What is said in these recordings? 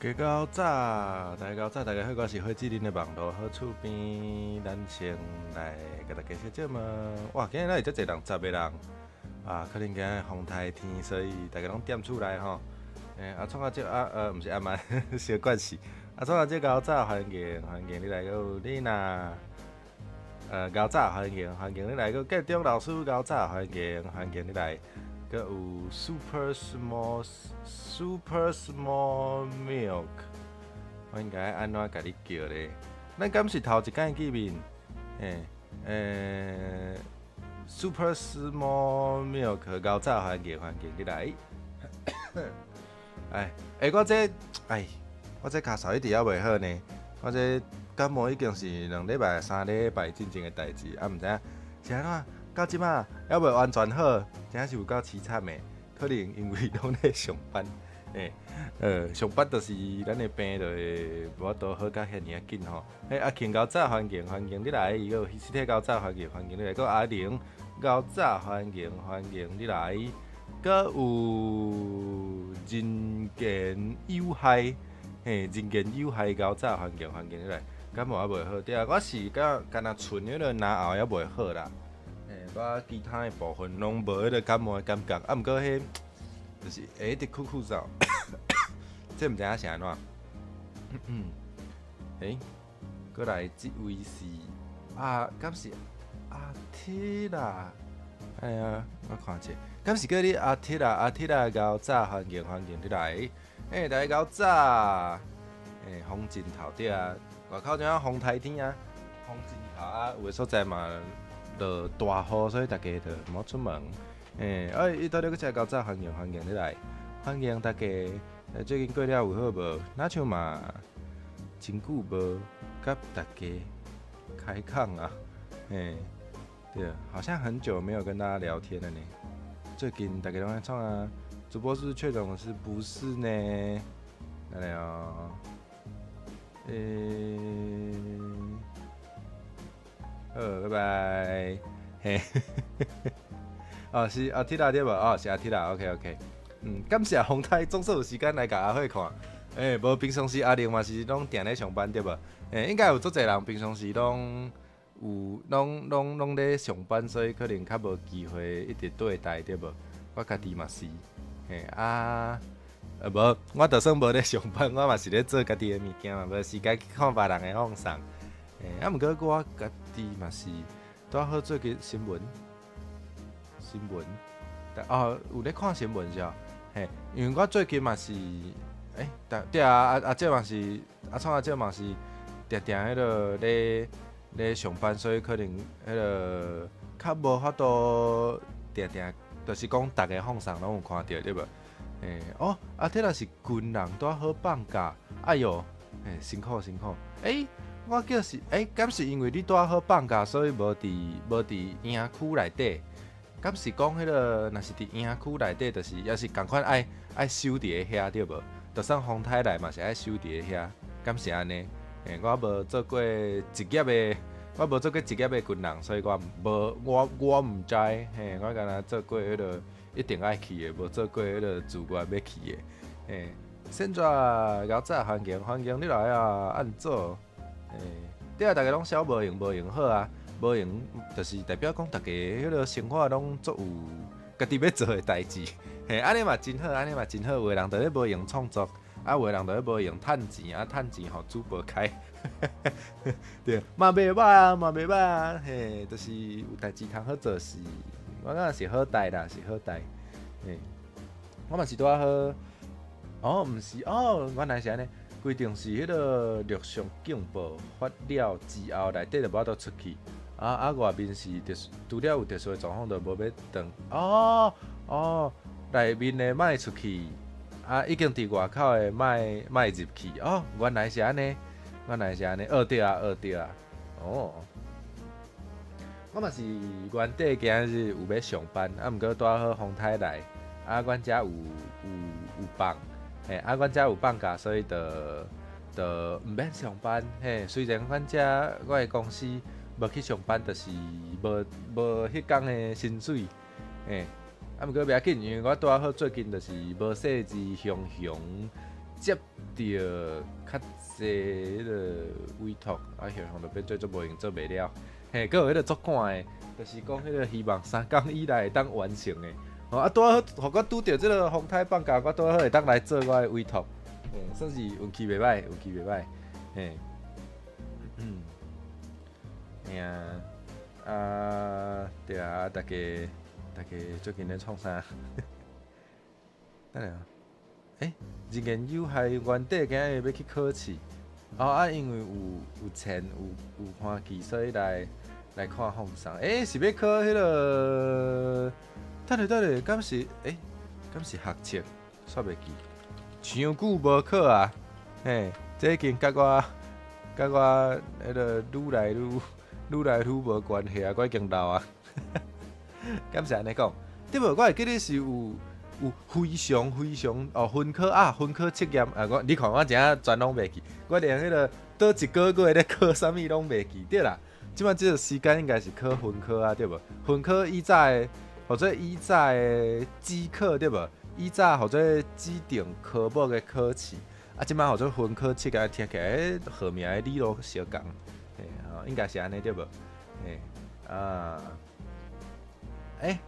家較早，大家較早，大家好，我是火志林的網路好厝邊，咱先來共大家小節目。哇，今日哪會遮濟人，10個人啊，可能今日風颱天，所以大家攏踮厝內吼。阿創阿叔啊，毋是阿曼，小關係。阿創阿叔較早，歡迎歡迎你來閣你若，較早歡迎歡迎你來閣建中老師較早，歡迎歡迎你來。閣有 super small super small milk，我應該按怎共你叫咧？咱敢是頭一擺見面？Super small milk，較早歡迎歡迎你來。哎，我這，哎，我這咳嗽一直猶袂好呢。我這感冒已經是2禮拜、3禮拜進前的代誌，啊，毋知影是按怎？到這馬猶未完全好，真正是有夠凄慘的。可能因為攏咧上班，上班就是咱的病就會無法度好甲遐爾仔緊吼。阿慶較早歡迎歡迎你來，伊閣有實體較早歡迎歡迎你來，閣阿玲較早歡迎歡迎你來，閣有人言有害，嘿，人言有害較早歡迎歡迎你來，感冒猶袂好，對啊，我是敢若賰彼个嚨喉猶袂好啦。我其他的部分攏無彼个感冒的感覺，啊，毋過彼就是會一直咳咳嗽，這毋知影是按怎。過來這位是啊，敢是阿鐵啦？哎呀，我看者，敢是叫你阿鐵啦？阿鐵啦，較早歡迎歡迎你來。大家較早，風盡頭對啊，外口怎啊風颱天啊，風盡頭啊，有的所在嘛落大雨，所以大家就毋好出門。伊到底閣食較早，歡迎歡迎你來，歡迎大家。最近過了有好無？若像嘛真久無佮大家開講啊。對，好像很久沒有跟大家聊天了呢。最近大家攏在創啊？主播是確診是不是呢？來哦。好，拜拜。嘿，哦，是阿鐵啦對無？哦，是阿鐵啦，OK OK。感謝洪太總算有時間來共阿伙看。無平常時阿玲嘛是攏定咧上班對無？應該有足濟人平常時攏有攏攏攏咧上班，所以可能較無機會一直對台對無？我家己嘛是，嘿啊，無，我就算無咧上班，我嘛是咧做家己的物件嘛，無時間去看別人的放送。啊，毋過我家己嘛是拄好最近新聞，新聞，哦，有咧看新聞是哦，嘿，因為我最近嘛是，對啊，阿阿姐嘛是，阿創阿姐嘛是，定定彼个咧咧上班，所以可能彼个較無法度定定，就是講逐个放送攏有看著對無？哦，阿鐵若是軍人拄好放假，哎喲，辛苦辛苦，我叫是，敢是因為你拄好放假，所以無佇營區內底？敢是講彼个，若是佇營區內底，就是也是仝款愛愛守佇咧遐對無？就算風颱來嘛是愛守佇咧遐，敢是按呢？我無做過職業的，我無做過職業的軍人，所以我無我我毋知，嘿，我敢若做過彼个一定愛去的，無做過彼个自願欲去的，嘿。現在較早歡迎歡迎你來啊，按怎？對啊，逐家攏痟無閒無閒好啊，無閒就是代表講逐家彼个生活攏足有家己欲做的代誌，嘿，按呢嘛真好，按呢嘛真好。有的人佇咧無閒創作，啊，有的人佇咧無閒趁錢，啊，趁錢予主播開，對，嘛袂歹啊，嘛袂歹啊，嘿，就是有代誌通好做是，我感覺是好代啦，是好代，嘿，我嘛是拄仔好，哦，毋是，哦，原來是按呢。規定是彼个陸上警報發了之後，內底就無法度出去。啊啊，外面是特殊，除了有特殊的狀況，就無欲轉。哦哦，內面的莫出去，啊，已經佇外口的莫莫入去。哦，原來是按呢，原來是按呢。哦對啊，哦對啊。哦，我嘛是原底今日有欲上班，啊，毋過拄好風颱來，啊，阮遮有放。嘿，啊，阮遮有放假，所以就就毋免上班。嘿，雖然阮遮我的公司無去上班，就是無無彼工的薪水。嘿，啊，毋過袂要緊，因為我拄仔好最近就是無細膩雄雄接著較濟彼个委託，啊，雄雄就變做足無閒做袂了。嘿，閣有彼個足趕的，就是講彼個希望3工以內會當完成的。吼，啊，拄好，予我拄著這個風颱放假，我拄好會當來做我的委託，嘿，算是運氣袂䆀，運氣袂䆀，嘿。嗯，嘿啊，啊，對啊，大家大家最近咧創啥？等下，欸，人言有害原底今日欲去考試，哦啊，因為有錢有歡喜，所以來看放送。欸，是欲考彼个？等下等下，敢是欸？敢是學測？煞袂記，傷久無考啊！嘿，這已經佮我彼个愈來愈無關係啊！我已經老啊，敢是按呢講？對無？我會記得是有非常非常哦，分科啊，分科測驗啊！我你看我真正全攏袂記，我連彼个佗一個月咧考啥物攏袂記對啦。這擺這個時間應該是考分科啊，對無？分科以早的，或者以早的指考對無？以早號做指定科目的考試，啊，這擺號做分科測驗，聽起來號名的理路相仝，嘿，吼，應該是按呢對無？嘿，啊，欸，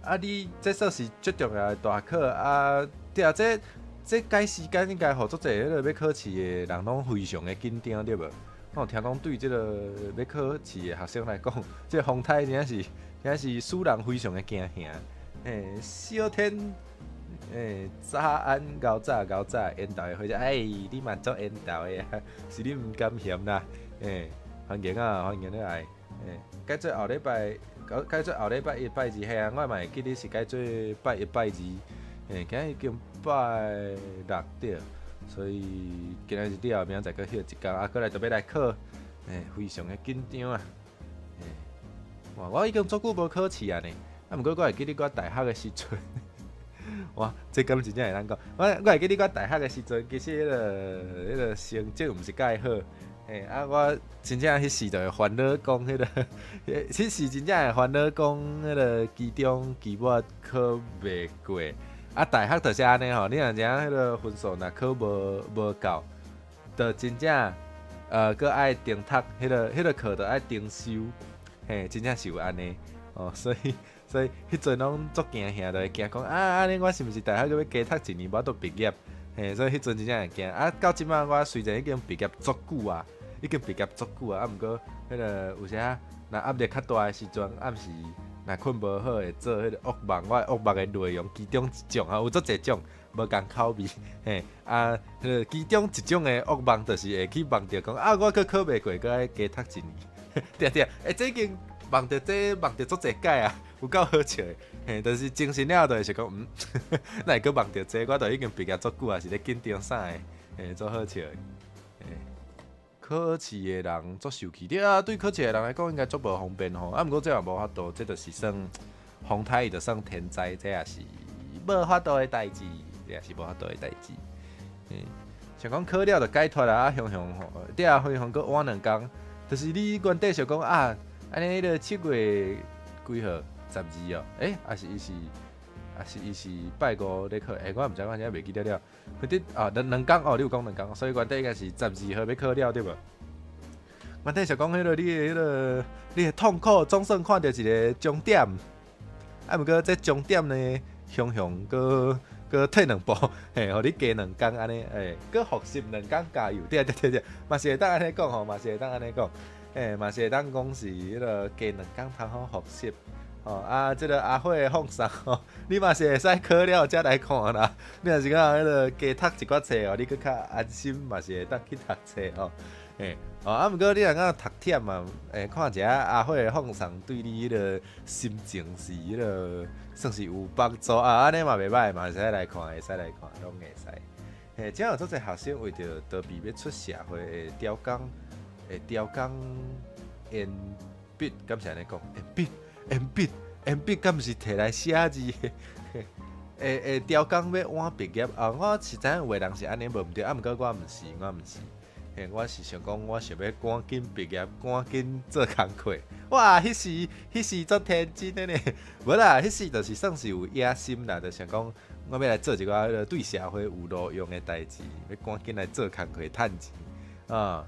啊，你這算是足重要的大考啊！對啊，這改時間應該予足濟彼个欲考試的人攏非常的緊張對無？我有聽講對這个欲考試的學生來講，這個風颱真正是使人非常的驚嚇。嘿，小天，欸，早安，𠢕早𠢕早，緣投的伙計，哎，你嘛足緣投的啊，是你毋甘嫌啦，欸，歡迎啊，歡迎你來，欸，改做後禮拜，改做後禮拜一、拜二，嘿啊，我嘛會記得是改做拜一、拜二，欸，今日已經拜六對，所以今仔日了後明仔載閣歇一工，啊，閣來就欲來考，欸，非常的緊張啊，欸，哇，我已經足久無考試啊呢，啊，毋過我會記得我大學的時陣。哇，這敢真正會當講？我會記得我大學的時陣，其實彼个成績毋是蓋好，嘿，啊，我真正彼時就會煩惱講彼个，彼時真正會煩惱講彼个期中、期末考袂過。啊，大學就是按呢吼，你若知影彼个分數若考無夠，就真正閣愛重讀彼个課，就愛重修，嘿，真正是有按呢哦，所以彼陣攏足驚嚇，就會驚講啊，按呢我是毋是大學閣欲加讀一年，無法度畢業？嘿，所以彼陣真正會驚。啊，到這擺我雖然已經畢業足久啊，已經畢業足久啊，啊，毋過彼个有時仔若壓力較大的時陣，暗時若睏無好，會做彼個噩夢。我的噩夢的內容其中一種啊，有足濟種，無仝口味。嘿，啊，彼个其中一種的噩夢就是會去夢著講啊，我閣考袂過，閣愛加讀一年。對對，欸，這已經夢著這夢著足濟擺啊，有夠好笑的。嘿，但是精神了後就會想講，嗯，哪會閣夢著這個？我都已經畢業足久啊，是咧緊張啥的？嘿，足好笑的。嘿，考試的人足受氣，對啊，對考試的人來講應該足無方便吼。啊，毋過這也無法度，這就是算風颱，伊就算天災，這也是無法度的代誌，這也是無法度的代誌。嗯，想講考了就解脫啦，啊，雄雄吼，對啊，雄雄閣晚兩工，就是你原底想講啊，按呢彼个7月幾號？12哦，欸，抑是拜五咧考？欸，我毋知，我真袂記得了。反正啊，兩工哦，你有講兩工，所以原底應該是12號欲考了對無？原底想講彼个你的彼个你的痛苦總算看著一个終點，啊，毋過這終點呢，雄雄閣閣退兩步，嘿，予你加兩工按呢，欸，閣復習兩工加油，對對對對，嘛是會當按呢講吼，嘛是會當按呢講，欸，嘛是會當講是彼个加兩工通好復習。哦啊，這个阿火的放送吼，你嘛是會使考了才來看啦。你若是講彼个加讀一寡冊哦，你閣較安心，嘛是會當去讀冊吼。嘿，哦啊，毋過你若講讀忝嘛，欸，看一下阿火的放送對你彼个心情是彼个算是有幫助啊，按呢嘛袂䆀，嘛會使來看，會使來看，攏會使。嘿，這有足濟學生為著逃避欲出社會會刁工，會刁工延畢，敢是按呢講？延畢。鉛筆，鉛筆，敢毋是摕來寫字的？會刁工欲晚畢業啊！我是知影有的人是按呢無毋對，啊，毋過我毋是，我毋是。嘿，我是想講，我想欲趕緊畢業，趕緊做工課。哇，彼時足天真的呢，無啦，彼時就是算是有野心啦，就想講我欲來做一寡彼個對社會有路用的代誌，欲趕緊來做工課趁錢啊！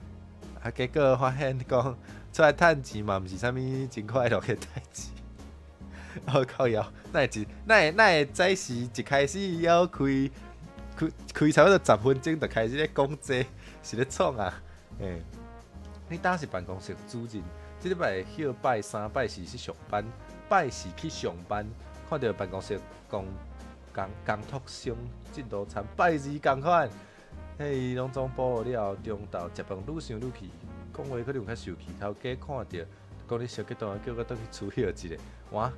啊，結果發現講出來趁錢嘛，毋是啥物真快樂的代誌。哦靠腰，哪會一哪會哪會早時一開始猶開開開差不多10分鐘就開始咧講這，是咧創啊？欸，你當時辦公室主任，這禮拜歇拜三拜四去上班，拜四去上班，看著辦公室工工工讀生進度差，拜二仝款，彼攏總補好了後，中晝食飯愈想愈氣，講話可能有較受氣，頭家看著講你小激動，叫我轉去出歇一下，哇！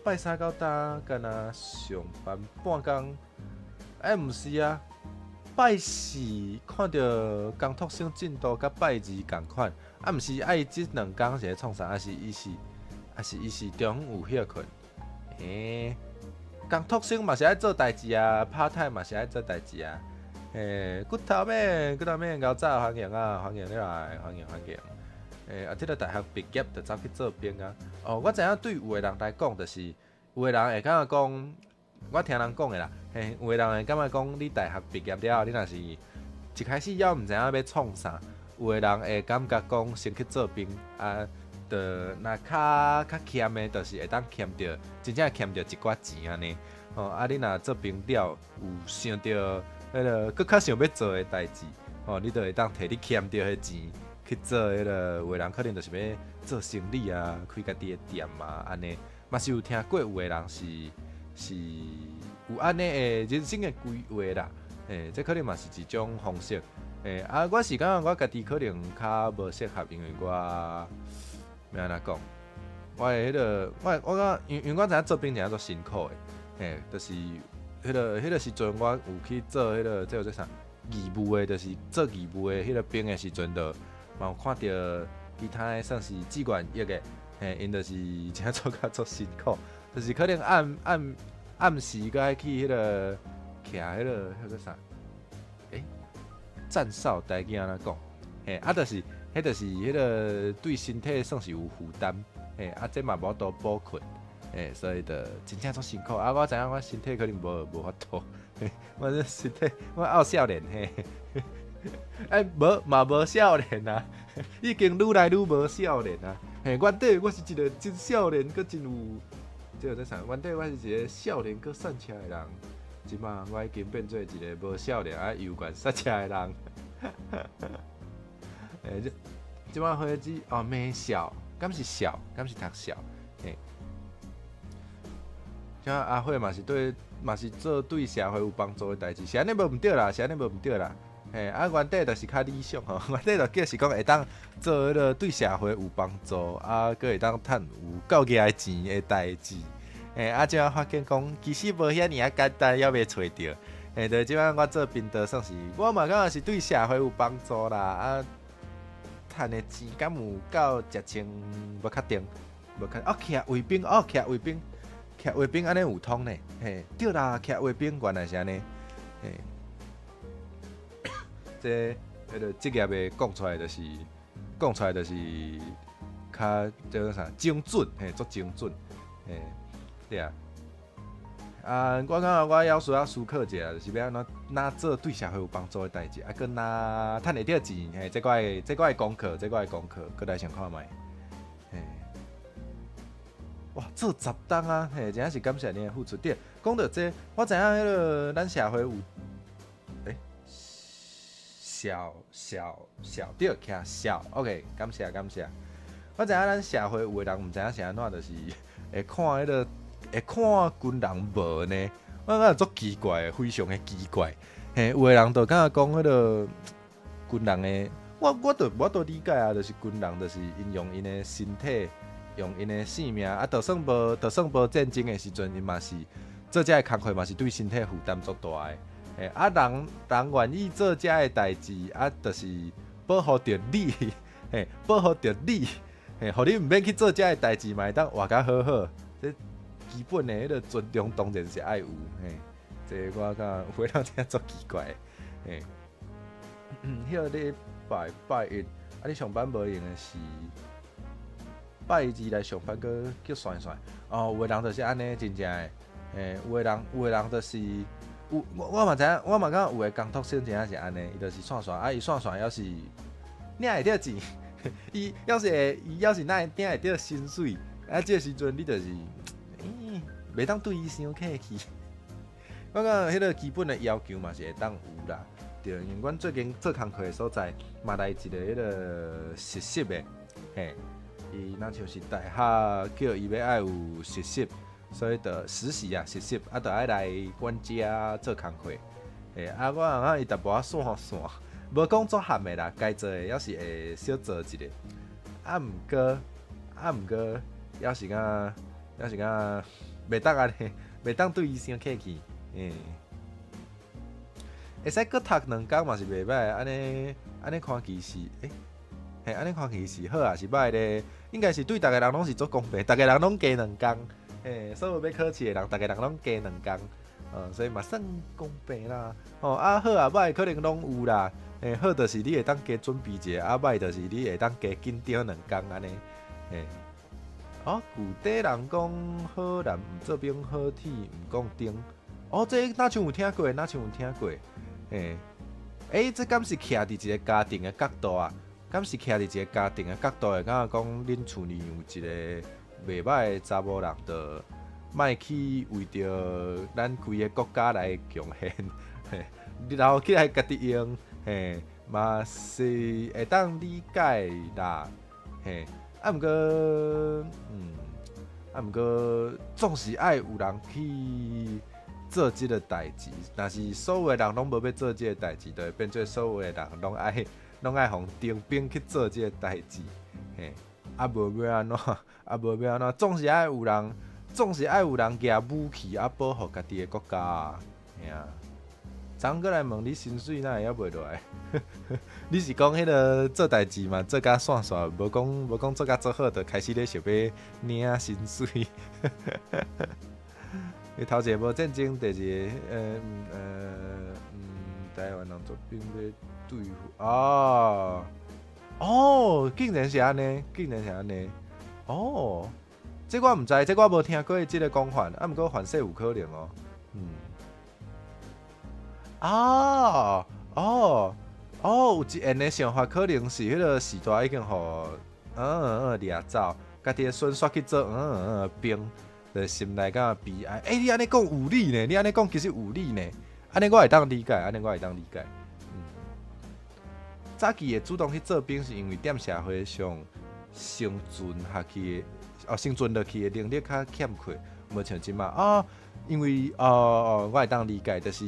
拜三到今敢若上班半工，欸，毋是啊，拜四看著工讀生進度佮拜二仝款，啊，毋是啊伊這兩工是咧創啥？抑是伊是中昏有歇睏？欸，工讀生嘛是愛做代誌啊，part time 嘛是愛做代誌啊。欸，骨頭面骨頭面𠢕早歡迎啊，歡迎你來，歡迎歡迎。欸，啊，這個大學畢業就走去做兵啊。哦，我知影對有的人來講，就是有的人會感覺講，我聽人講的啦，嘿，有的人會感覺講，你大學畢業了後，你若是一開始猶毋知影欲創啥，有的人會感覺講先去做兵啊，就若較較儉的，就是會當儉著，真正儉著一寡錢按呢。吼，啊，你若做兵了，有想著彼個閣較想欲做的代誌，吼，你就會當提你儉著的錢去做彼個，有的人可能就是欲做生理啊，開家己的店啊，按呢，嘛是有聽過有的人是有按呢的人生的規劃啦，欸，這可能嘛是一種方式，欸，啊，我是感覺我家己可能較無適合，因為我欲按怎講，我的彼個，我我感覺因為我知影做兵真正足辛苦的，嘿，就是彼個時陣我有去做彼個這叫做啥義務的，就是做義務的彼個兵的時陣，就嘛有看著其他的算是志願役的，嘿，𪜶就是真正做甲足辛苦，就是可能暗暗時閣愛去彼個徛彼個彼個啥，欸，站哨台語按怎講？嘿，啊，就是彼就是彼個對身體算是有負擔，嘿，啊，這嘛無法度補睏，嘿，所以就真正足辛苦。啊，我知影我身體可能無法度，嘿，我這身體我猶少年，嘿，欸，無嘛無少年啊，已經愈來愈無少年啊。嘿，原底我是一個真少年，閣真有，這個做啥？原底我是一個少年閣散車的人，這馬我已經變做一個無少年啊猶原刹車的人。欸，這這馬花子哦，美校，敢是校？敢是讀校？嘿，像阿慧嘛是對，嘛是做對社會有幫助的代誌，是按呢無毋對啦，是按呢無毋對啦。嘿，啊，原底就是較理想吼，原底就叫是講會當做彼個對社會有幫助，啊，閣會當趁有夠額的錢的代誌。嘿，啊，這馬發現講，其實無遐爾仔簡單，猶未揣著。嘿，就這馬我做頻道算是，我嘛感覺是對社會有幫助啦。啊，趁的錢敢有夠食穿？無確定，無確哦，徛衛兵哦，徛衛兵，徛衛兵按呢有通呢。嘿，對啦，徛衛兵原來是按呢。嘿。這彼個職業的講出來就是講出來就是較這叫啥精準，嘿，足精準，嘿，對啊。啊，我感覺我猶需要思考一下，就是欲按怎哪做對社會有幫助的代誌，啊，閣哪趁會著錢，嘿，這我的功課，這我的功課，閣來想看覓，嘿。哇，做10冬啊，嘿，真正是感謝你的付出。對，講著這，我知影彼個咱社會有，欸，小小小對，徛小，OK，感謝感謝。我知影咱社會有的人毋知影是按怎，就是會看彼個會看軍人無呢？我感覺足奇怪的，非常的奇怪。嘿，有的人就感覺講彼個軍人的，我就無法度理解啊，就是軍人就是𪜶用𪜶的身體，用𪜶的性命，啊，就算無戰爭的時陣，𪜶嘛是做這个工課嘛是對身體負擔足大的。嘿，啊，人人願意做這个代誌，啊，就是保護著你，嘿，保護著你，嘿，予你毋免去做這个代誌，嘛會當活甲好好。這基本的彼個尊重當然是愛有，嘿，這個我感覺有的人聽足奇怪的，嘿。彼個咧拜拜一，啊你上班無閒的時，拜二來上班閣叫算算。哦，有的人就是按呢，真正的，嘿，有的人就是有，我嘛知影，我嘛感覺有的工讀生真正是按呢，伊就是線線，啊伊線線猶是領會著錢，伊猶是哪會領會著薪水，啊這個時陣你就是，欸，袂當對伊傷客氣。我感覺彼個基本的要求嘛是會當有啦，對，因為阮最近做工課的所在嘛來一個彼個實習的，嘿，伊若像是大學叫伊欲愛有實習，所以就實習啊，實習啊，就愛來阮遮做工課，嘿，啊，我感覺伊淡薄仔散散，無講足譀的啦，該做的猶是會小做一下，啊，毋過，猶是敢袂當按呢，袂當對伊傷客氣。欸，會使閣讀兩工嘛是袂䆀，按呢看其實，欸，嘿，按呢看其實好抑是䆀咧？應該是對逐个人攏是足公平，逐个人攏加兩工，嘿，所有欲考試的人，逐个人攏加兩工，所以嘛算公平啦。吼，啊好啊䆀可能攏有啦，欸，好就是你會當加準備一下，啊䆀就是你會當加緊張兩工按呢，嘿。哦，舊底人講好男毋做兵，好鐵毋摃釘。哦，這若像有聽過，若像有聽過，嘿，欸，這敢是徛佇一個家庭的角度啊？敢是徛佇一個家庭的角度會感覺講，恁厝裡有一個袂䆀的查某人，就莫去為著咱規个國家來貢獻，嘿，然後起來家己用，嘿，嘛是會當理解啦，嘿，啊，毋過，總是愛有人去做這个代誌，若是所有的人攏無欲做這个代誌，就會變做所有的人攏愛予徵兵去做這个代誌，嘿，啊無欲按怎，啊無欲按怎，總是愛有人舉武器啊保護家己的國家啊，嘿啊。昨昏閣來問你薪水哪會猶袂落來？你是講彼个做代誌嘛，做甲散散，無講做甲足好，就開始咧想欲領薪水。你頭一個無戰爭，第二个，台灣人做兵欲對付，哦，哦，竟然是按呢，竟然是按呢，哦，這我毋知，這我無聽過這个講法，啊，毋過凡勢有可能哦，啊，哦，哦，有一緣的想法，可能是彼个時代已經予掠走，家己的孫煞去做兵。就心內感覺悲哀。欸，你按呢講有理呢？你按呢講其實有理呢。按呢我會當理解，按呢我會當理解。早期會主動去做兵，是因為踮社會上生存下去的，哦，生存落去的能力較欠缺，無像這馬哦，因為哦哦，我會當理解，就是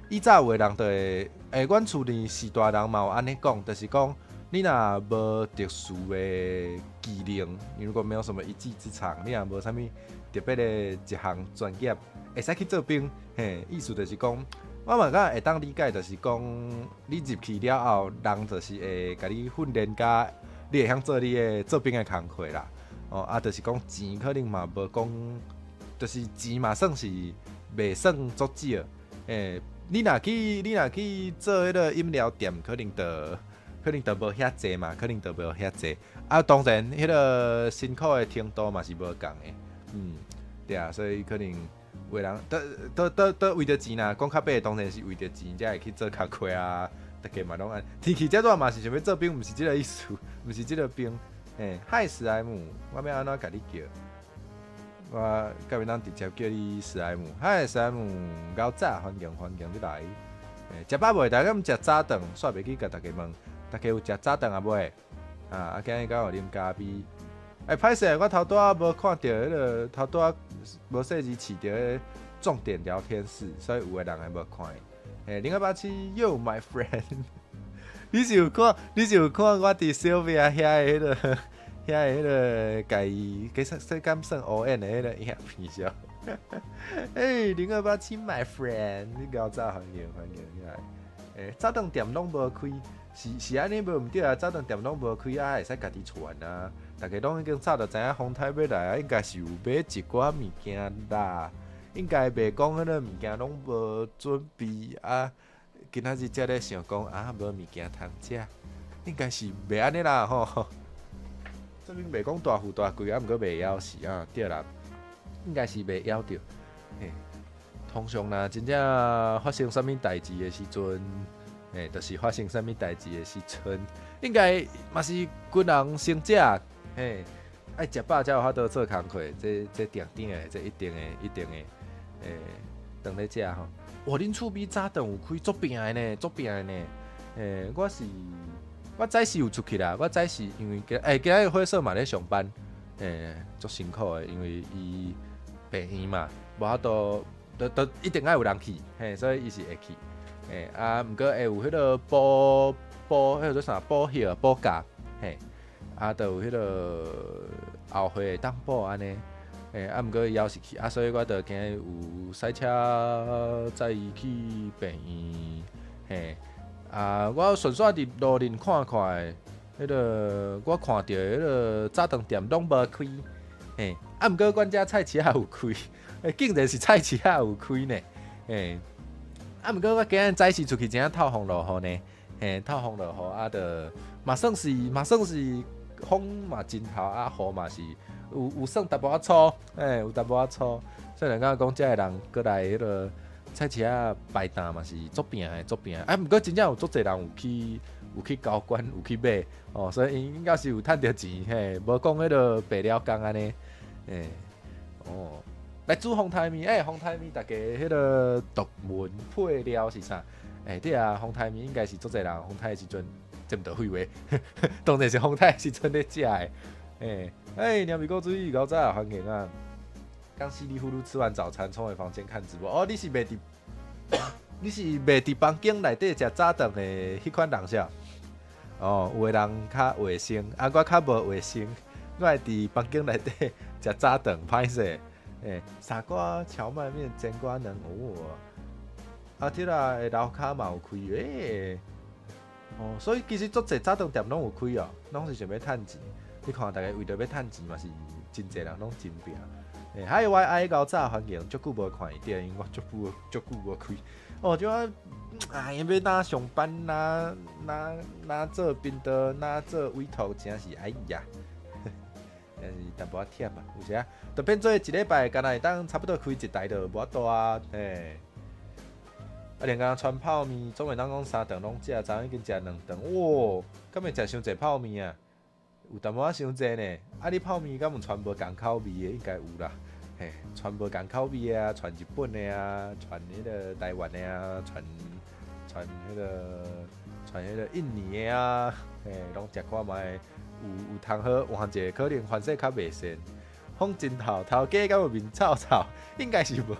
以早有的人就會，欸，阮厝裡序大人嘛有按呢講，就是講你若無特殊的技能，你如果沒有什麼一技之長，你若無啥物特別的一項專業，會使去做兵。嘿，意思就是講，我嘛敢會當理解，就是講你入去了後，人就是會共你訓練甲你會曉做你的做兵的工課啦。哦，啊，就是講錢可能嘛無講，就是錢嘛算是袂算足少。欸，你若去做彼个飲料店，可能就無遐濟嘛，可能就無遐濟。啊，當然，彼个辛苦的程度嘛是無仝的。對啊，所以可能有的人，都為著錢啦，講較白，當然是為著錢才會去做工課啊。逐家嘛攏按天氣遮熱嘛是想欲做兵，毋是這个意思，毋是這个兵。欸，嗨史萊姆，我欲按怎共你叫？我敢欲當直接叫你史萊姆。嗨史萊姆，𠢕早，歡迎歡迎你來。欸，食飽未？大家敢食早頓？煞袂記共大家問，大家有食早頓啊未？啊，今日敢有啉咖啡？欸，歹勢，我頭拄仔無看著彼个，頭拄仔無細膩飼著彼重點聊天室，所以有的人會無看。欸，0287，Yo my friend，你是有看我佇 Sylvia 遐的彼个，共伊，其實這敢算 O N 的彼个影片啥？欸，0287 my friend，你𠢕早，歡迎歡迎你來。欸，早頓店攏無開，是按呢無毋對啊，早頓店攏無開啊，會使家己傳啊。逐家攏已經早就知影風颱欲來啊，應該是有買一寡物件啦。應該袂講彼个物件攏無準備啊。今仔日才咧想講啊，無物件通食。應該是袂按呢啦吼。這邊袂講大富大貴，啊，毋過袂枵死啊，對啦，應該是袂枵著。嘿，通常若真正發生啥物代誌的時陣，嘿，就是發生啥物代誌的時陣，應該嘛是軍人先食，嘿，愛食飽才有法度做工課，這定定的，這一定的，一定的，欸，當咧食吼。哇，恁厝邊早頓有開足拚的呢，足拚的呢。欸，我早時有出去啦，我早時因為今欸今仔日火嫂嘛咧上班，欸，足辛苦的，因為伊病院嘛，無法度，都一定愛有人去，嘿，所以伊是會去，欸，啊，毋過會有彼个補補，彼个做啥補休補假，嘿，啊，就有彼个後歲會當補按呢，欸，啊，毋過伊猶是去，啊，所以我就今日有駛車載伊去病院，嘿。啊！我順紲佇路面看看，彼个我看著彼个早頓店攏無開，嘿，啊，毋過阮遮菜市仔有開，欸，竟然是菜市仔有開呢，嘿，啊，毋過我今日早時出去，真正透風落雨呢，嘿，透風落雨啊，就嘛算是風嘛真透，啊，雨嘛是有算淡薄仔粗，嘿，有淡薄仔粗，雖然講講遮的人閣來彼个菜市仔擺檔嘛是足拚的，足拚的。啊，毋過真正有足濟人有去交關，有去買哦，所以𪜶應該是有趁著錢嘿，無講彼个白了工按呢，欸，哦，來煮風颱麵，欸，風颱麵逐家彼个獨門配料是啥？欸，對啊，風颱麵應該是足濟人風颱的時陣，這毋著廢話，當然是風颱的時陣咧食的，欸，欸，鳥米哥注意高早歡迎啊！剛稀里糊塗吃完早餐，衝回房間看直播。哦，你是袂佇房間內底食早頓的彼款人是？哦，有的人較衛生，啊，我較無衛生，我會佇房間內底食早頓，歹勢。欸，傻瓜蕎麥麵煎瓜卵，哦，啊，對啦，樓跤嘛有開，欸，哦，所以其實足濟早頓店攏有開哦，攏是想欲趁錢。你看，逐家為著欲趁錢嘛是真濟人攏真拚。欸，還有我愛厚早環境，足久無看伊店，因為我足久無開。哦，這啊，哎呀，欲哪上班，哪做頻道，哪做委託，真是哎呀，真是淡薄仔忝啊，有時啊，就變做一禮拜，敢若會當差不多開一台就無法度啊，嘿。啊，連剛川泡麵，總會當講三頓攏食，昨昏已經食兩頓，哇，敢會食傷濟泡麵啊？有淡薄仔傷濟呢。啊，你泡麵敢有傳無仝口味的？應該有啦。嘿，傳無仝口味的啊，傳日本的啊，傳彼个台灣的啊，傳彼个印尼的啊，嘿，攏食看覓，有通好換一个，可能番勢較袂跣。風真透，頭家敢有面臭臭？應該是無，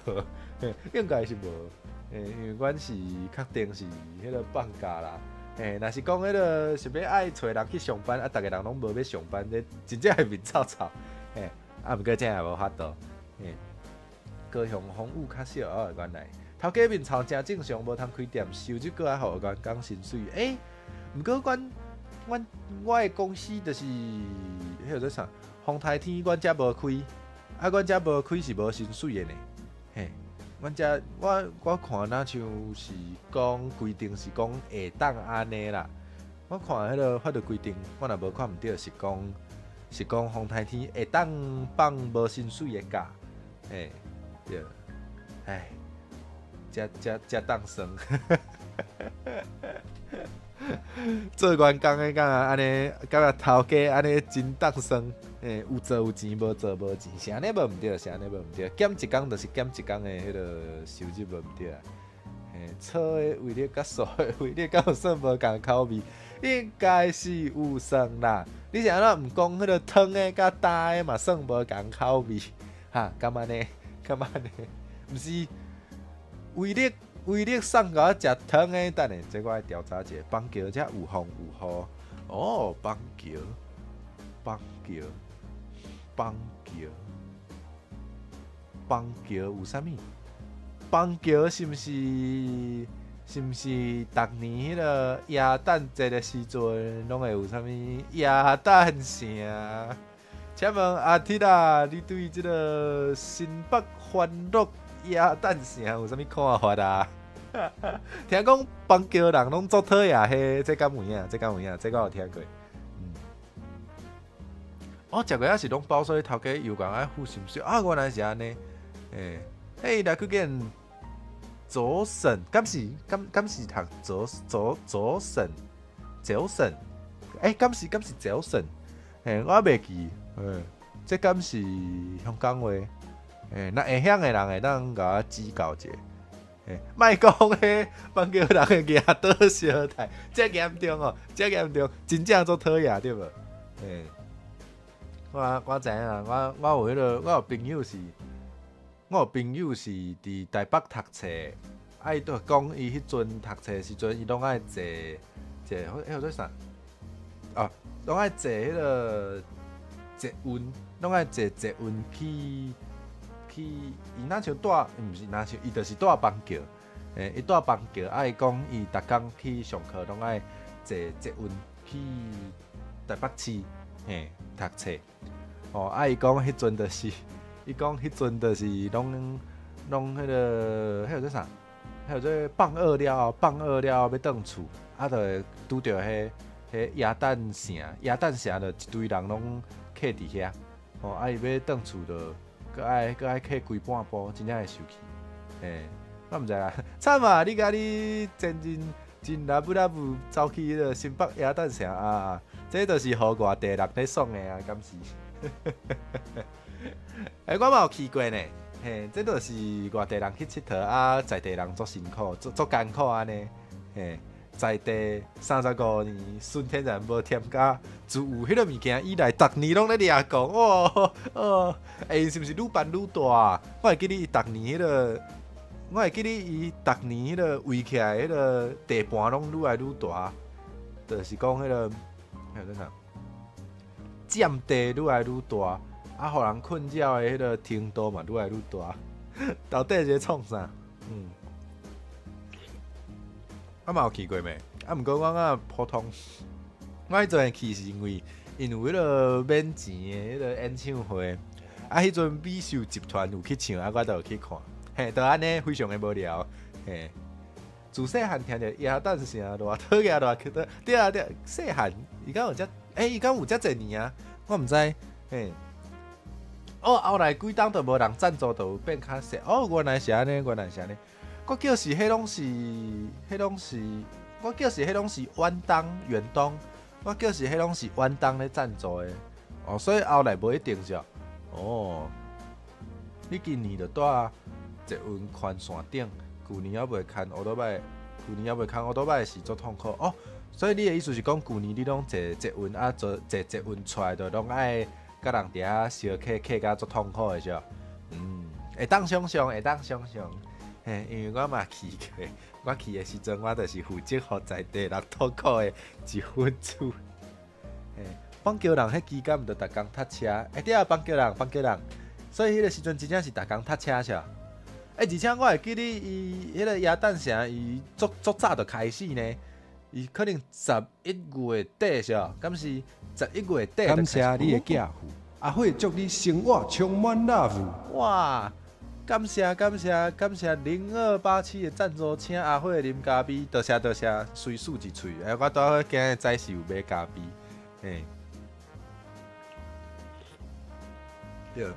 應該是無。欸，因為阮是確定是彼个放假啦。欸，若是講彼个是欲愛揣人去上班，啊，逐个人攏無欲上班，這真正會面臭臭。欸，啊，毋過這也無法度。欸，高雄風雨較少哦，原來頭家面臭誠正常，無通開店，收入閣愛予員工薪水。欸，毋過阮我的公司就是彼個做啥？風颱天阮遮無開，啊，阮遮無開是無薪水的呢。嘿，阮遮我看若像是講規定是講會當按呢啦。我看彼个法律規定，我若無看毋著是講風颱天會當放無薪水的假。嘿，對，唉，遮當算，做員工的敢若按呢，敢若頭家按呢真當算，欸，有做有錢，無做無錢，是按呢無毋對，是按呢無毋對，減一工就是減一工的彼个收入無毋對啊。嘿，草的威力佮素的威力敢有算無仝口味？應該是有算啦。你是按怎毋講彼个湯的佮焦的嘛算無仝口味？哈，敢按呢？敢按呢？毋是威力威力送予我食湯的，等下這我愛調查一下。板橋遮有風有雨哦，板橋，板橋，板橋，板橋有啥物？板橋是毋是逐年彼个耶誕節的時陣，攏會有啥物耶誕城？請問阿鐵啊，你對這个新北歡樂耶誕城有啥物看法啊？聽講板橋人攏足討厭彼，這敢有影？這敢有影？這我有聽過。哦，食過仔是攏包，所以頭家又共愛付薪水啊！原來是按呢。欸，嘿，來去見左省，敢是敢是讀左左左省，左省？欸，敢是左省？嘿，我袂記，欸，這敢是香港話？欸，若會曉的人會當共我指教一下。欸，莫講彼板橋人的額刀相殺，這嚴重哦，這嚴重，真正足討厭對無？欸。我知影，我有彼个，我有朋友是佇台北讀冊，啊，伊都講伊彼陣讀冊時陣，伊攏愛坐坐，彼叫做啥？哦，攏愛坐彼个捷運，攏愛坐捷運去，伊若像住，毋是若像，伊就是住板橋，欸，伊住板橋，啊，伊講伊逐工去上課攏愛坐捷運去台北市，嘿，讀冊。哦，啊！伊講彼陣就是，伊講彼陣就是攏攏彼个，彼叫做啥？彼叫做放學了後，放學了後欲轉厝，啊，就會拄著彼彼耶誕城，耶誕城就一堆人攏徛佇遐，吼，啊，伊欲轉厝就閣愛徛規半晡，真正會受氣。嘿，我毋知啦，慘啊！你共你前陣真拉布拉布走去彼個新北耶誕城啊，這就是予外地人咧爽的啊，敢是？欸，我嘛有去過呢，嘿，這就是外地人去𨑨迌啊，在地人足辛苦，足足艱苦按呢，嘿，在地35年純天然無添加自有彼个物件以來，逐年攏咧掠講，哦哦，欸，是毋是愈辦愈大啊？我會記得伊逐年彼个，我會記得伊逐年彼个圍起來彼个地盤攏愈來愈大，就是講彼个，彼個啥？佔地愈來愈大，啊，予人困擾的彼个程度嘛愈來愈大，到底是咧創啥？嗯，啊嘛有去過未？啊，毋過我感覺普通。我彼陣去是因為𪜶有彼个免錢的彼个演唱會，啊，彼陣美秀集團有去唱，啊，我就有去看，嘿，就按呢，非常的無聊，嘿。自細漢聽著耶誕城偌討厭偌去對對啊對，細漢伊敢有遮，欸，伊敢有遮濟年啊？我毋知，嘿。哦，後來幾冬就無人贊助，就有變較細。哦，原來是按呢，原來是按呢。我叫是彼攏是，彼攏是，我叫是彼攏是遠東遠東，我叫是彼攏是遠東咧贊助的。哦，所以後來無一定是哦。你今年就蹛捷運環線頂，舊年猶未牽歐多擺，舊年猶未牽歐多擺是足痛苦哦。所以你的意思是講，舊年你攏坐捷運啊，坐坐捷運出來就攏愛共人佇遐相客客甲足痛苦的是無？嗯，會當想象，會當想象，嘿，因為我嘛去過，我去的時陣，我就是負責予在地人痛苦的一分子。嘿，板橋人彼期間毋就逐工塞車？欸，對啊，板橋人，板橋人，所以彼个時陣真正是逐工塞車是無？欸，而且我會記得伊彼个耶誕城，伊足足早就開始呢。伊可能11月底是無？敢是十一月底？感謝你的寄付，阿火祝你生活充滿樂趣。哇！感謝感謝感謝0287的贊助，請阿火啉咖啡，多謝多謝，隨數一喙。欸，我拄好今日早是有買咖啡，嘿。對。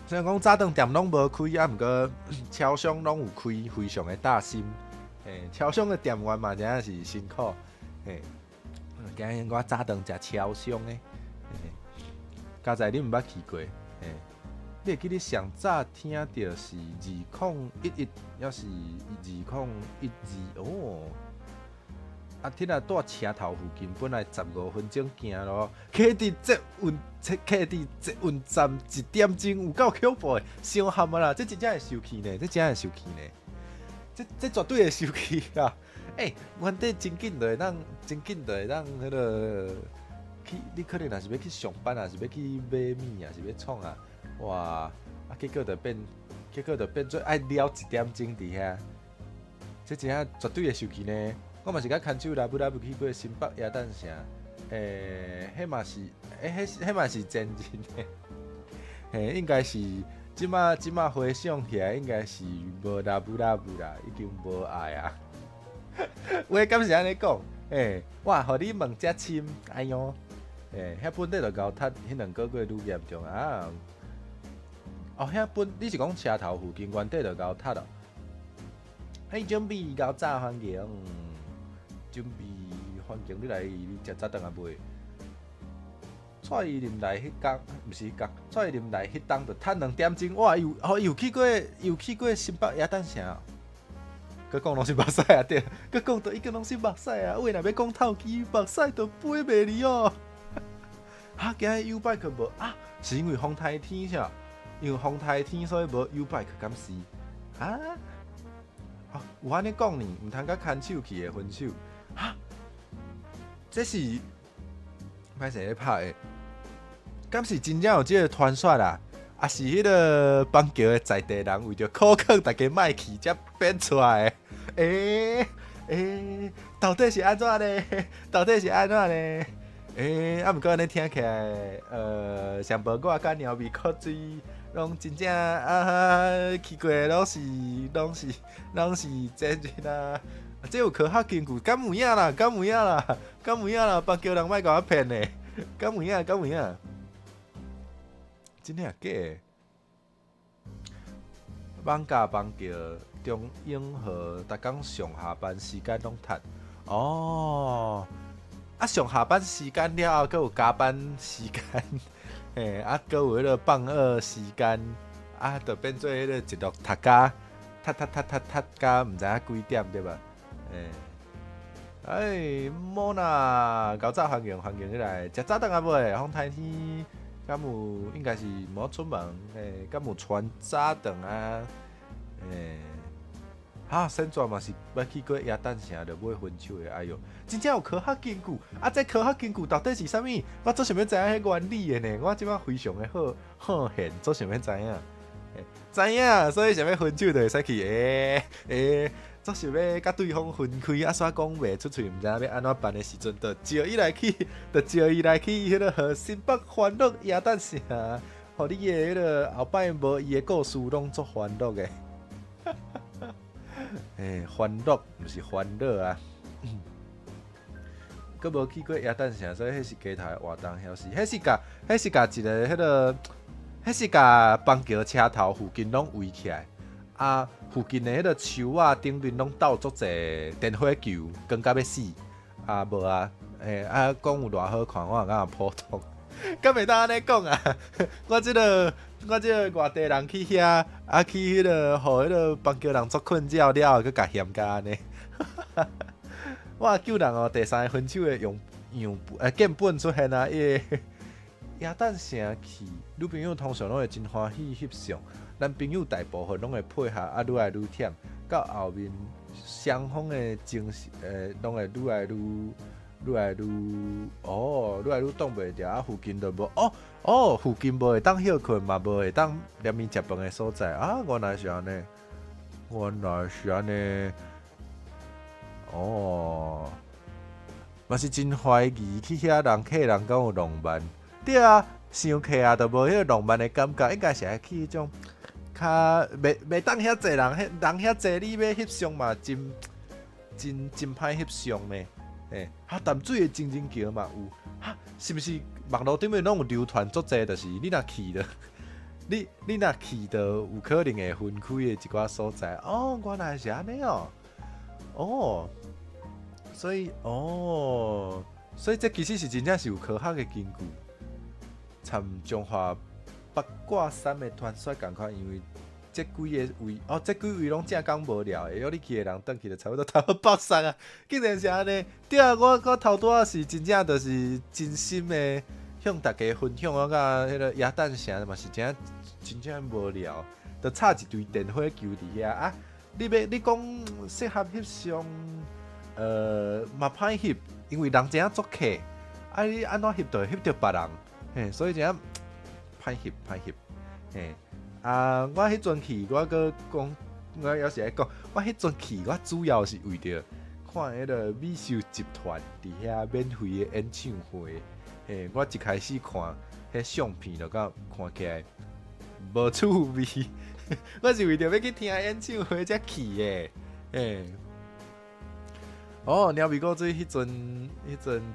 雖然講早頓店攏無開，啊，毋過超商攏有開，非常的貼心。嘿，超商的店員嘛，真正是辛苦。嘿，今日我早頓食超商的。嘿，佳哉，你毋捌去過？嘿，你會記得上早聽著是2011，抑是2012？哦，啊，天啊，蹛車頭附近，本來15分鐘行路，客佇捷運，客佇捷運站一點鐘，有夠恐怖的，傷譀啊啦！這真正會受氣呢，這真正會受氣呢，這絕對會受氣啦！欸，原底真緊就會當，真緊就會當彼个去，你可能若是欲去上班，抑是欲去買物，抑是欲創啊，哇！啊，結果就變做愛尞一點鐘佇遐，這真正絕對會受氣呢。我嘛是共牽手來不來不去過新北耶誕城，欸，彼嘛是，欸，彼彼嘛是前任的，嘿，應該是，這馬回想起來，應該是無 love love 啦，已經無愛啊。話敢是按呢講？欸，哇，予你問遮深，哎喲，欸，遐本底就𠢕踢，彼2個月愈嚴重啊。哦，遐本你是講車頭附近原底就𠢕踢哦？嘿，準備𠢕炸環境，準備環境，你來你食早頓啊未？蔡依林來彼工，毋是彼工，蔡依林來彼冬就趁2點鐘，哇！伊有哦，伊有去過，伊有去過新北耶誕城，閣講攏是目屎啊對，閣講著已經攏是目屎啊！話若欲講透氣，目屎就飛袂離哦。哈，今日 YouBike 無啊？是因為風颱天啥？因為風颱天，所以無 YouBike 敢是？啊？哦，有按呢講呢，毋通佮牽手去會分手。哈？這是歹勢咧拍的？敢是真正有這个傳說啦？抑是彼个板橋的在地人為著考勸大家莫去，才編出來的？欸欸，到底是按怎呢？到底是按怎呢？欸，啊，毋過按呢聽起來，上無我佮鳥味口水，攏真正啊去過，攏是真真啊！這有科學根據，敢有影啦？敢有影啦？敢有影啦？板橋人莫共我騙呢？敢有影？敢有影？真的抑假的？艋舺板橋中永和，逐工上下班時間攏窒。哦，啊上下班時間了後，閣有加班時間，嘿，啊閣有彼个放學時間，啊，就變做彼个一路讀甲，讀讀讀讀讀甲毋知影幾點對吧？欸，哎，莫啦，𠢕早環境環境起來，食早頓啊未？風颱天。敢有應該是無出門，欸，敢有傳早頓啊？欸，哈，先怎嘛是捌去過耶誕城就欲分手的，哎喲，真正有科學根據啊！這科學根據到底是啥物？我足想欲知影彼原理的呢。我這擺非常的好好現，足想欲知影，欸，知影，所以想欲分手就會使去，欸欸，足想欲佮對方分開，啊，煞講袂出喙，毋知影欲按怎辦的時陣，就招伊來去，就招伊來去彼个新北歡樂耶誕城，予你的彼个後擺無伊的故事攏足歡樂的。欸，歡樂毋是歡樂啊！閣無去過耶誕城，所以彼是街頭的活動，還是彼是共一个彼个，彼是共板橋車頭附近攏圍起來，啊，附近的彼个樹仔頂面攏鬥足濟電火球，光甲欲死。啊，無啊，欸，啊，講有偌好看，我也感覺普通。敢會當按呢講啊？我這个外地人去遐，啊去彼个，予彼个板橋人足困擾了後，閣共嫌甲按呢。我救人哦，第三个分手的樣樣本，見本出現啊！伊个耶誕城去，女朋友通常攏會真歡喜翕相，男朋友大部分攏會配合，啊，愈來愈忝，到後面雙方的情緒，攏會愈來愈。愈來愈哦，愈來愈擋袂牢啊！附近都無哦哦，附近無會當歇睏嘛，無會當連麵食飯的所在啊！原來是按呢，原來是按呢，哦，嘛是真懷疑去遐人客人敢有浪漫？對啊，傷客啊，就無彼个浪漫的感覺，應該是愛去彼種較袂當遐濟人，彼人遐濟，你欲翕相嘛，真真真歹翕相呢。欸，哈，淡水的情人橋嘛有，哈，是毋是網路頂面攏有流傳足濟，就是你若去著，你若去著有可能會分開的一寡所在。哦，原來是按呢哦，哦，所以哦，所以這其實是真正是有科學的根據，參彰化八卦山的傳說仝款，因為這幾个位哦，這幾位攏正講無聊的，約你去的人轉去就差不多頭北送啊，竟然是按呢。對啊，我頭拄仔是真正就是真心的向大家分享，我感覺彼个耶誕城嘛是真真正無聊，就插一堆電火球佇遐啊。你欲你講適合翕相，嘛歹翕，因為人真正足客，啊你按怎翕就會翕著別人，嘿，所以真正歹翕歹翕，嘿。啊！我彼陣去，我閣講，我猶是愛講，我彼陣去，我主要是為著看彼个美秀集團佇遐免費的演唱會。嘿，我一開始看彼相片，就感覺看起來無趣味。我是為著欲去聽演唱會才去的，欸。哦，鳥美古水彼陣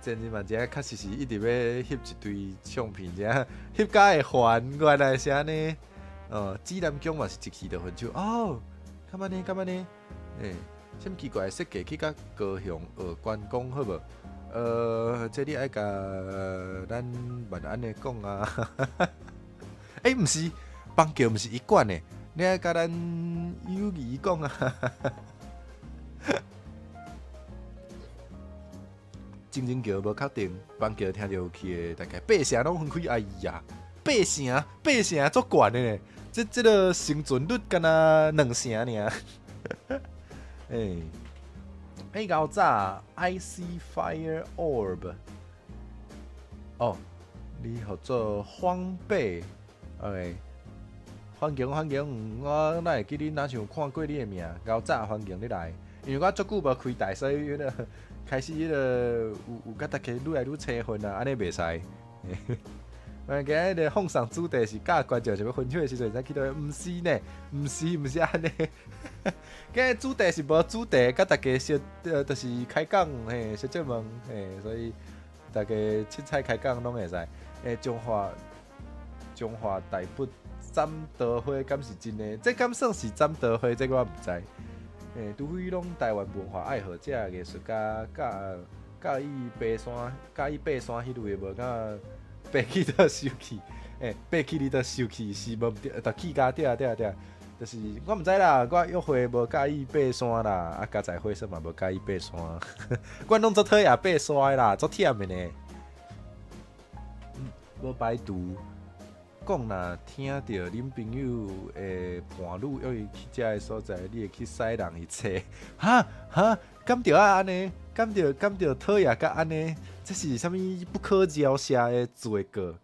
前日嘛，真確實是一直欲翕一堆相片，這翕甲會煩，原來是按呢。哦，指南宮嘛是一去就分手哦，敢按呢？敢按呢？欸，啥物奇怪的設計去甲高雄學關公好無？這你愛共咱萬安的講啊。欸，毋是，邦橋毋是伊管的，你愛共咱友誼講啊。情人橋無確定，邦橋聽著有去的，大概八成攏分開。哎呀，八成八成足懸的呢，這個生存率敢若兩成爾。欸，欸，𠢕早 Icy Fire Orb，哦，你號做荒貝，OK，歡迎歡迎，我哪會記你若像看過你的名，𠢕早歡迎你來，因為我足久無開台，所以彼個開始彼個有共大家愈來愈青分啊，按呢袂使。我今日的放送主題是教觀眾想欲分手的時陣，才去佗，毋是呢，毋是毋是按呢。今日主題是無主題，共大家小就是開講嘿，小質問嘿，所以大家凊彩開講攏會使。欸，彰化台北斬桃花敢是真的？這敢算是斬桃花？這我毋知。欸，除非攏台灣文化愛好者、藝術家、佮意爬山、佮意爬山彼類的，無敢爬去倒收去？欸，爬去你倒收去是無毋對，就去甲對啊對啊對啊，就是我毋知啦，我約會無佮意爬山啦，啊，加在花生嘛無佮意爬山，我攏足討厭爬山的啦，足忝的呢。無排除講若聽著恁朋友的伴侶約伊去遮个所在，你會去使人去揣？哈哈，敢著愛按呢？敢著討厭甲按呢？這是啥物不可饒恕的罪過？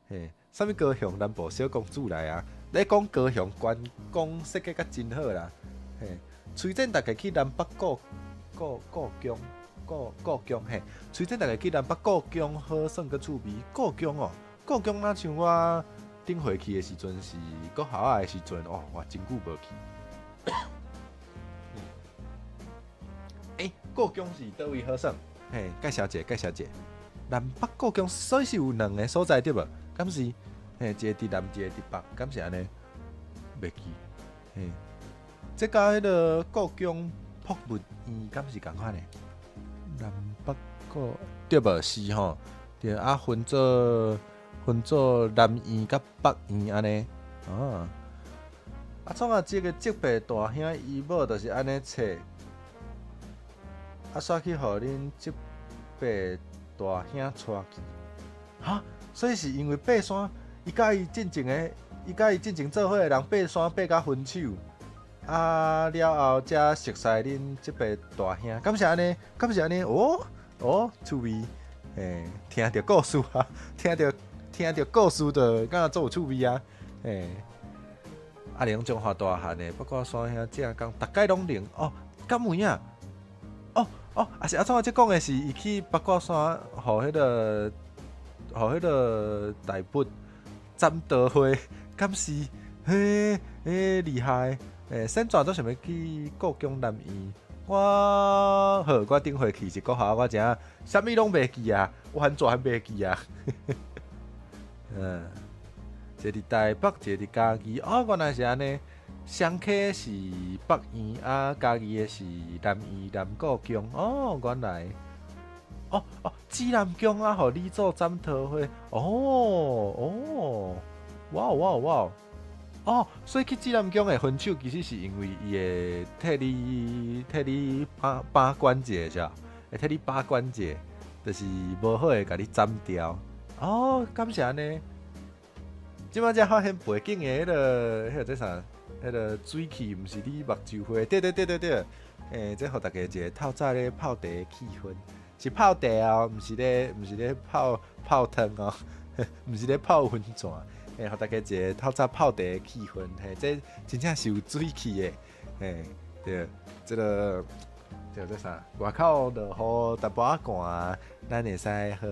嘿，啥物高雄南部小公主來啊？咧講高雄觀光設計甲真好啦。嘿，推薦大家去南北故宮嘿，推薦大家去南北故宮好耍閣趣味。故宮哦，故宮若像我頂回去的時陣是閣校仔的時陣哦，哇，真久無去。欸，故宮是佗位好耍？嘿，介紹者，介紹者。南北故宮所以是有兩个所在對無？敢是？嘿，一个佇南，一个佇北，敢是按呢？袂記。嘿，這佮彼个故宮博物院敢是仝款的？南北故對無？是吼，對啊，分做南院佮北院按呢。哦，啊，創啊，這個叔伯大兄伊某就是按呢揣，啊，煞去予恁叔伯大兄娶去，哈？所以是因為爬山，伊佮伊進前做伙的人爬山爬甲分手，啊了後才熟似恁叔伯大兄，敢是按呢？敢是按呢？哦哦，趣味，嘿，聽著故事啊，聽著故事就感覺足有趣味啊，嘿。啊，連彰化大漢的，八卦山遐正講，逐擺攏靈哦，敢有影？哦哦，啊是阿創啊，這講的是伊去八卦山，予彼個台北斬桃花，敢是？嘿，嘿厲害！欸，先怎都想欲去故宮南院，我好，我頂回去是國校，我知影啥物攏袂記啊，我很大漢袂記啊。嗯，一個佇台北，一個佇嘉義，哦，原來是按呢。雙溪是北院，啊，嘉義的是南院南故宮。哦，原來，哦哦，指南宮啊，予你做斬桃花。哦哦，哇哇哇！哦，所以去指南宮會分手，其實是因為伊會替你把關者是吧？會替你把關者，就是無好會共你斬掉。哦，敢是按呢？這擺才發現背景的彼個這啥？彼個水氣毋是你目睭花，對對對對對，欸，這予大家一個透早咧泡茶的氣氛，是泡茶哦，毋是咧泡泡湯哦，毋是咧泡溫泉，欸，予大家一個透早泡茶的氣氛，嘿，這真正是有水氣的，嘿，對，這個叫做啥？外口落雨淡薄仔寒，咱會使好，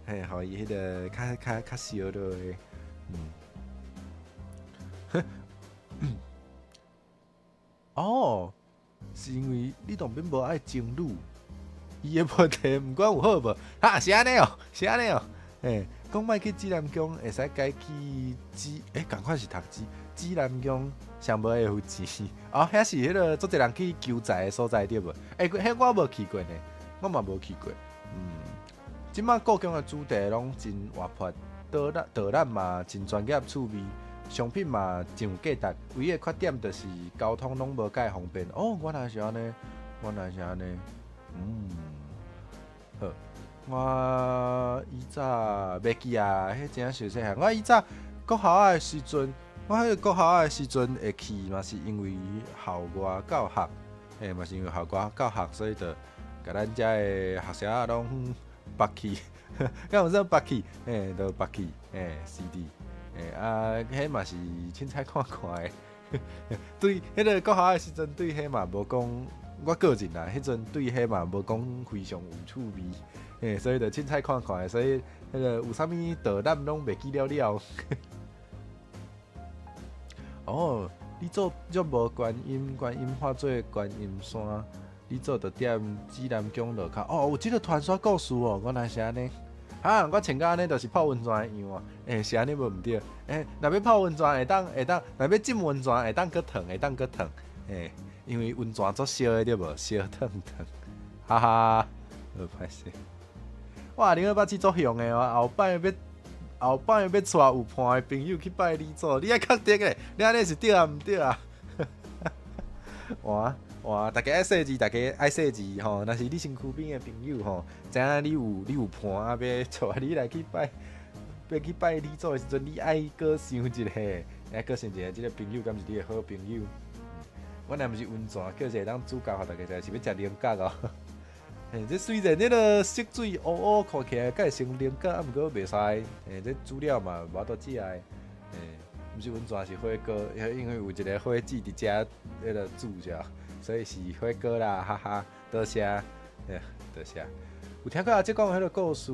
嘿，予伊彼個較較較燒落的，嗯。哦，是因為你當兵無愛情侶，伊的問題毋管有好無，哈，是按呢哦，是按呢哦，欸，講莫去指南宮，會使改去指，欸，仝款是讀指，指南宮上無會有錢，哦，遐是彼个足濟人去求財的所在對無？欸，彼我無去過呢，我嘛無去過，這擺故宮的主題攏真活潑，導覽嘛真專業趣味，商品嘛真有價值。唯一的缺點就是交通攏無蓋方便。哦，原來是按呢，原來是按呢。好，我以早袂記啊，彼真小細漢。我以早國校的時陣，我彼個國校的時陣會去嘛，是因為校外教學，欸，嘛是因為校外教學，所以就共咱遮的學生仔攏縛去，敢有算縛去？欸，就縛去，欸，CD，欸啊，彼嘛是凊彩看看的。對，彼個國校的時陣，對彼嘛無講，我個人啊，彼陣對彼嘛無講非常有趣味，欸，所以就凊彩看看的，所以彼個有啥物導覽攏袂記了了。哦，你做足無觀音，觀音化做觀音山。你做就踮指南宮路跤。哦，有這個傳說故事哦，原來是按呢。哈，我穿甲按呢，就是泡溫泉的樣啊。欸，是按呢無毋對。欸，若欲泡溫泉會當會當，若欲浸溫泉會當閣燙，會當閣燙。欸，因為溫泉足燒的對無？燒燙燙。哈哈，好歹勢。哇，恁個捌去足凶的哦，後擺欲帶有伴的朋友去拜呂祖，你愛確定的，你按呢是對抑毋對啊？哇哇，大家愛細緻，大家愛細緻吼。若是你身軀邊的朋友吼，知影你有伴啊，欲帶你來去拜，欲去拜呂祖的時陣，你愛閣想一下，愛閣想一下，這個朋友敢是你的好朋友？我若毋是溫泉，叫一個人煮咖啡，大家知是欲食菱角哦。嘿，這雖然這个色水烏烏看起來敢會像菱角，啊，毋過袂使。嘿，這煮了嘛無法度食的。嘿，毋是溫泉是火鍋，因為有一個火姊佇遮彼个煮者，所以是火鍋啦，哈哈，多謝，多謝。有聽過阿叔講彼个故事，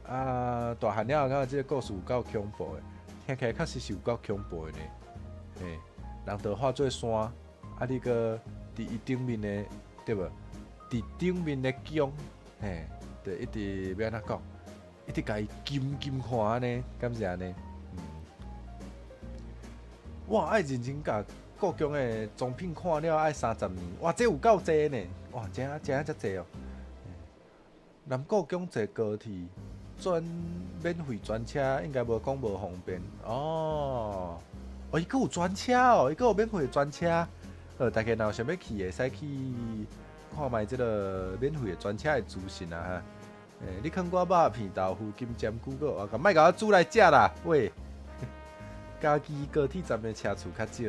啊，大漢了後感覺這個故事有夠恐怖的，聽起來確實是有夠恐怖的呢。嘿，人就化做山，啊，你閣佇伊頂面的，對無？佇頂面的宮，嘿，就一直欲按怎講，一直共伊緊緊看按呢，敢是按呢？哇！愛認真共故宮的裝品看了愛30年，哇！這有夠濟呢！哇，真真遮濟哦。南故宮坐高鐵轉免費專車，應該無講無方便哦。哦，伊閣有專車哦，伊閣有免費專車。好，大家若有想欲去，會使去看覓這个免費的專車的資訊啊哈。欸，你囥我肉片豆腐金針菇閣我莫共我煮來食啦，喂！嘉義高鐵站的車次較少。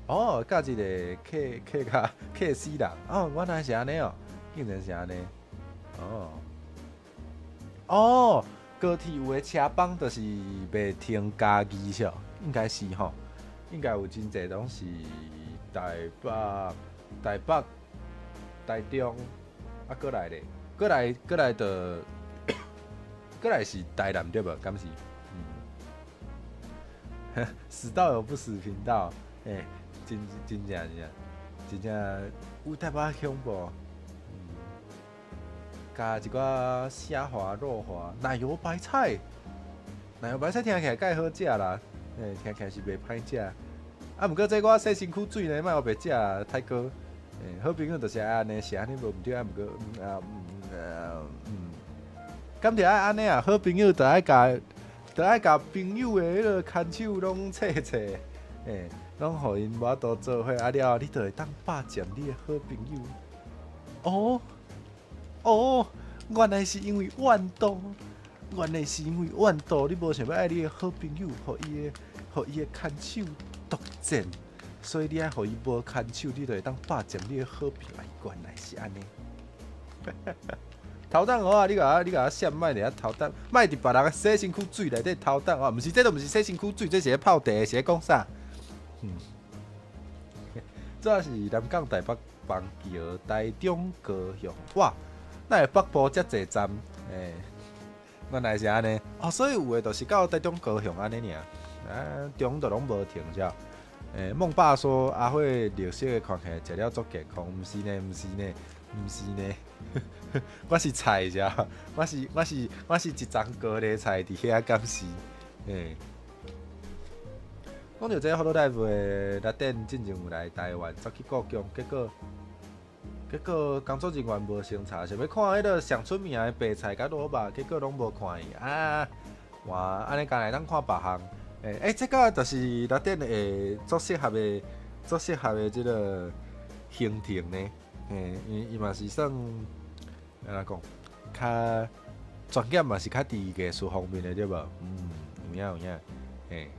哦，佮一个客客較客死人。哦，原來是按呢哦，竟然是按呢。哦。哦，高鐵有的車班就是袂停嘉義是，應該是吼，應該有真濟攏是台北、台北、台中，啊，閣來咧，閣來閣來就，閣來是台南對無？敢是？死道友不死頻道，欸，真真正真正真正有淡薄仔恐怖。加一寡蝦滑肉滑奶油白菜，奶油白菜聽起來蓋好食啦，欸，聽起來是袂歹食。啊，毋過這我洗身軀水呢，莫烏白食太過。欸，好朋友就是愛按呢，是按呢無毋對啊，毋過，啊，嗯，嗯，敢著愛按呢啊？好朋友著愛共朋友的彼个牽手攏切切，欸，攏予𪜶無法度做伙，啊了後你就會當霸佔你的好朋友。哦，哦，原來是因為怨妒，原來是因為怨妒，你無想欲愛你的好朋友，予伊的牽手獨佔，所以你愛予伊無牽手，你就會當霸佔你的好朋友。原來是按呢。頭等好啊！你共我閃，莫佇遐頭等，莫佇別人的洗身軀水內底頭等啊！毋是，這都毋是洗身軀水，這是咧泡茶，是咧講啥？主要是南港、台北、板橋、台中、高雄，哇！哪會北部遮濟站？欸，原來是按呢。哦，所以有的就是到台中、高雄按呢爾，啊，中就攏無停遮。欸，夢爸說阿慧綠色的看起來食了足健康，毋是呢，毋是呢，毋是呢，我是菜啫，我是一欉高麗菜佇遐敢是，欸。講著這個 Hololive 的來電進前有來台灣，走去故宮，結果工作人員無先查，想欲看彼个上出名的白菜佮滷肉，結果攏無看伊啊！哇，按呢敢會當看別項。欸欸，這个就是來電會足適合的這个行程呢。嘿，伊嘛是算按怎講，較專業嘛是較佇藝術方面的對無？嗯，有影有影，嘿。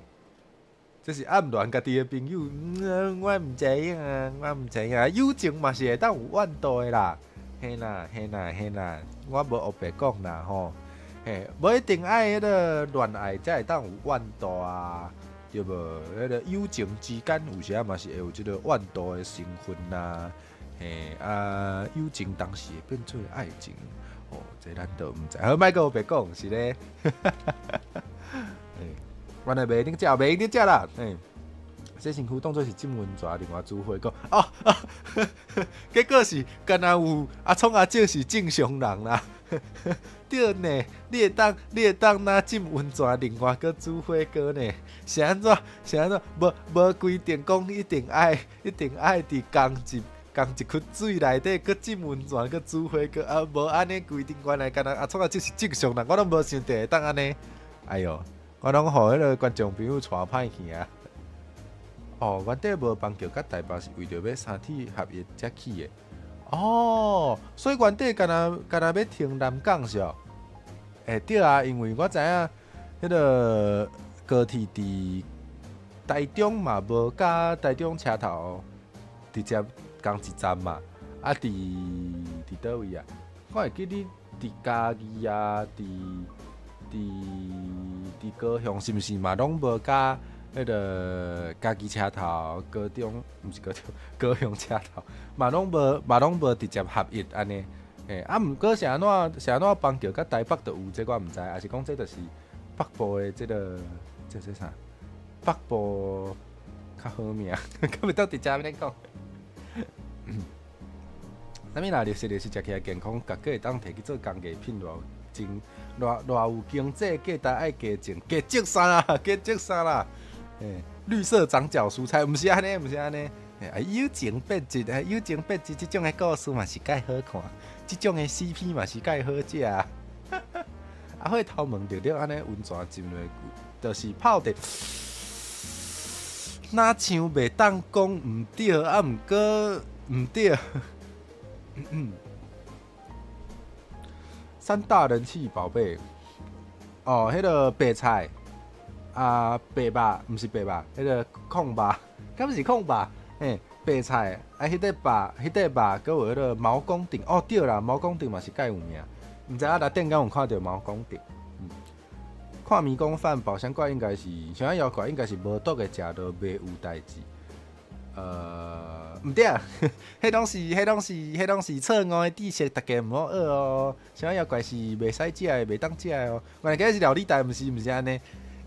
這是暗戀家己的朋友，嗯，我毋知影啊，我毋知影。友情嘛是會當有怨度的啦，嘿啦，嘿啦，嘿啦，我無烏白講啦吼，嘿，無一定愛彼个戀愛才會當有怨度啊，對無？彼个友情之間有時仔嘛是會有這个怨度的成分啊，嘿啊，友情當時會變做愛情，哦，這咱都毋知。好，莫閣烏白講，是咧。原來袂用食，袂用食啦！嘿，洗身軀當做是浸溫泉，另外煮火鍋。哦，結果是敢若有阿聰阿叔是正常人啦。對呢，你會當若浸溫泉，另外閣煮火鍋呢？是按怎？是按怎？無規定講一定愛佇仝一窟水內底閣浸溫泉，閣煮火鍋啊！無按呢規定，原來敢若阿聰阿叔是正常人，我攏無想著會當按呢。哎喲！我攏予彼个觀眾朋友帶歹去啊！哦，原底無板橋佮台北是為著欲三鐵合一才起的。哦，所以原底敢若欲停南港是哦？欸，對啊，因為我知影彼个高鐵佇台中嘛無佮台中車頭直接仝一站嘛。啊，佇佗位啊？我會記得佇嘉義啊，佇高雄是毋是嘛攏無佮彼个嘉義車頭、高中，毋是高中，高雄車頭嘛攏無嘛攏無直接合一按呢。欸，啊，毋過是按怎板橋佮台北就有這個我毋知，抑是講這就是北部的這个這這啥？北部較好命，敢會當直接按呢講？啥物啦？綠色綠色食起來健康，家己會當提去做工藝品偌真偌偌有經濟價值，愛加種加種啥啦？加種啥啦？欸，綠色長腳蔬菜，毋是按呢，毋是按呢。欸，友情變質，啊，友情變質，這種的故事嘛是蓋好看，這種的 CP 嘛是蓋好食。阿慧頭毛著著按呢溫泉浸落，就是泡佇，若像袂當講毋對，啊，毋過毋對。三大人氣寶貝，哦，彼个白菜，啊，白肉，毋是白肉，彼个炕肉，敢是炕肉？嘿，白菜，啊，彼塊肉，閣有彼个毛公鼎，哦，對啦，毛公鼎嘛是蓋有名，毋知影來頂敢有看著毛公鼎？嗯，看迷宮飯寶箱怪應該是，啥妖怪應該是無毒的，食都袂有代誌。毋對，彼攏是錯誤的知識，大家毋好學哦。啥妖怪是袂使食的，袂當食的哦。原來這是料理台，毋是按呢。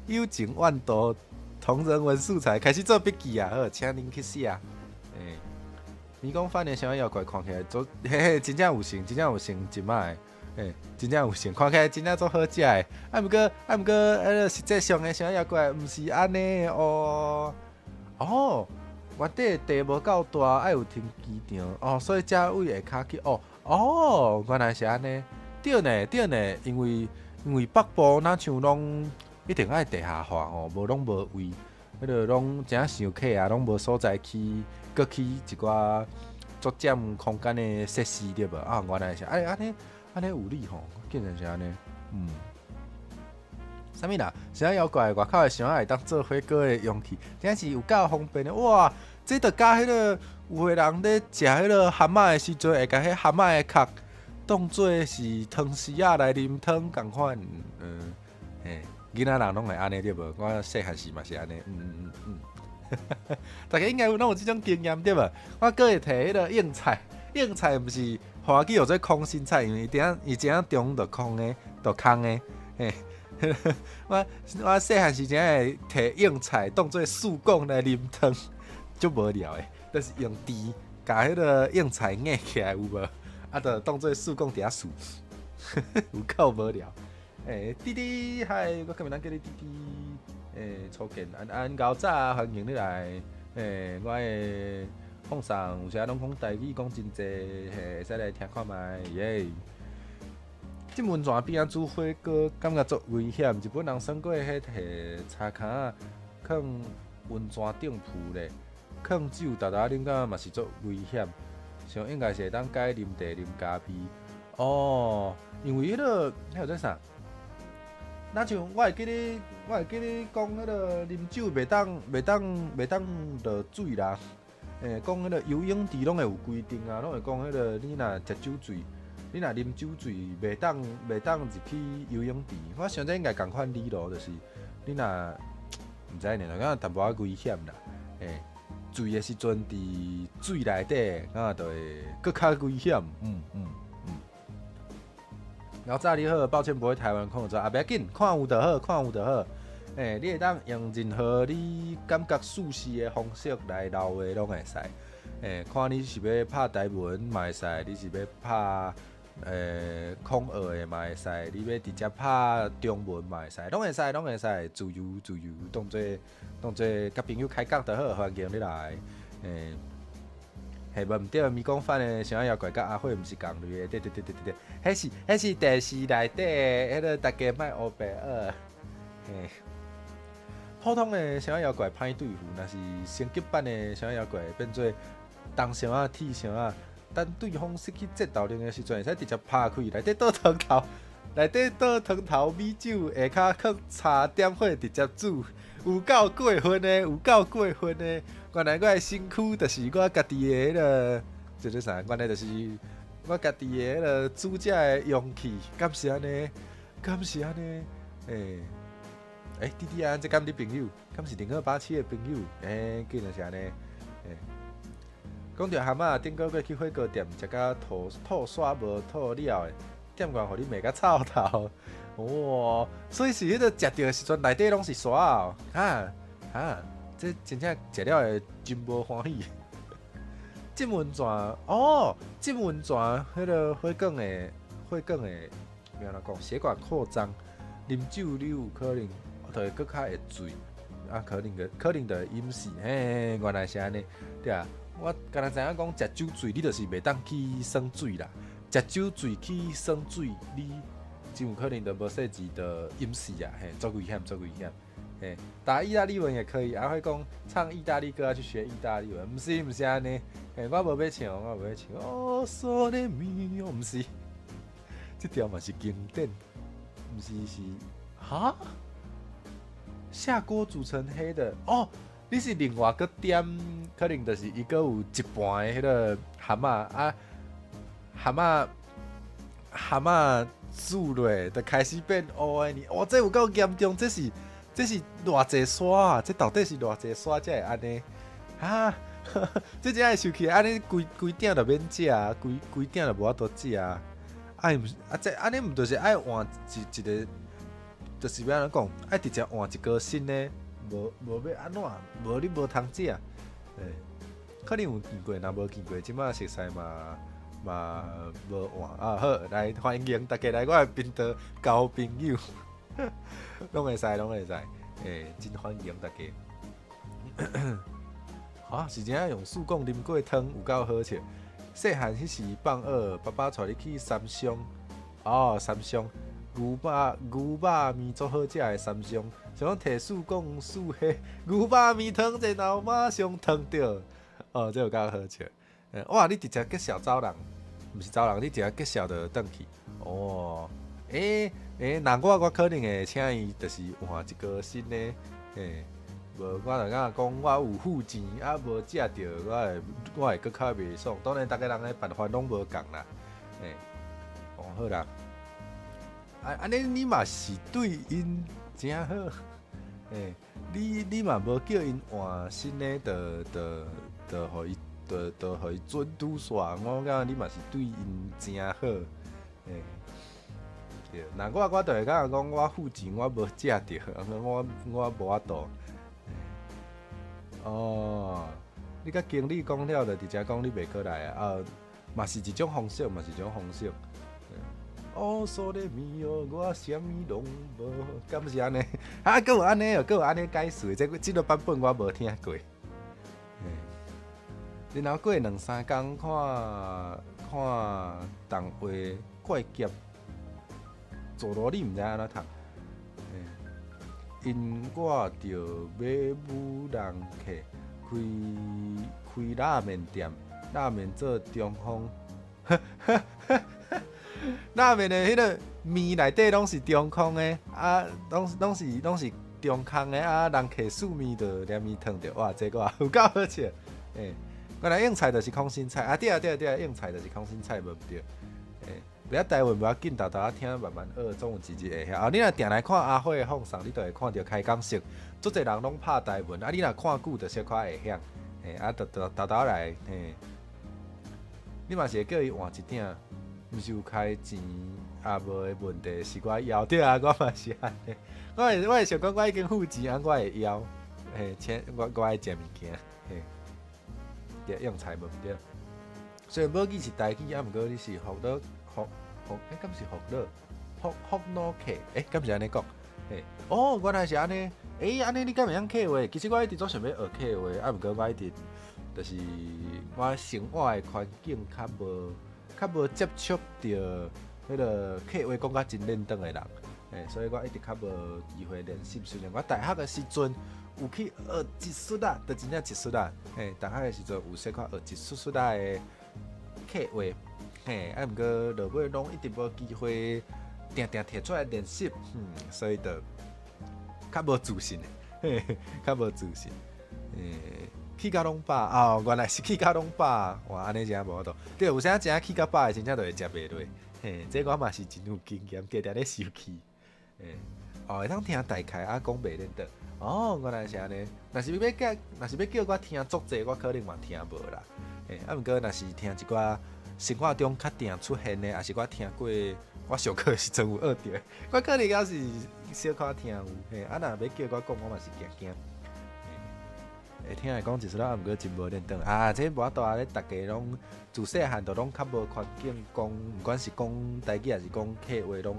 友情怨度同人文素材，開始做筆記啊！好，請恁去寫。欸，迷宮飯的啥妖怪看起來足，嘿嘿，真正有型，真正有型，一擺的，欸，真正有型，看起來真正足好食的。啊，毋過，彼个實際上的啥妖怪毋是按呢哦。哦。原底地無夠大，愛有停機場哦，所以這位會較去哦哦，原來是按呢，對呢對呢，因為北部若像攏一定愛地下化吼，無攏無位，彼个攏真傷客啊，攏無所在去，閣起一寡足佔空間的設施對無？啊，原來是哎按呢按呢有理吼，竟然是按呢，嗯。啥物啦？啥妖怪外口的箱仔會當做火鍋的容器，真是有夠方便的哇！這就佮彼个有的人咧食彼个蚶仔的時陣，會共彼蚶仔的殼當做是湯匙仔來啉湯仝款，嗯，嘿，囡仔人攏會按呢對無？我細漢時嘛是按呢，嗯嗯嗯嗯，大家應該有攏有這種經驗對無？我閣會提彼個硬菜，硬菜毋是歡喜號做空心菜，因為伊頂伊正中就空的，就空的，嘿。我細漢時陣會提硬菜當做欶管來啉湯，足無聊的，就是用甜共彼个硬菜壓起來有無？啊，就當做欶管佇遐欶，有夠無聊。欸，弟弟，嗨，我今日咱叫你弟弟。欸，初見安安高早，歡迎你來。欸，我的放送有時攏講台語講真濟，嘿，會使來聽看覓耶。這溫泉邊仔煮火鍋，感覺足危險。日本人耍過彼提柴坩仔，囥溫泉頂浮咧，囥酒沓沓啉，敢嘛是足危險。想應該是會當改啉茶、啉咖啡。哦，因為彼个彼叫做啥？若像我會記得，我會記得講彼个啉酒袂當落水啦。欸，講彼个游泳池攏會有規定啊，攏會講彼个你若食酒醉，你若啉酒醉，袂當入去游泳池。我想這應該仝款理路，就是你若毋知呢，感覺淡薄仔危險啦。欸，醉的時陣佇水內底，敢就會閣較危險。老早你好，抱歉不會台灣看有啊，袂要緊，看有就好，看有就好。欸，你會當用任何你感覺舒適的方式來留話，攏會使。欸，看你是欲拍台文嘛會使，你是欲拍空學的嘛會使，你欲直接拍中文嘛會使，攏會使，攏會使，自由自由，當做佮朋友開講就好，歡迎你來。欸，嘿，無毋對，迷宮飯的啥妖怪佮阿慧毋是仝類的，對對對對對對，彼是電視內底的，彼个大家莫烏白學。嘿，普通的啥妖怪歹對付，若是升級版的啥妖怪變做銅箱仔、鐵箱仔，等對方失去戰鬥力的時陣，會使直接拍開，內底倒湯頭，內底倒湯頭米酒，下跤囥茶點火直接煮，有夠過分的，有夠過分的。原來我的身軀就是我家己的彼个，叫做啥？原來就是我家己的彼个煮食的容器，敢是按呢？敢是按呢？欸，欸，弟弟啊，這敢你朋友？敢是0287的朋友？欸，竟然是按呢？欸，講著蚶仔，頂個月去火鍋店食甲吐吐煞無吐了的，店員予你罵甲臭頭。哇！所以是彼個食著的時陣，內底攏是沙哦，哈哈。這真正食了會真無歡喜。浸溫泉哦，浸溫泉彼个血管會，欲按怎講？血管擴張，啉酒你有可能就會閣較會醉，啊，可能就會飲死。嘿，原來是按呢，對啊。我敢若知影講，食酒醉你就是袂當去耍水啦。食酒醉去耍水，你真有可能就無細緻就飲死啊！嘿，足危險，足危險。嘿，打意大利文也可以，啊，會講唱意大利歌，去學意大利文，毋是毋是按呢，嘿，我無欲唱，我無欲唱。哦，sole mio，毋是，這條嘛是經典，毋是是，哈？下鍋煮成黑的哦，你是另外閣點，可能就是伊閣有一半的彼个蚶仔啊，蚶仔煮落，就開始變烏的呢。哇，這有夠嚴重，這是偌濟沙啊？這到底是偌濟沙才會按呢？哈，這真會生氣，按呢規規鼎就免食，規規鼎就無法度食啊！啊，毋是啊，這按呢毋就是愛換一一个，就是欲按怎講，愛直接換一鍋新的，無無欲按怎？無你無通食。欸，可能有見過，若無見過，這擺熟似嘛嘛無換啊。好，來歡迎大家來我的頻道交朋友。攏會使，攏會使，欸，真歡迎大家。哈，是真正用欶管啉過湯，有夠好笑。細漢彼時放學，爸爸帶你去三湘，哦，三湘牛肉麵足好食的三湘，想講提欶管欶彼牛肉麵湯，然後馬上湯著，哦，這有夠好笑。哇，你直接介紹走人，毋是走人，你直接介紹就轉去。哦，欸欸，那我可能會請伊，就是換一個新的，欸，無我就感覺講我有付錢，啊無食著，我會閣較袂爽。當然，逐个人的辦法攏無仝啦，欸，哦好啦，啊按呢你嘛是對𪜶誠好，欸，你嘛無叫𪜶換新的，就予伊，就予伊準拄煞。我感覺你嘛是對𪜶誠好，欸。對，若我就會感覺講我付錢我無食著，我無法度。哦，你佮經理講了，就直接講你袂過來啊，嘛是一種方式，嘛是一種方式。哦，so le mio，我啥物攏無，敢是按呢？啊，閣有按呢哦，閣有按呢解釋，這個版本我無聽過。然後過兩三工看看動畫怪俠，佐羅你毋知按怎讀？𪜶我著欲舞人客開開拉麵店，拉麵做中風，拉麵的彼个麵內底攏是中空的，啊，攏是中空的，啊，人客欶麵就連麵燙著，哇，這個有夠好笑，欸，原來應菜就是空心菜，啊對啊對啊對啊，應菜就是空心菜，無毋對，欸，袂曉台文無要緊，沓沓仔聽慢慢學，總有一日會曉。啊，你若定來看阿火的放送，你就會看著開講式，足濟人攏拍台文，啊，你若看久就小可會曉，欸，啊，就沓沓來，嘿，你嘛是會叫伊換一鼎，毋是有開錢也無的問題，是我枵，對啊，我嘛是按呢，我會想講我已經付錢，啊，我會枵，嘿，請我愛食物件，嘿，對，用菜無毋對。雖然母語是台語，啊，毋過你是福樂福福，欸，敢是福樂福福諾客？欸，敢是按呢講？嘿，哦，原來是按呢，欸，按呢你敢會曉客話？其實我一直足想欲學客話，啊，毋過我一直就是我生活的環境較無接觸著彼个客話講甲真輪轉的人，欸，所以我一直較無機會練習。雖然我大學的時陣有去學一絲仔，就真正一絲仔，嘿，大學的時陣有小可學一絲絲仔的客話，嘿，啊，毋過落尾攏一直無機會，定定提出來練習，所以就較無自信，嘿，較無自信，欸，氣甲攏飽，哦，原來是氣甲攏飽，哇，按呢真無法度。對，有啥真氣甲飽的，真正就會食袂落，嘿，這我嘛是真有經驗，定定咧生氣，欸，哦，會當聽大概啊，講袂輪轉，哦，原來是按呢。若是欲叫我聽足濟，我可能嘛聽無啦，嘿，啊，毋過若是聽一寡生活中較定出現的，抑是我聽過，我上課的時陣有學著，我可能猶是小可聽有，嘿，啊，若欲叫我講，我嘛是驚驚。會聽會講一絲仔，啊，毋過真無輪轉啊！這無法度啊！咧逐家攏自細漢就攏較無環境講，毋管是講台語抑是講客話，攏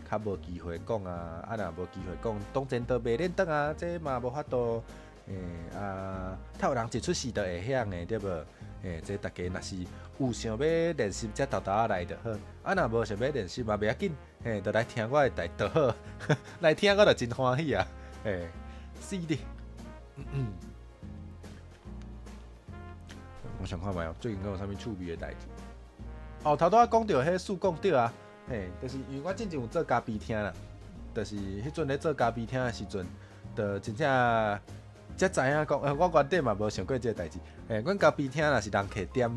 較無機會講啊！啊，若無機會講，當然就袂輪轉啊！這嘛無法度。欸啊，透人一出世就會曉的，對無？欸，這逐家若是有想欲練習，才沓沓仔來就好。啊，若無想欲練習嘛袂要緊，嘿，就來聽我的台就好。來聽我就真歡喜啊！嘿，是的。嗯。我想看覓哦，最近閣有啥物趣味的代誌？哦，頭拄仔講著彼試講對啊，嘿，就是因為我進前有做咖啡廳啦，就是彼陣咧做咖啡廳的時陣，就真正才知影講，我原底嘛無想過這个代誌。嘿，阮咖啡廳若是人客點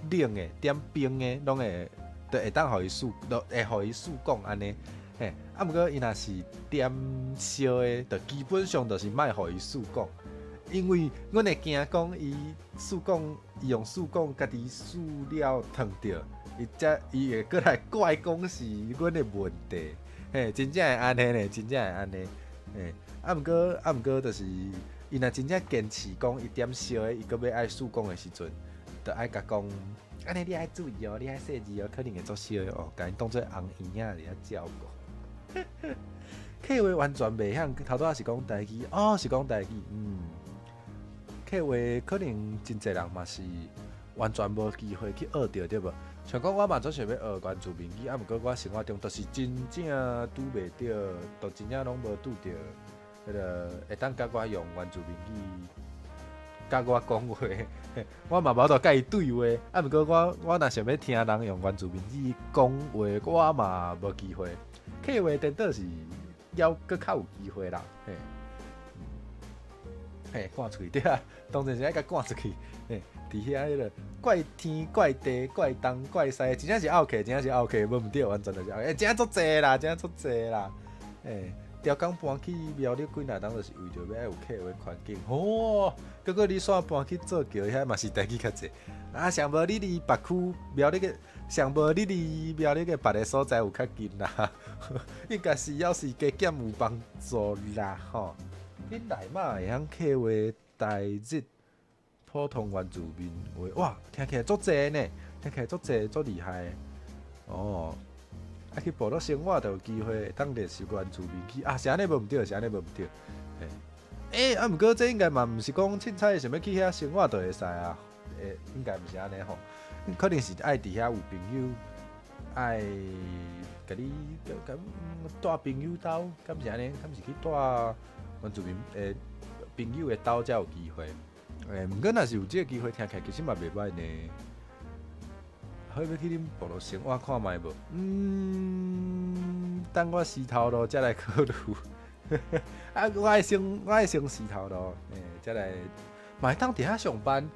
冷的、點冰的，攏會就會當予伊試，就會予伊試講按呢。嘿，啊，毋過伊若是點燒的，就基本上就是莫予伊試講。因為阮會驚講伊試講，伊用試講家己試了燙著，伊才伊會閣來怪講是阮的問題，嘿，真正會按呢呢，真正會按呢，嘿，啊，毋過啊，毋過就是伊若真正堅持講伊點燒的，伊閣欲愛試講的時陣，就愛共講，按呢你愛注意哦，你愛細膩哦，可能會足燒的哦，共𪜶當做紅嬰仔佇遐照顧。客話完全袂曉，頭拄仔是講台語，哦，是講台語，嗯。客話可能真濟人嘛是完全無機會去學著對無？像講我嘛足想欲學原住民語，啊，毋過我生活中就是真正拄袂著，就真正攏無拄著彼个會當共我用原住民語共我講話，我嘛無法度共伊對話。啊，毋過我若想欲聽人用原住民語講話，我嘛無機會。客話顛倒是猶閣較有機會啦，嘿。嘿，趕出去對啊，當然是愛共趕出去。嘿，佇遐彼个怪天怪地怪東怪西，真正是奧客，真正是奧客，無毋對，完全就是奧客。欸，真正足濟啦，真正足濟啦。欸，刁工搬去苗栗幾若冬，就是為著欲愛有客話環境。吼，閣閣你煞搬去做橋遐嘛是代誌較濟。啊，上無你離別區苗栗的，上無你離苗栗的別个所在有較近啦。應該是猶是加減有幫助啦，吼。恁內馬會曉刻畫台日普通原住民話，哇，聽起來足濟呢，聽起來足濟足厲害的。哦，啊去部落生活就有機會會當練習原住民語啊，是按呢無毋對，是按呢無毋對。欸，啊，毋過這應該嘛毋是講凊彩想欲去遐生活就會使啊。欸，應該毋是按呢吼，可能是愛佇遐有朋友，愛共你共蹛朋友兜，敢是按呢？敢是去蹛原住民的朋友的兜才有機會。欸，毋過若是有這個機會，聽起來其實嘛袂䆀呢。好欲去恁部落生活看覓無？嗯，等我死頭路才來考慮。啊，我愛先死頭路，欸，才來嘛會當佇遐上班。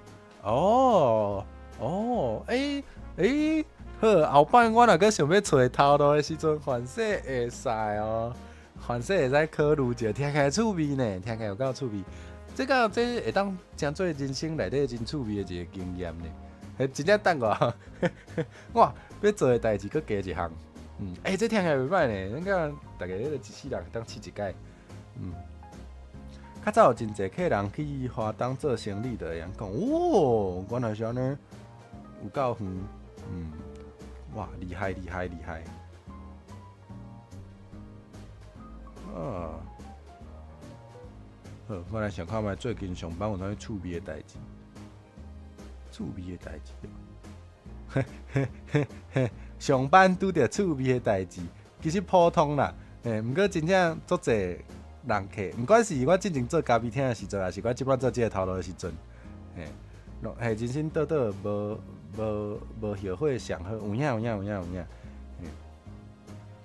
哦哦，欸欸，好，後擺我若閣想欲揣頭路的時陣，凡勢會使哦，凡勢會使考慮者，聽起來趣味呢，聽起來有夠趣味。這個這會當成做人生內底真趣味的一個經驗呢。欸，真正等我，我欲做的代誌閣加一項。嗯，欸，這聽起來袂䆀呢，咱個逐家彼個一世人會當試一擺。嗯。較早有真濟客人去花東做生理，就會曉講，哦，原來是按呢，有夠遠，嗯，哇，厲害厲害厲害，啊，好，我來想看覓最近上班有啥物趣味的代誌，趣味的代誌，嘿嘿嘿嘿，上班拄著趣味的代誌，其實普通啦，欸，毋過真正足濟。人客，毋管是我進前做咖啡廳的時陣，抑是我這擺做這個頭路的時陣，嘿，嘿，人生倒倒無無無後悔上好，有影有影有影有影，嘿，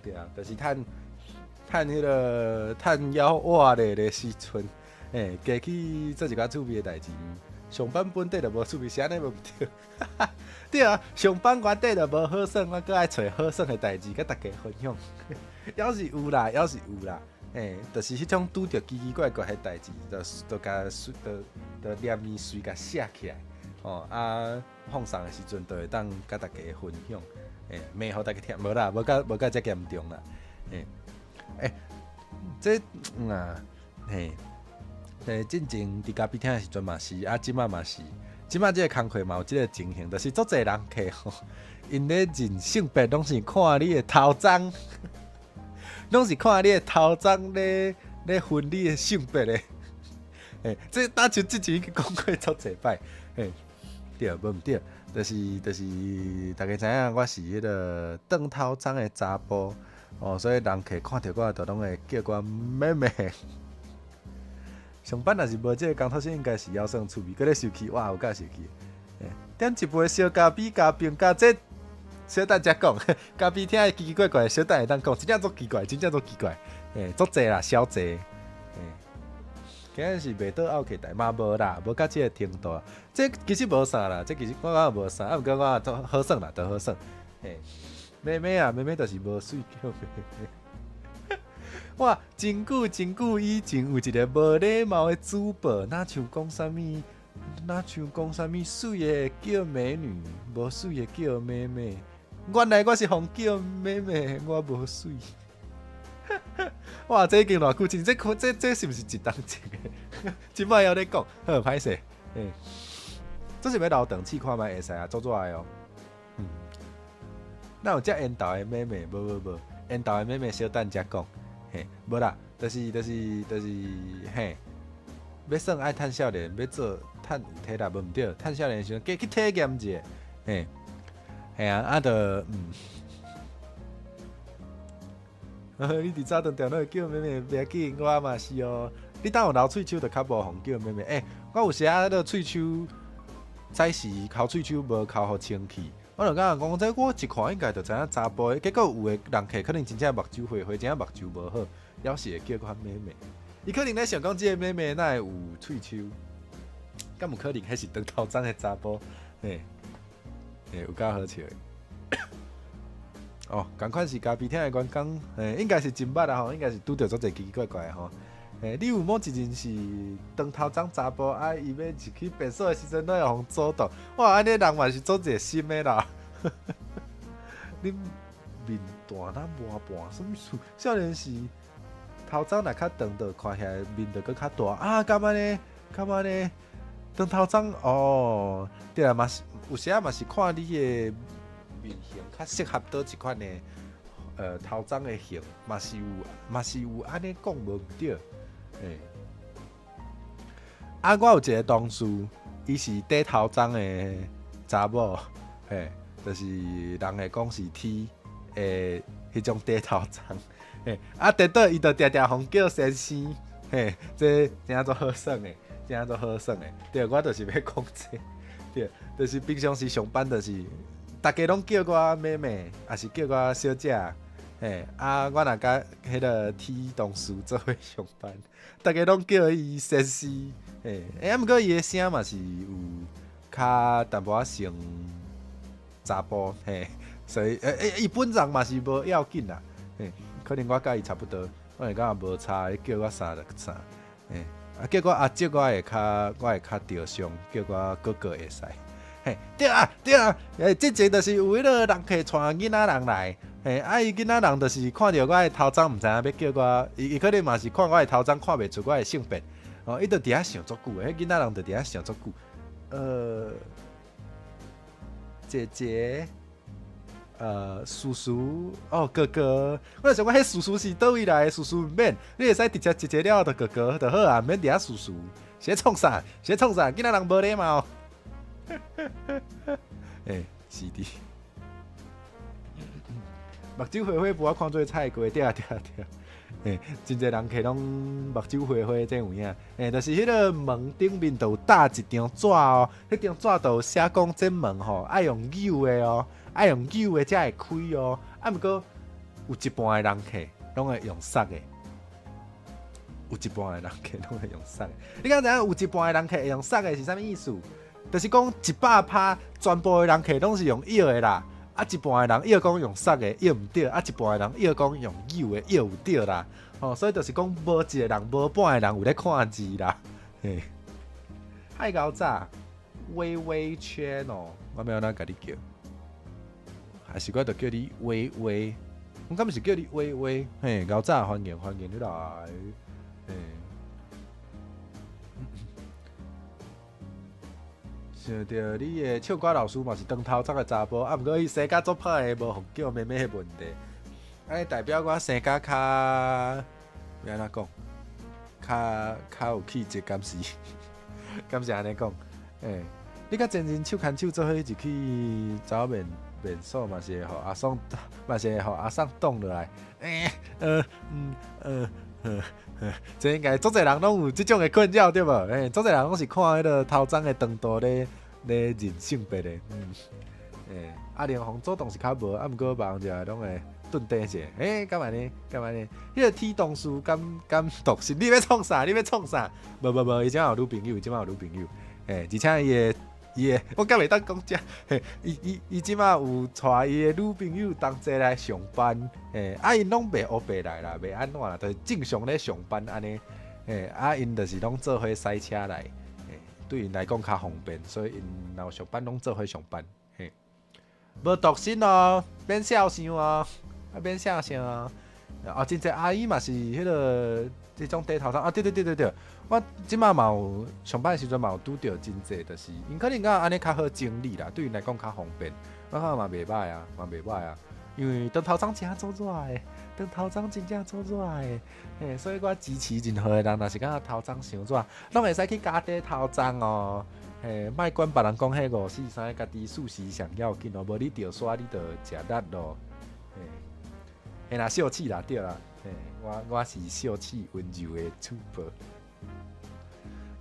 對啊，就是趁趁彼個趁猶活咧的時陣，嘿，加去做一寡趣味的代誌。上班本底就無趣味，是按呢無毋對？對啊，上班原底就無好耍，我閣愛揣好耍的代誌，佮大家分享，猶是有啦，猶是有啦。欸，就是彼種拄著奇奇怪怪的代誌，就就共隨，就就連伊隨共寫起來，吼啊，放送的時陣就會當佮大家分享，欸，罵予大家聽，無啦，無到無到遮嚴重啦，欸，欸，這嗯啊，嘿，欸，進前佇咖啡廳的時陣嘛是，啊，這擺嘛是，這擺這个工課嘛有這个情形，就是足濟人客吼，𪜶咧認性別攏是看你的頭鬃。攏是看你的頭鬃咧咧分你的性別的，欸，這搭像之前已經講過足濟擺，欸，對，無毋對，就是大家知影我是彼個長頭鬃的查埔，哦，所以人客看著我，就攏會叫我妹妹。上班若是無這个工作，應該是猶算趣味，閣咧生氣，哇，有夠生氣，欸，點一杯燒咖啡加冰加這。小等才講，咖啡廳奇奇怪怪，小等會當講，真正足奇怪，真正足奇怪，欸，足濟啦，小濟，欸，今日是袂倒拗客台嘛無啦，無到這个程度，這其實無啥啦，這其實我感覺無啥，啊，毋過我都好耍啦，都好耍，欸，妹妹啊，妹妹就是無媠叫妹妹。哇，真久真久以前有一個無禮貌的主播，若像講啥物，若像講啥物媠的叫美女，無媠的叫妹妹。原來我是予叫妹妹，我無媠。哇，這已經偌久，這這這是毋是一當前的？這擺猶咧講，好歹勢。欸，這是欲留長試看覓會使啊，做做的哦。嗯，哪有遮緣投的妹妹？無無無，緣投的妹妹小等才講。嘿，無啦，就是就是嘿，欲算愛趁少年，欲做趁有體力，無毋對，趁少年的時陣，加去體驗一下，嘿。嘿啊，啊，就嗯，你佇早頓店攏會叫妹妹，袂要緊，我嘛是哦。你當有留喙鬚，就較無予叫妹妹。欸，我有時仔彼个喙鬚，早時摳喙鬚無摳予清氣，我就感覺講，這我一看應該就知影查埔的。結果有的人客可能真正目睭花花，真正目睭無好，猶是會叫我妹妹。伊可能咧想講，這個妹妹哪會有喙鬚？敢有可能彼是長頭鬃的查埔？嘿。欸，有夠好笑的。哦，仝款是咖啡廳的員工，欸，應該是真捌啊吼，應該是拄著足濟奇奇怪怪的吼。欸，你有某一陣是長頭鬃查埔，啊，伊欲入去便所的時陣，攏會予阻擋。哇，按呢人嘛是足熱心的啦。你面大若麻盤，啥物事？少年時頭鬃若較長，就看起來面就閣較大啊？敢按呢？敢按呢？長頭鬃哦，對啊，嘛是有時仔嘛是看你的面型較適合佗一款的，頭鬃的型，嘛是有按呢講無毋對。欸，啊，我有一個同事，伊是短頭鬃的查某，嘿，就是人會講是 T 的彼種短頭鬃，嘿，啊，顛倒伊就定定予叫先生，嘿，這誠足好耍的，誠足好耍的，對，我就是欲講這個，對，就是平常時上班就是，逐家攏叫我妹妹，抑是叫我小姐。嘿，啊，我若佮彼個 T 同事做伙上班，逐家攏叫伊先生，嘿，欸，啊，毋過伊的聲嘛是有較淡薄仔像查埔，嘿，所以，欸欸，伊本人嘛是無要緊啦，嘿，可能我佮伊差不多，我會感覺無差，伊叫我啥就啥，嘿，啊，叫我阿叔我會較著傷，叫我哥哥會使。嘿，對啊，對啊，欸，之前就是有彼個人客帶囡仔人來，嘿，啊，伊囡仔人就是看著我的頭鬃，毋知影欲叫我，伊可能嘛是看我的頭鬃看袂出我的性別，哦，伊就佇遐想足久的，彼囡仔人就佇遐想足久，姐姐，叔叔，哦，哥哥，我就想講，彼叔叔是佗位來的？叔叔毋免，你會使直接姐姐了後就哥哥就好啊，毋免佇遐叔叔，是咧創啥？是咧創啥？囡仔人無禮貌。欸，是的。目睭花花，無我看做菜雞，對啊對啊對啊。欸，真濟人客攏目睭花花，這有影。欸，就是彼個門頂面就有貼一張紙哦，彼張紙就有寫講這門吼愛用扭的哦，愛用扭的才會開哦。啊，毋過有一半的人客攏會用捒的。有一半的人客攏會用捒的。你敢知影有一半的人客會用捒的是啥物意思？就是講100%全部的人客攏是用搖的啦，啊一半的人搖講用捒的搖毋著，啊一半的人搖講用扭的搖有著啦，吼，所以就是講無一個人，無半個人有咧看字啦，嘿。海猴仔，微微圈哦，我欲按怎共你叫？還是我就叫你微微？我敢毋是叫你微微？嘿，猴仔歡迎歡迎你來，嘿。想著你的唱歌老師嘛是長頭髮的查埔，啊，毋過伊生甲足歹的，無予叫妹妹的問題。按呢代表我生甲較，欲按怎講？較有氣質，敢是？敢是按呢講？欸，你佮前陣手牽手做伙入去走面面所嘛是會予阿桑，嘛是會予阿桑擋落來。欸，嗯，這應該足濟人攏有這種的困擾對無？欸，足濟人攏是看彼個頭鬃的長度咧咧認性別的，嗯，欸，阿玲予阻擋是較無，啊，毋過別人就攏會頓底者，欸，敢按呢？敢按呢？彼個 T 同事敢獨身？你欲創啥？你欲創啥？無無無，伊這馬有女朋友，伊這馬有女朋友，欸，而且伊的，我敢袂當講這，嘿，伊這馬有帶伊的女朋友同齊來上班，嘿，啊𪜶攏袂烏白來啦，袂按怎啦，就是正常咧上班按呢，嘿，啊𪜶就是攏做伙駛車來，嘿，對𪜶來講較方便，所以𪜶若有上班攏做伙上班，嘿，無獨身哦，免痟想哦，啊免痟想哦，啊真濟阿姨嘛是彼個這種短頭髮，啊對對對對對。我這馬嘛有上班的時陣嘛有拄著真濟，就是𪜶可能感覺按呢較好整理啦，對𪜶來講較方便。我感覺嘛袂䆀啊，嘛袂䆀啊，因為長頭鬃真阻熱的，長頭鬃真正阻熱的，嘿，所以我支持任何的人，若是感覺頭鬃傷熱，攏會使去加短頭鬃哦。嘿，莫管別人講彼五四三，家己事實上要緊哦，無你著煞你著食力咯。嘿，嘿啦，秀氣啦，對啦，嘿，我是秀氣溫柔的主播。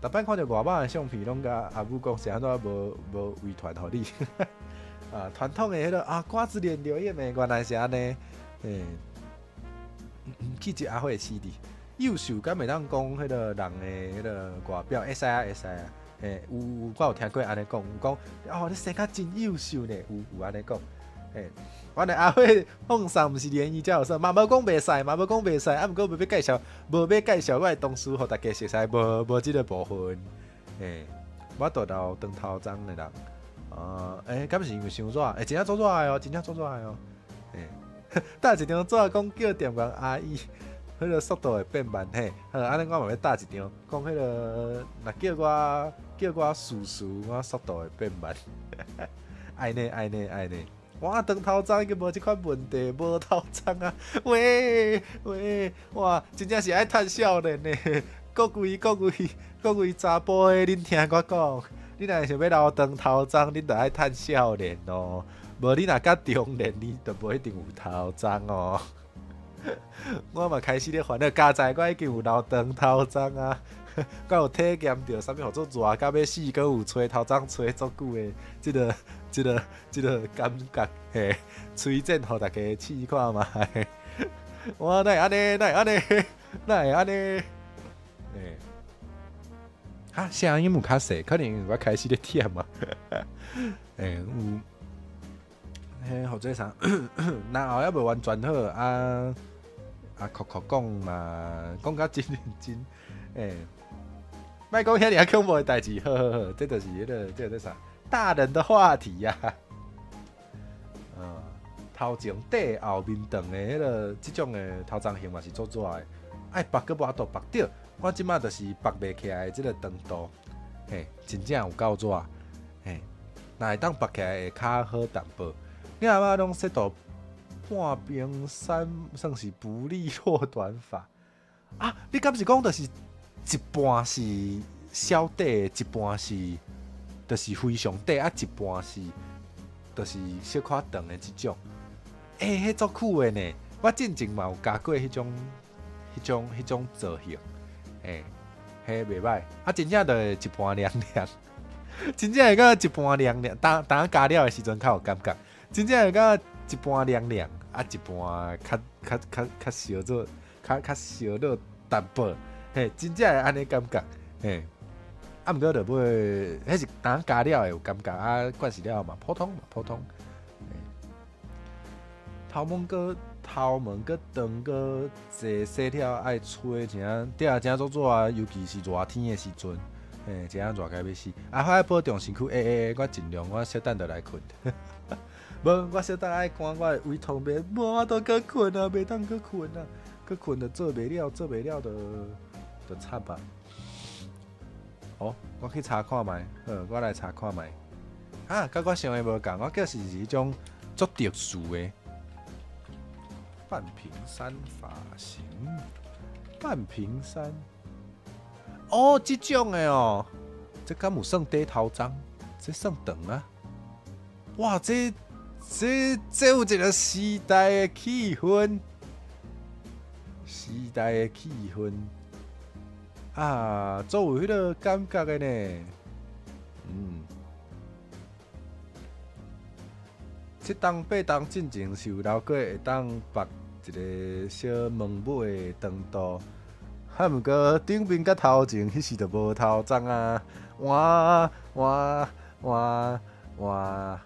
逐擺看著外母的相片，攏共阿母講是按怎無遺傳予你？啊，傳統的彼個啊，瓜子臉劉艷梅原來是按呢，嘿，氣質阿慧是的，優秀敢會當講彼個人的彼個外表會使啊會使啊，嘿，有有我有聽過按呢講，有講哦你生甲真優秀呢，有有按呢講，嘿，原來阿火放送毋是聯誼才有算，嘛無講袂使，嘛無講袂使，啊，毋過無欲介紹，無欲介紹我的同事，予大家熟似，無無這個部分。嘿，我都留長頭鬃的人。啊，欸，敢是因為傷熱？欸，真正足熱的哦，真正足熱的哦。嘿，搭一張紙講叫店員阿姨，彼個速度會變慢嘿。好，按呢我嘛欲搭一張，講彼個若叫我叫我叔叔，我速度會變慢。愛呢愛呢愛呢，我長頭鬃已經無這款問題，無頭鬃啊！喂喂，哇，真正是愛趁少年呢！各位各位各位查埔的，恁聽我講，你若想欲留長頭鬃，你著愛趁少年哦。無你若較中年，你就無一定有頭鬃哦。我嘛開始咧煩惱，佳哉我已經有留長頭鬃啊，我有體驗著啥物號做熱甲欲死，閣有吹頭鬃吹足久的這個、這個、這個感覺，嘿，推薦予大家試看覓。我哪會按呢？哪會按呢？哪會按呢？欸，哈，聲音有較細，可能我開始咧忝啊。欸，有。彼號做啥？然後猶未完全好啊！啊，哭哭講嘛，講甲真認真，欸，莫講遐爾仔恐怖的代誌，好好好，這就是彼個，這個做啥？大人的話題呀。嗯，頭前短後面長的彼個，這種的頭鬃型嘛是足熱的，愛縛閣無法度縛著。我這馬就是縛袂起來的這個長度，嘿，真正有夠熱，嘿，若會當縛起來會較好淡薄。你阿嬤攏說到半邊山算是不利落短髮啊？你敢是講就是一半是小短，一半是就是非常短，啊，一半是就是小可長的這種？欸，彼足酷的呢！我進前嘛有加過彼種、彼種、彼種造型，欸，彼袂䆀，啊，真正就會一半涼涼，真正會感覺一半涼涼，當當加了的時陣較有感覺。真正會感覺一半涼涼，啊，一半較較較較燒做，較較燒熱淡薄，嘿，真正會按呢感覺，嘿。啊，毋過就尾，彼是當加了會有感覺，啊，慣勢了嘛，普通嘛，普通。頭毛閣頭毛閣長閣濟，洗了愛吹，真正對啊，真正足熱啊，尤其是熱天的時陣，嘿，真正熱甲欲死。啊，我愛保重身軀，欸欸欸，我盡量我小等就來睏。無，我小等愛趕我的胃痛袂，無法度閣睏啊，袂當閣睏啊，閣睏就做袂了，做袂了就就慘啊。哦，我去查看覓，好，我來查看覓。啊，佮我想的無仝，我叫是彼種足特殊的半屏山髮型，半屏山。哦，這種的哦，這敢有算短頭鬃？這算長啊？哇，這這這有一個時代的氣氛，時代的氣氛啊，足有彼個感覺的呢。嗯，七冬八冬進前是有留過會當縛一個小毛尾的長度，啊，毋過頂面佮頭前彼時就無頭鬃啊，哇哇哇哇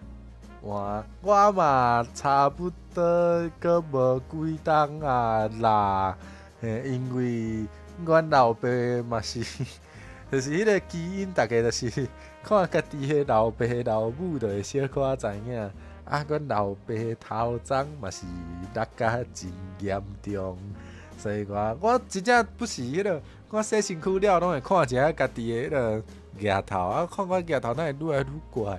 哇，我嘛差不多閣無幾冬啊啦，嘿，因為阮老爸嘛是，就是彼個基因，逐家就是看家己的老爸老母就會小可知影。啊，阮老爸頭鬃嘛是落甲真嚴重，所以講我真正不是彼個，我洗身軀了攏會看一下家己的彼個額頭，啊，看我額頭哪會愈來愈懸，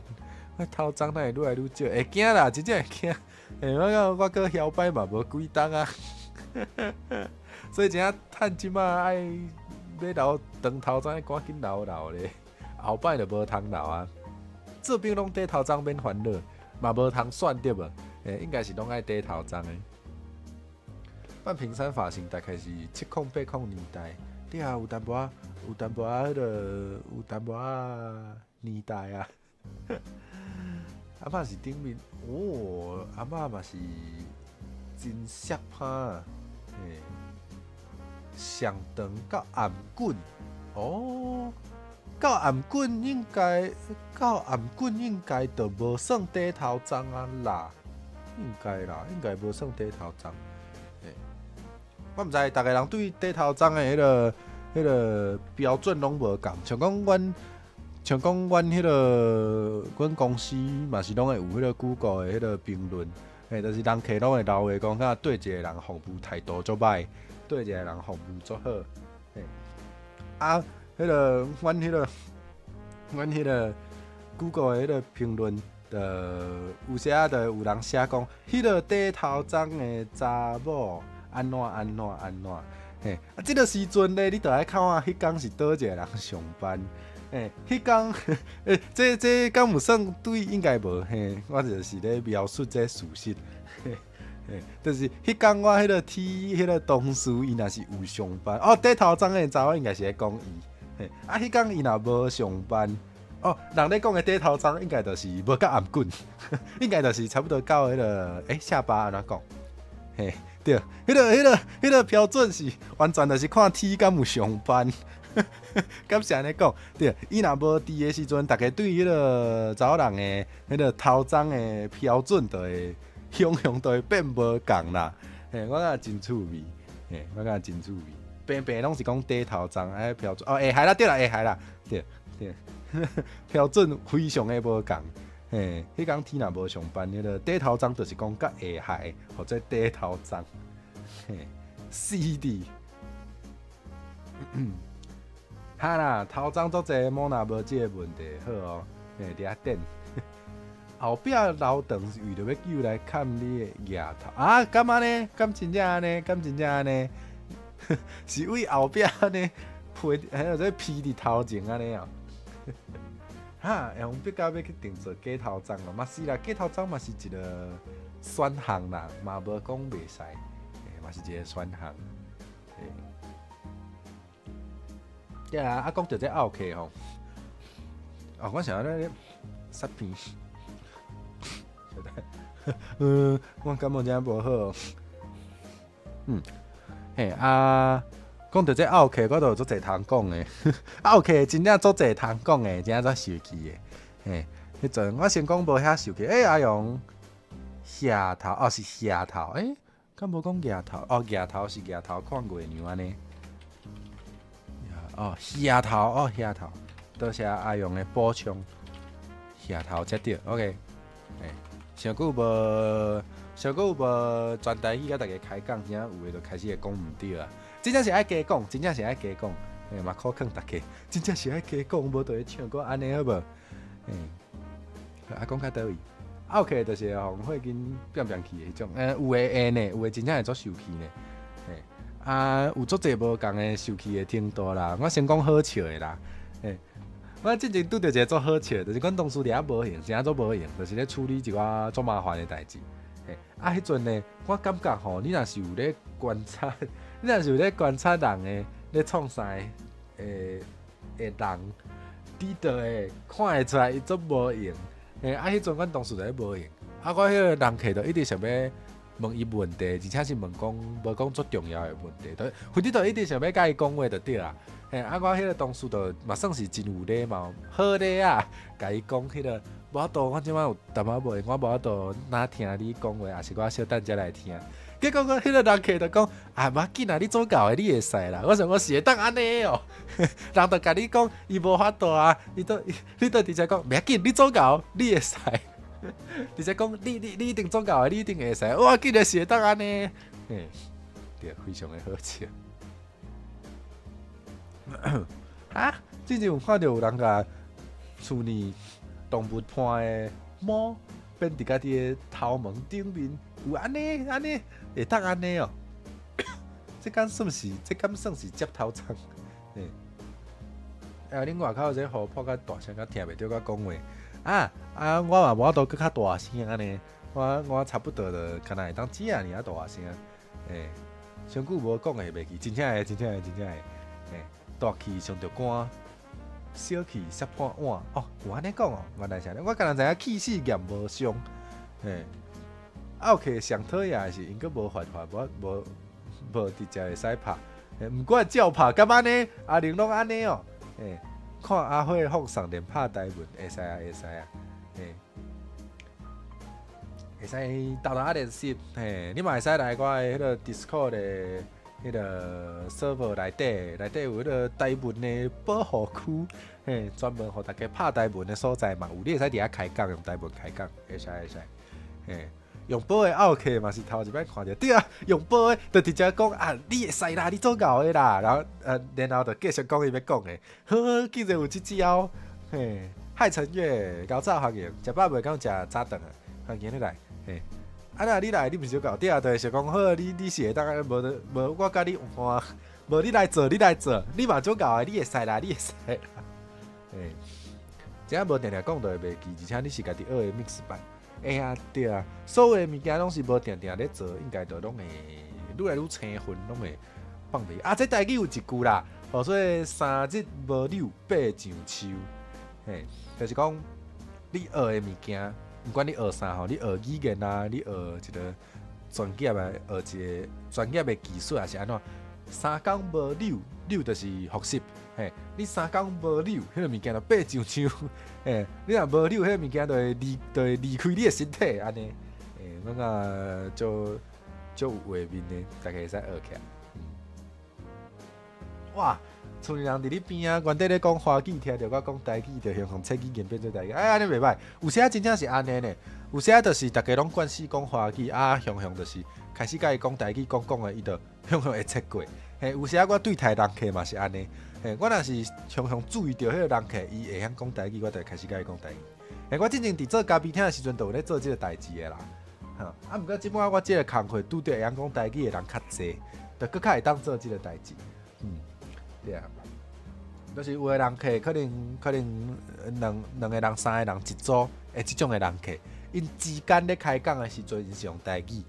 我頭鬃哪會愈來愈少，會驚啦，真正會驚。欸，我講我閣曉擺嘛無幾冬啊，所以真正趁這馬愛欲留長頭鬃，趕緊留留咧，後擺就無通留啊。這邊攏短頭鬃免煩惱，嘛無通選對無？欸，應該是攏愛短頭鬃的。半屏山髮型大概是70、80年代，對啊，有淡薄仔，有淡薄仔彼個，有淡薄仔年代啊。阿嬤是頂面，哦，阿嬤嘛是真摔拍，嘿，上長到頷頸，哦，到頷頸應該，到頷頸應該就無算短頭鬃啊啦。應該啦，應該無算短頭鬃。嘿，我毋知逐个人對短頭鬃的彼個標準攏無仝，像講阮彼個阮公司嘛是攏會有彼個 Google 的彼個評論，嘿，就是人客攏會留話講，敢對一個人服務態度足歹，對一個人服務足好，嘿，啊，彼個阮彼個 Google 的彼個評論，就有時仔就有人寫講，彼個短頭鬃的查某按怎按怎按怎，嘿，啊，這個時陣咧，你就愛看彼工是佗一個人上班，嘿，彼工，欸，這敢有算對？應該無，嘿，我就是咧描述這事實，嘿，嘿，就是彼工我彼個 T 彼個同事，伊若是有上班，哦，短頭鬃的查某應該是咧講伊，嘿，啊，彼工伊若無上班，哦，人咧講的短頭鬃應該就是無較頷頸，應該就是差不多到彼個，欸，下巴按怎講？嘿，對，彼個標準是完全就是看 T 敢有上班，敢是按呢講？對，伊若無佇的時陣，逐家對彼個查某人的彼個頭鬃的標準就會雄雄就會變無仝啦。嘿，我感覺真趣味，嘿，我感覺真趣味。平平攏是講短頭鬃，哎，標準哦，會害啦，對啦，會害啦，對對，標準非常的無仝。嘿，彼工 T 若無上班，彼個短頭鬃就是講較下害，或者短頭鬃。嘿，死的。哈啦，頭鬃足濟，毛若無這個問題，好哦。嘿，佇遐等。後壁留長是為著欲救來崁你的額頭啊？敢按呢？敢真正按呢？敢真正按呢？是為後壁按呢披，還有這披佇頭前按呢哦？哈，會予逼到欲去定做假頭鬃哦，嘛是啦，假頭鬃嘛是一個選項啦，嘛無講袂使，嘛是一個選項。對啊，啊講著這奧客吼，哦，我想咧殺片，嗯，我感冒真無好。嗯，嘿啊，講著這奧客，我都有足濟通講的。奧客真正足濟通講的，真正足受氣的。嘿，彼陣我先講無遐受氣。欸，阿勇，額頭哦是額頭，欸，敢無講額頭？哦，額頭是額頭看月娘按呢。哦，額頭哦，額頭，多謝阿勇的補充。額頭才對，OK。欸，上久無，上久無全台語共大家開講，真正有的就開始會講毋對啊。真正是愛加講，真正是愛加講，欸，嘛苦勸逐家，真正是愛加講，無就會唱閣按呢好無？欸，啊，講到佗位？OK，就是予火緊變變去的彼種，欸，有的會呢，有的真正會足受氣呢。欸，啊，有足濟無仝的受氣的程度啦。我先講好笑的啦，欸，我之前拄著一個足好笑，就是阮同事佇遐無閒，真正足無閒，就是咧處理一寡足麻煩的代誌。欸，啊，彼陣呢，我感覺吼，你若是有咧觀察，你若是有咧觀察人的咧創啥的的人，你就會看會出來伊足無閒。欸，啊，彼陣阮同事就咧無閒，啊，我彼個人客就一直想欲問伊問題，而且是問講無講足重要的問題，就反正就一直想欲共伊講話就對啊。嘿，啊，我彼個同事就嘛算是真有禮貌，好禮啊，共伊講彼個無法度，我這擺有淡薄無閒，我無法度哪聽你講話，抑是我小等才來聽。結果我彼個人客就講啊，無要緊啦，你做𠢕的，你會使啦。我想講是會當按呢哦，人就共你講伊無法度啊，伊都你都直接講袂要緊，你做𠢕，你會使。直接講你一定做𠢕的，你一定會使。哇，竟然是會當按呢，嘿，對，非常的好笑。啊，之前有看著有人共厝裡動物伴的貓變佇家己的頭毛頂面，有按呢按呢會當按呢哦？這敢算是？這敢算是接頭鬃？嘿，啊，恁外口這雨破較大聲，較聽袂著我講話。啊啊！我嘛無法度閣較大聲按呢，我差不多就敢若會當這爾仔大聲。欸，上久無講會袂記，真正會，真正會，真正會。欸，大氣傷著寒，小氣摔破碗。哦，有按呢講哦，原來是按呢。我敢若知影氣死驗無傷。嘿，奧客上討厭的是𪜶閣無犯法，無無無直接會使拍。毋管照拍，敢按呢？阿玲攏按呢哦。欸，看阿火放送連拍台文，會使啊，會使啊。欸，會使沓沓仔練習，嘿，你嘛會使來我的彼个 Discord 的彼个 server 內底，內底有彼个台文的保護區，嘿，專門予大家拍台文的所在嘛有，你會使佇遐開講，用台文開講，會使會使，嘿，用寶的奧客嘛是頭一擺看著，對啊，用寶的就直接講啊，你會使啦，你做𠢕的啦，然後然後就繼續講伊欲講的，呵，竟然有這招，嘿，海晨月，𠢕早歡迎，食飽未？敢有食早頓啊？歡迎你來，嘿，啊若你來，你毋是就𠢕對啊？就是講好，你是會當啊，無無我佮你換，無你來做，你來做，你嘛足𠢕的，你會使啦，你會使啦，嘿，這無定定講就會袂記，而且你是家己學的 mix 版，會啊，對啊，所有的物件攏是無定定咧做，應該就攏會愈來愈生分，攏會放袂。啊，這台語有一句啦，號做三日無柳爬上樹，嘿，就是講你學的物件。毋管你學啥吼，你學語言啊，你學一個專業的，學一個專業的技術，抑是按怎？三工無溜，溜就是複習，嘿，你三工無溜，彼个物件就爬上樹，嘿，你若無溜，彼个物件就會離開你的身體，按呢，嘿，感覺足足有畫面的，大家會使學起來。哇！厝裡人佇你邊仔，原底咧講華語，聽著我講台語，就雄雄切語言變做台語。哎，按呢袂䆀。有時仔真正是按呢呢，有時仔就是逐家攏慣勢講華語，啊，雄雄就是開始共伊講台語，講講的伊就雄雄會切過。嘿，有時仔我對台人客嘛是按呢。嘿，我若是雄雄注意著彼个人客，伊會曉講台語，我就會開始共伊講台語。嘿，我之前佇做咖啡廳的時陣，就有咧做這个代誌的啦。哈，啊，毋過這擺我這个工課拄著會曉講台語的人較濟，就閣較會當做這个代誌。對啊，就是有的人客可能可能兩個人、三個人一組的這種的人客，𪜶之間咧開講的時陣，𪜶是用台語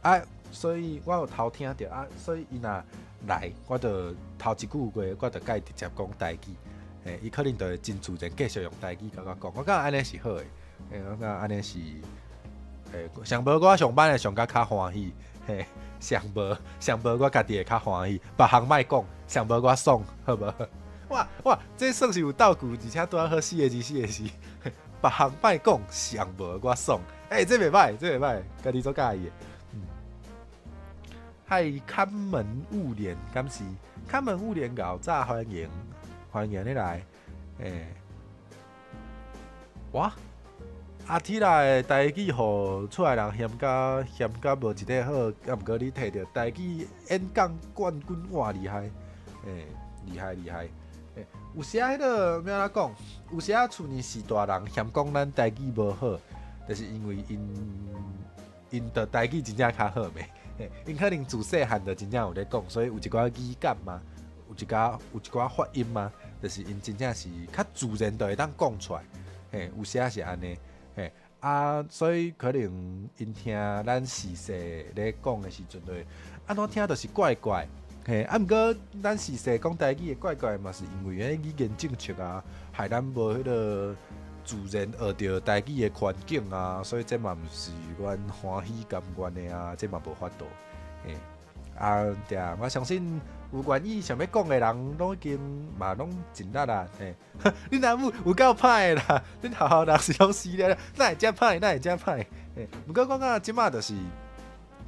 啊，所以我有偷聽著啊，所以伊若來，我就頭一句話，我就共伊直接講台語，嘿，伊可能就會真自然繼續用台語共我講，我感覺按呢是好的，嘿，我感覺按呢是，嘿，上無我上班會上甲較歡喜，嘿。上無上無，我家己會較歡喜。別項莫講，上無我爽，好無？哇哇，這算是有道具，而且拄仔好四個字四個字。別項莫講，上無我爽。欸，這袂䆀，這袂䆀，家己足佮意的。嗨，看門物聯，敢是？看門物聯𠢕早歡迎，歡迎你來。欸，哇！阿鐵來的台語，予厝內人嫌甲嫌甲無一塊好，啊，毋過你摕著台語演講冠軍，哇，厲害！欸，厲害厲害！欸，有時仔彼个欲按怎講？有時仔厝裡序大人嫌講咱台語無好，就是因為𪜶𪜶的台語真正較好袂？嘿，𪜶可能自細漢就真正有咧講，所以有一寡語感嘛，有一寡發音嘛，就是𪜶真正是較自然就會當講出來。嘿，有時仔是按呢。嘿，啊，所以可能𪜶聽咱序細咧講的時陣，就會按怎聽著是怪怪。嘿，啊，毋過咱序細講台語的怪怪嘛，是因為彼語言政策啊，害咱無彼个自然學著台語的環境啊，所以這嘛毋是阮歡喜甘願的啊，這嘛無法度。嘿，啊，對啊，我相信有願意想欲講的人，攏已經嘛攏盡力啦。嘿，恁阿母有夠歹的啦，恁學校老師攏死了，哪會遮歹？哪會遮歹？嘿，毋過我感覺這馬就是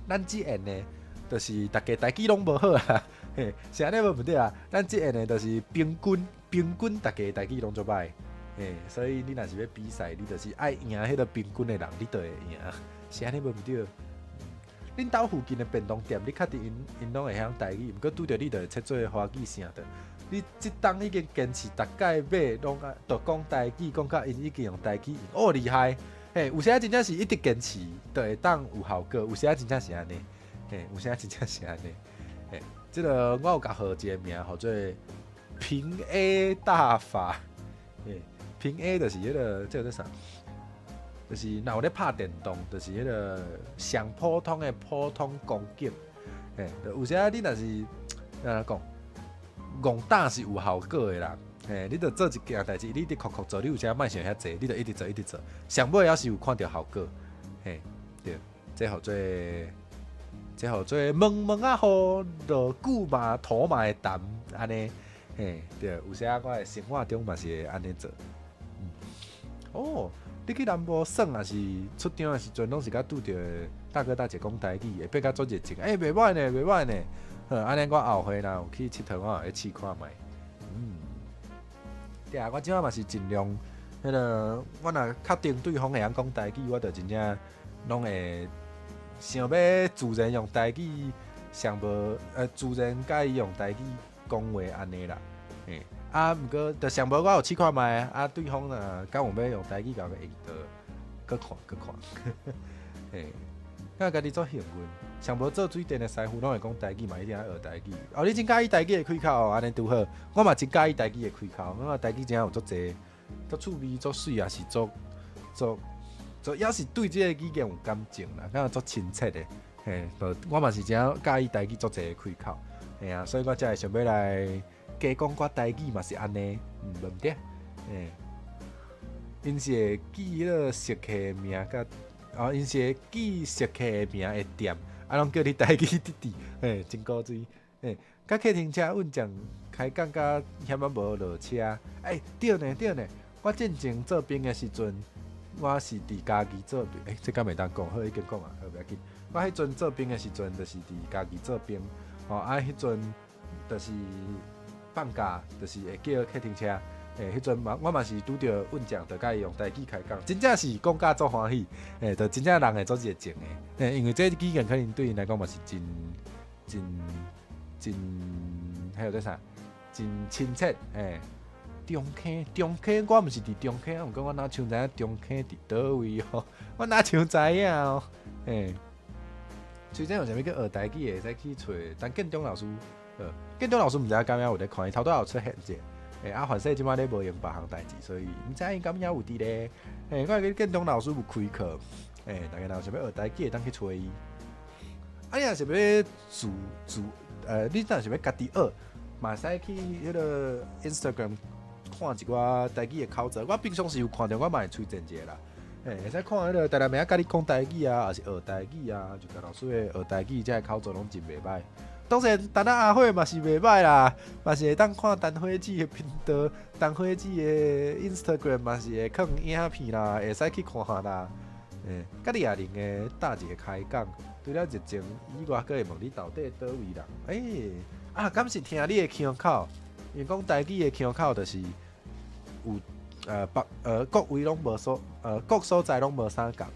咱這緣的，就是逐家台語攏無好啊。嘿，是按呢無毋對啊？咱這緣的，就是平均平均，逐家台語攏足歹。嘿，所以你若是欲比賽，你就是愛贏彼个平均的人，你就會贏。是按呢無毋對？恁兜附近的便當店，你確定𪜶攏會曉台語？毋過拄著你就會切做華語聲的。你這冬已經堅持逐擺買攏愛都講台語，講甲𪜶已經用台語，哦厲害！嘿，有時真正是一直堅持，就會當有效果。有時真正是按呢，嘿，有時真正是按呢。嘿，這个我有共號一个名，號做平 A 大法。嘿，平 A 就是彼个，這个做啥？就是若有咧拍電動，就是彼个上普通的普通攻擊。嘿，有時仔你若是按怎講，戇膽是有效果的啦。嘿，你著做一件代誌，你一直酷酷做，你有時仔莫想遐濟，你著一直做，一直做，上尾猶是有看著效果。嘿，對，這號做毛毛仔雨，落久嘛土嘛會澹，按呢，嘿，對，有時仔我的生活中嘛是會按呢做。哦。你去南部耍也是出場的時陣，攏是佮拄著大哥大姐講台語，會變甲足熱情。欸，袂䆀呢，袂䆀呢。好，按呢我後回若有去𨑨迌，我會試看覓。對啊，我這擺嘛是盡量，彼個我若確定對方會曉講台語，我就真正攏會想欲自然用台語，上無自然佮伊用台語講話按呢啦。嘿，啊，毋過就上無我有試看覓，啊，對方若敢有欲用台語共我應就閣看閣看。嘿，我家己足幸運，上無做水電的師傅攏會講台語嘛，一定愛學台語。哦，你真佮意台語的開口哦，按呢拄好。我嘛真佮意台語的開口，我感覺台語真正有足濟，足趣味、足媠，也是足足足，猶是對這个語言有感情啦，感覺足親切的。嘿，我嘛是真佮意台語足濟的開口。嘿啊，所以我才會想欲來加講寡台語嘛是按呢，無毋對。嘿，𪜶是會記彼个食客的名佮，哦，𪜶是會記食客的名的店，啊，攏叫你台語弟弟，嘿，真古錐。嘿，佮客停車運將開講甲遐仔無落車，欸，對呢對呢，我進前做兵的時陣，我是佇嘉義做兵，欸，這敢袂當講，好已經講啊，好袂要緊。我彼陣做兵的時陣，就是佇嘉義做兵，吼，啊，彼陣就是放假，就是會叫客停車，欸，彼陣嘛，我嘛是拄著運將，就佮伊用台語開講，真正是講甲足歡喜，欸，就真正人會足熱情的，欸，因為這語言可能對𪜶來講嘛是真真真，彼個叫啥？真親切，欸。中坑，中坑，我毋是佇中坑，毋過我哪像知影中坑佇佗位哦？我哪像知影哦？欸，最近有啥物叫學台語的，會使去揣陳建中老師。建中老師毋知影敢猶有咧看，伊頭拄仔有出現者。欸，啊，反正這擺咧無閒別項代誌，所以毋知𪜶敢猶有佇咧。欸，我會記建中老師有開課，欸，大家若有想欲學台語，會當去揣伊。啊，你若是欲自自，你若是欲家己學，嘛會使去彼个 Instagram 看一寡台語的口座。我平常時有看著，我嘛會推薦一下啦。欸，會使看彼个台南妹仔教你講台語啊，抑是學台語啊，就甲老師的學台語這个口座攏真袂䆀。當然，陳仔阿火嘛是袂䆀啦，嘛是會當看陳火子的頻道，陳火子的 Instagram 嘛是會放影片啦，會使去看下啦。欸，佮李亞玲的搭一個開講，除了熱情以外，閣會問你到底佗位人。欸，啊，敢是聽你的腔口？因為講台語的腔口就是有別各位攏無所各所在攏無相仝。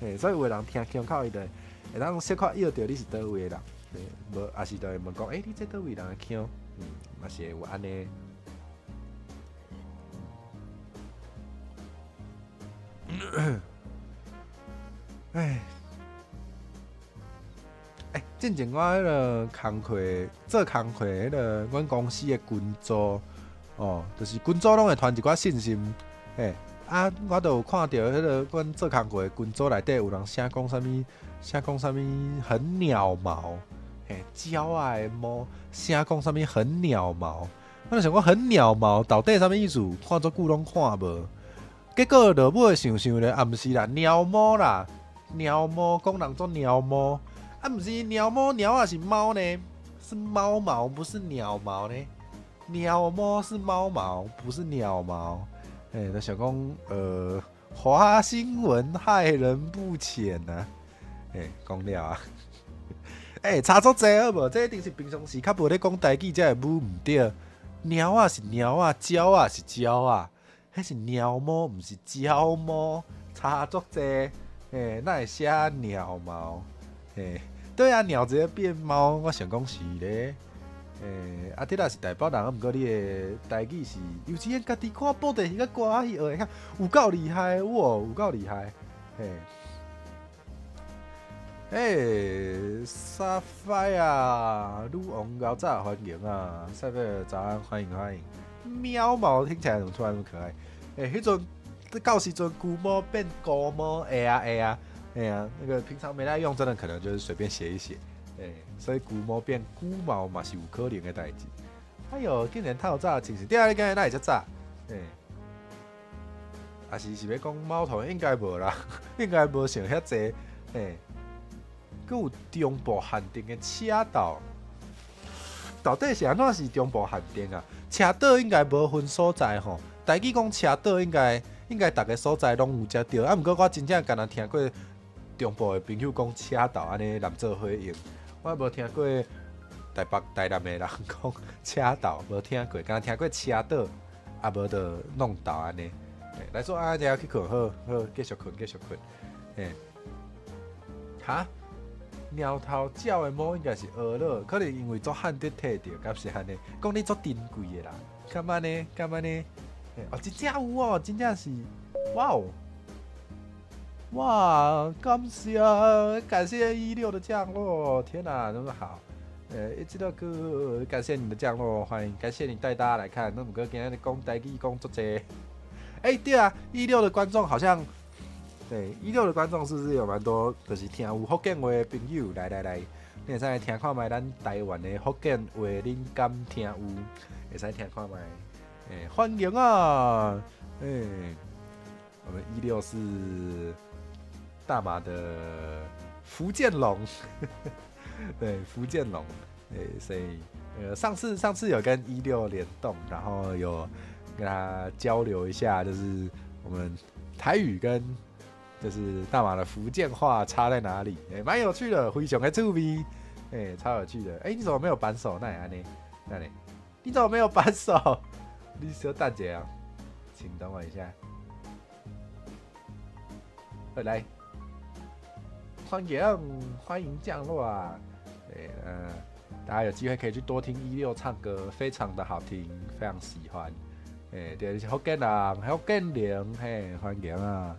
欸，所以有的人聽腔口，伊就會當小可臆著你是佗位的人。無，抑是就會問講，欸，你這佗位人的腔？嘛是會有按呢。唉，欸，進前我彼个工課做工課，彼个阮公司的群組，哦，就是群組攏會傳一寡信息，欸，啊，我就有看著彼个阮做工課的群組內底有人寫講啥物，寫講啥物很鳥毛，嘿，鳥仔的毛，寫講啥物很鳥毛，我就想講很鳥毛到底啥物意思？看足久攏看無，結果落尾想想咧，啊，毋是啦，鳥毛啦，鳥毛講人做鳥毛，啊，毋是鳥毛，鳥仔是貓呢，是貓毛，不是鳥毛呢。鳥毛是貓毛，不是鳥毛。欸，就想講，華新聞害人不淺啊。欸，講了啊。欸，差足濟好無？這一定是平常時較無咧講台語，才會舞毋著。貓仔是貓仔，鳥仔是鳥仔，彼是鳥毛，毋是鳥毛，差足濟。欸，哪會寫鳥毛？欸，對啊，鳥直接變貓，我想講是咧。欸，啊，你若是台北人，啊，毋過你的台語是幼稚園家己看布袋戲佮歌仔戲學會曉，有夠厲害，哇，有夠厲害，嘿。欸，沙發啊，女王老早歡迎啊，賽貝爾早安，歡迎歡迎。喵毛聽起來怎麼突然那麼可愛？欸，彼陣到時陣龜毛變龜毛，會啊會啊，會啊，那個平常沒來用，真的可能就是隨便寫一寫。欸，所以龜毛變龜毛嘛是有可能的代誌。哎喲，竟然透早精神，對啊，你今日哪會遮早？欸，啊是是欲講貓頭鷹應該無啦，應該無想遐濟。欸，閣有中部限定的車道，到底是按怎是中部限定啊？車道應該無分所在吼，台語講車道應該應該逐个所在攏有食著。啊，毋過我真正干焦聽過中部的朋友講車豆按呢連做伙用，我無聽過台北、台南的人講車豆，無聽過，干焦聽過車倒，啊無就弄豆按呢。來說啊，等下去睏，好好繼續睏，繼續睏。嘿，哈？貓頭鳥的毛應該是烏老，可能因為足罕得提著，敢是按呢？講你足珍貴的啦，敢按呢？敢按呢？哦，真正有哦，真正是，哇哦！哇，感謝感謝16的降落，天哪，那麼好，一直都哥，感謝你的降落，歡迎，感謝你帶大家來看。那毋過今日講台語講足濟，欸，對啊，16的觀眾好像，對，16的觀眾是不是有蠻多？就是聽有福建話的朋友，來來來，你會使來聽看覓咱台灣的福建話，恁敢聽有？會使聽看覓？欸，歡迎啊！欸，我們16是大馬的福建龍，對，福建龍，對，所以上次有跟16聯動，然後有跟他交流一下，就是我們台語跟就是大馬的福建話差在哪裡？欸，蠻有趣的，非常的趣味，欸，超有趣的。欸，你怎麼沒有扳手？那按呢？那呢？你怎麼沒有扳手？你稍等一下，請等我一下。來，歡迎歡迎降落啊！對，大家有機會可以去多聽16唱歌，非常的好聽，非常喜歡。欸，對，你是福建人，福建人，嘿，歡迎啊！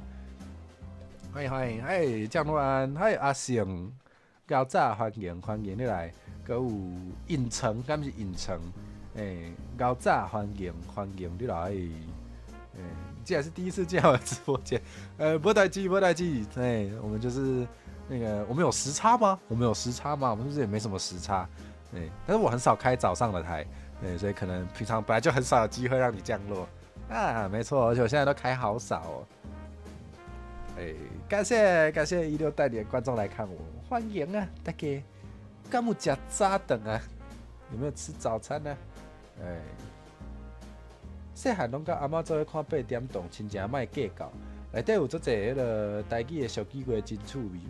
歡迎歡迎，嘿，降落安，嘿，阿成，較早歡迎歡迎你來，閣有隱城，敢是隱城？欸，較早歡迎歡迎你來，欸，既然是第一次進來我的直播間，無代誌無代誌，欸，我們就是那個，我們有時差嗎？我們有時差嗎？我們是不是也沒什麼時差？欸，但是我很少開早上的台，欸，所以可能平常本來就很少有機會讓你降落啊，沒錯，而且我現在都開好少哦。欸，感謝感謝16帶領觀眾來看我，歡迎啊，大家，敢有食早頓啊？有沒有吃早餐呢？欸，細漢攏佮阿嬤做伙看八點檔，親情莫計較。內底有足濟彼个台語的俗語話，真趣味。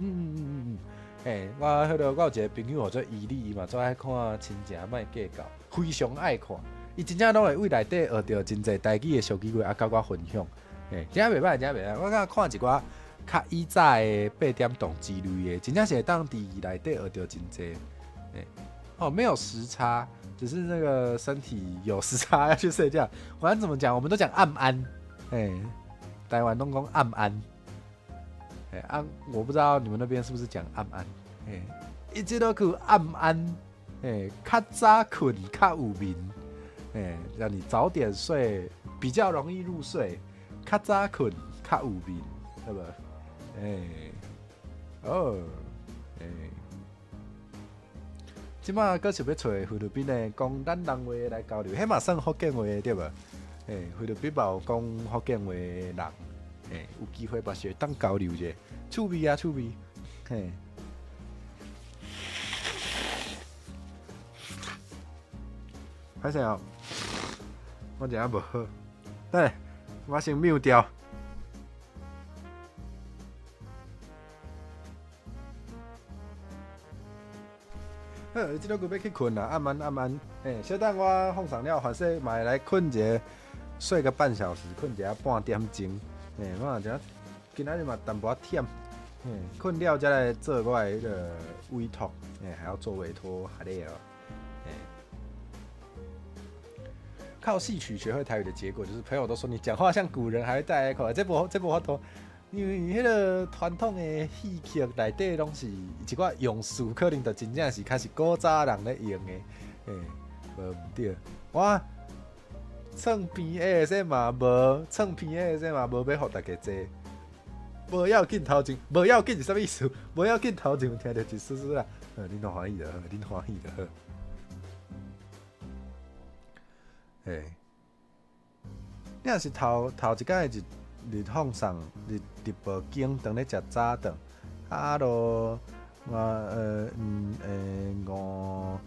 欸，我有一個朋友號做伊利，伊嘛足愛看親情莫計較，非常愛看。伊真正攏會為內底學著真濟台語的俗語話，啊，佮我分享。欸，真正袂䆀，真正袂䆀。我敢看一寡較以早的八點檔之類的，真正是會當佇內底學著真濟。欸，哦，沒有時差。只是那個身體有時差要去睡覺。反正怎麼講，我們都講暗安，欸，台灣攏講暗安，欸啊，我不知道你們那邊是不是講暗安，欸，一直都講暗安，欸，較早睏較有眠，欸，讓你早點睡比較容易入睡，較早睏較有眠，對不？欸，哦，欸。這擺閣想欲揣菲律賓的講咱人話來交流，彼嘛算福建話對無？欸，菲律賓嘛有講福建話的人，欸，有機會嘛是會當交流者，趣味啊趣味，嘿。歹勢哦，我食無好，等下我先 mute 掉。好，這兩個欲去睏啦，暗安暗安。欸，小等我放送了，反正嘛會來睏一下，睡個半小時，睏一下半點鐘。欸，我這今仔日嘛淡薄仔忝，欸，睏了才來做我的彼个委託，欸，還要做委託，較累哦。欸，靠戲曲學會台語的結果，就是朋友都說你講話像古人，還會帶 echo，這無法度。因為彼个傳統的戲曲內底攏是一寡用詞，可能就真正是較是古早人咧用的，欸，無毋對。我唱片的說嘛無，唱片的說嘛無欲予大家坐。無要緊頭前，無要緊是啥物意思？無要緊頭前有聽著一絲絲啦。恁歡喜就好，恁歡喜就好。欸，你若是頭頭一工的日日放送日直播間，當咧食早頓，啊，囉，我欸，我，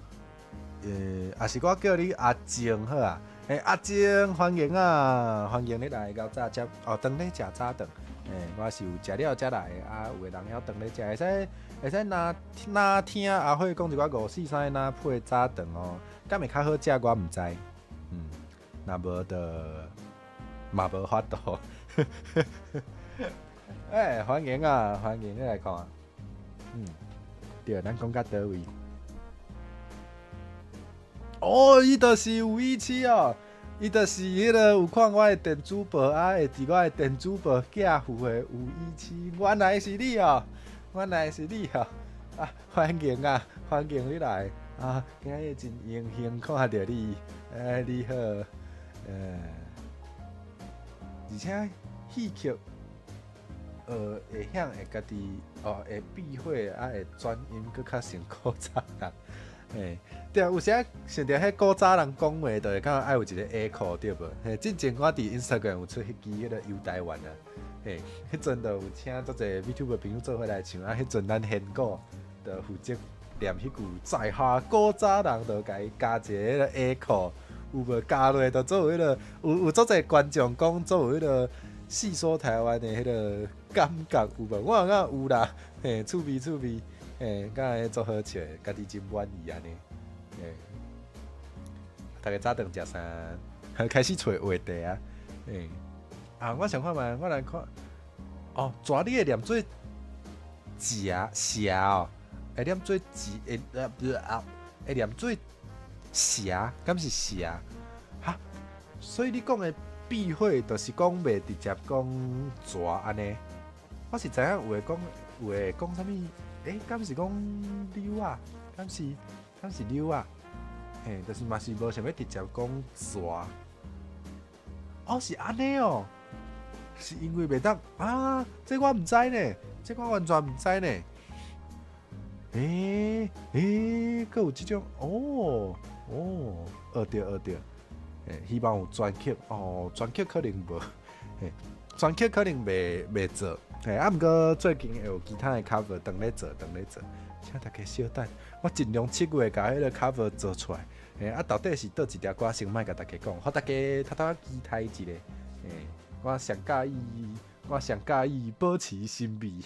欸，抑是我叫你阿靜好啊。欸，欸，阿晶歡迎啊，歡迎你來𠢕早食哦，當咧食早頓。欸，我是有食了才來的，啊，有的人猶當咧食，會使會使若若聽阿火講一寡五四三，若配早頓哦，敢會較好食？我毋知。若無就嘛無法度。欸，歡迎啊，歡迎你來看。對，咱講到佗位？哦，伊就是有意思哦，伊就是彼个有看我的電子報啊，會佇我的電子報寄付的有意思，原來是你哦，原來是你哦，啊，歡迎啊，歡迎你來啊，今日真榮幸看著你，欸，你好，而且戲曲，會曉會家己哦，會避諱啊，會轉音，閣較像古早人。嘿，對啊，有時仔想著彼古早人講話，就會感覺愛有一個 echo 對無？嘿，進前我佇 Instagram 有出彼支彼個遊台灣啊，嘿，彼陣就有請足濟 VTuber 朋友做伙來唱，啊，彼陣咱現古就負責念彼句在下古早人，就共伊加一个彼個 echo，有無？加落就做有彼個，有足濟觀眾講做有彼個戲說台灣的彼個感覺有無？我感覺有啦，嘿，趣味趣味。嘿，敢會足好笑的，家己真滿意按呢。嘿，大家早頓食啥？開始揣話題啊。嘿，啊，我想看覓，我來看。哦，蛇你會念做食蛇哦，會念做舌，會啊，會念做蛇，敢是蛇？哈，所以你講的避諱，就是講袂直接講蛇按呢。我是知影有的講，有的講啥物？欸，敢是講溜仔？敢是溜仔？嘿，就是嘛是無想欲直接講蛇。哦，是按呢哦，是因為袂當啊？這我毋知呢，這我完全毋知呢。欸欸，閣有這種哦哦，學著學著，欸，希望有專輯哦，專輯可能無，嘿，專輯可能未做。嘿，啊，毋過最近會有其他的 cover 當咧做，當咧做，請大家小等，我盡量7月共彼个 cover 做出來。嘿，啊，到底是佗一條歌先莫共大家講，予大家偷偷期待一下。嘿，我上佮意保持神秘，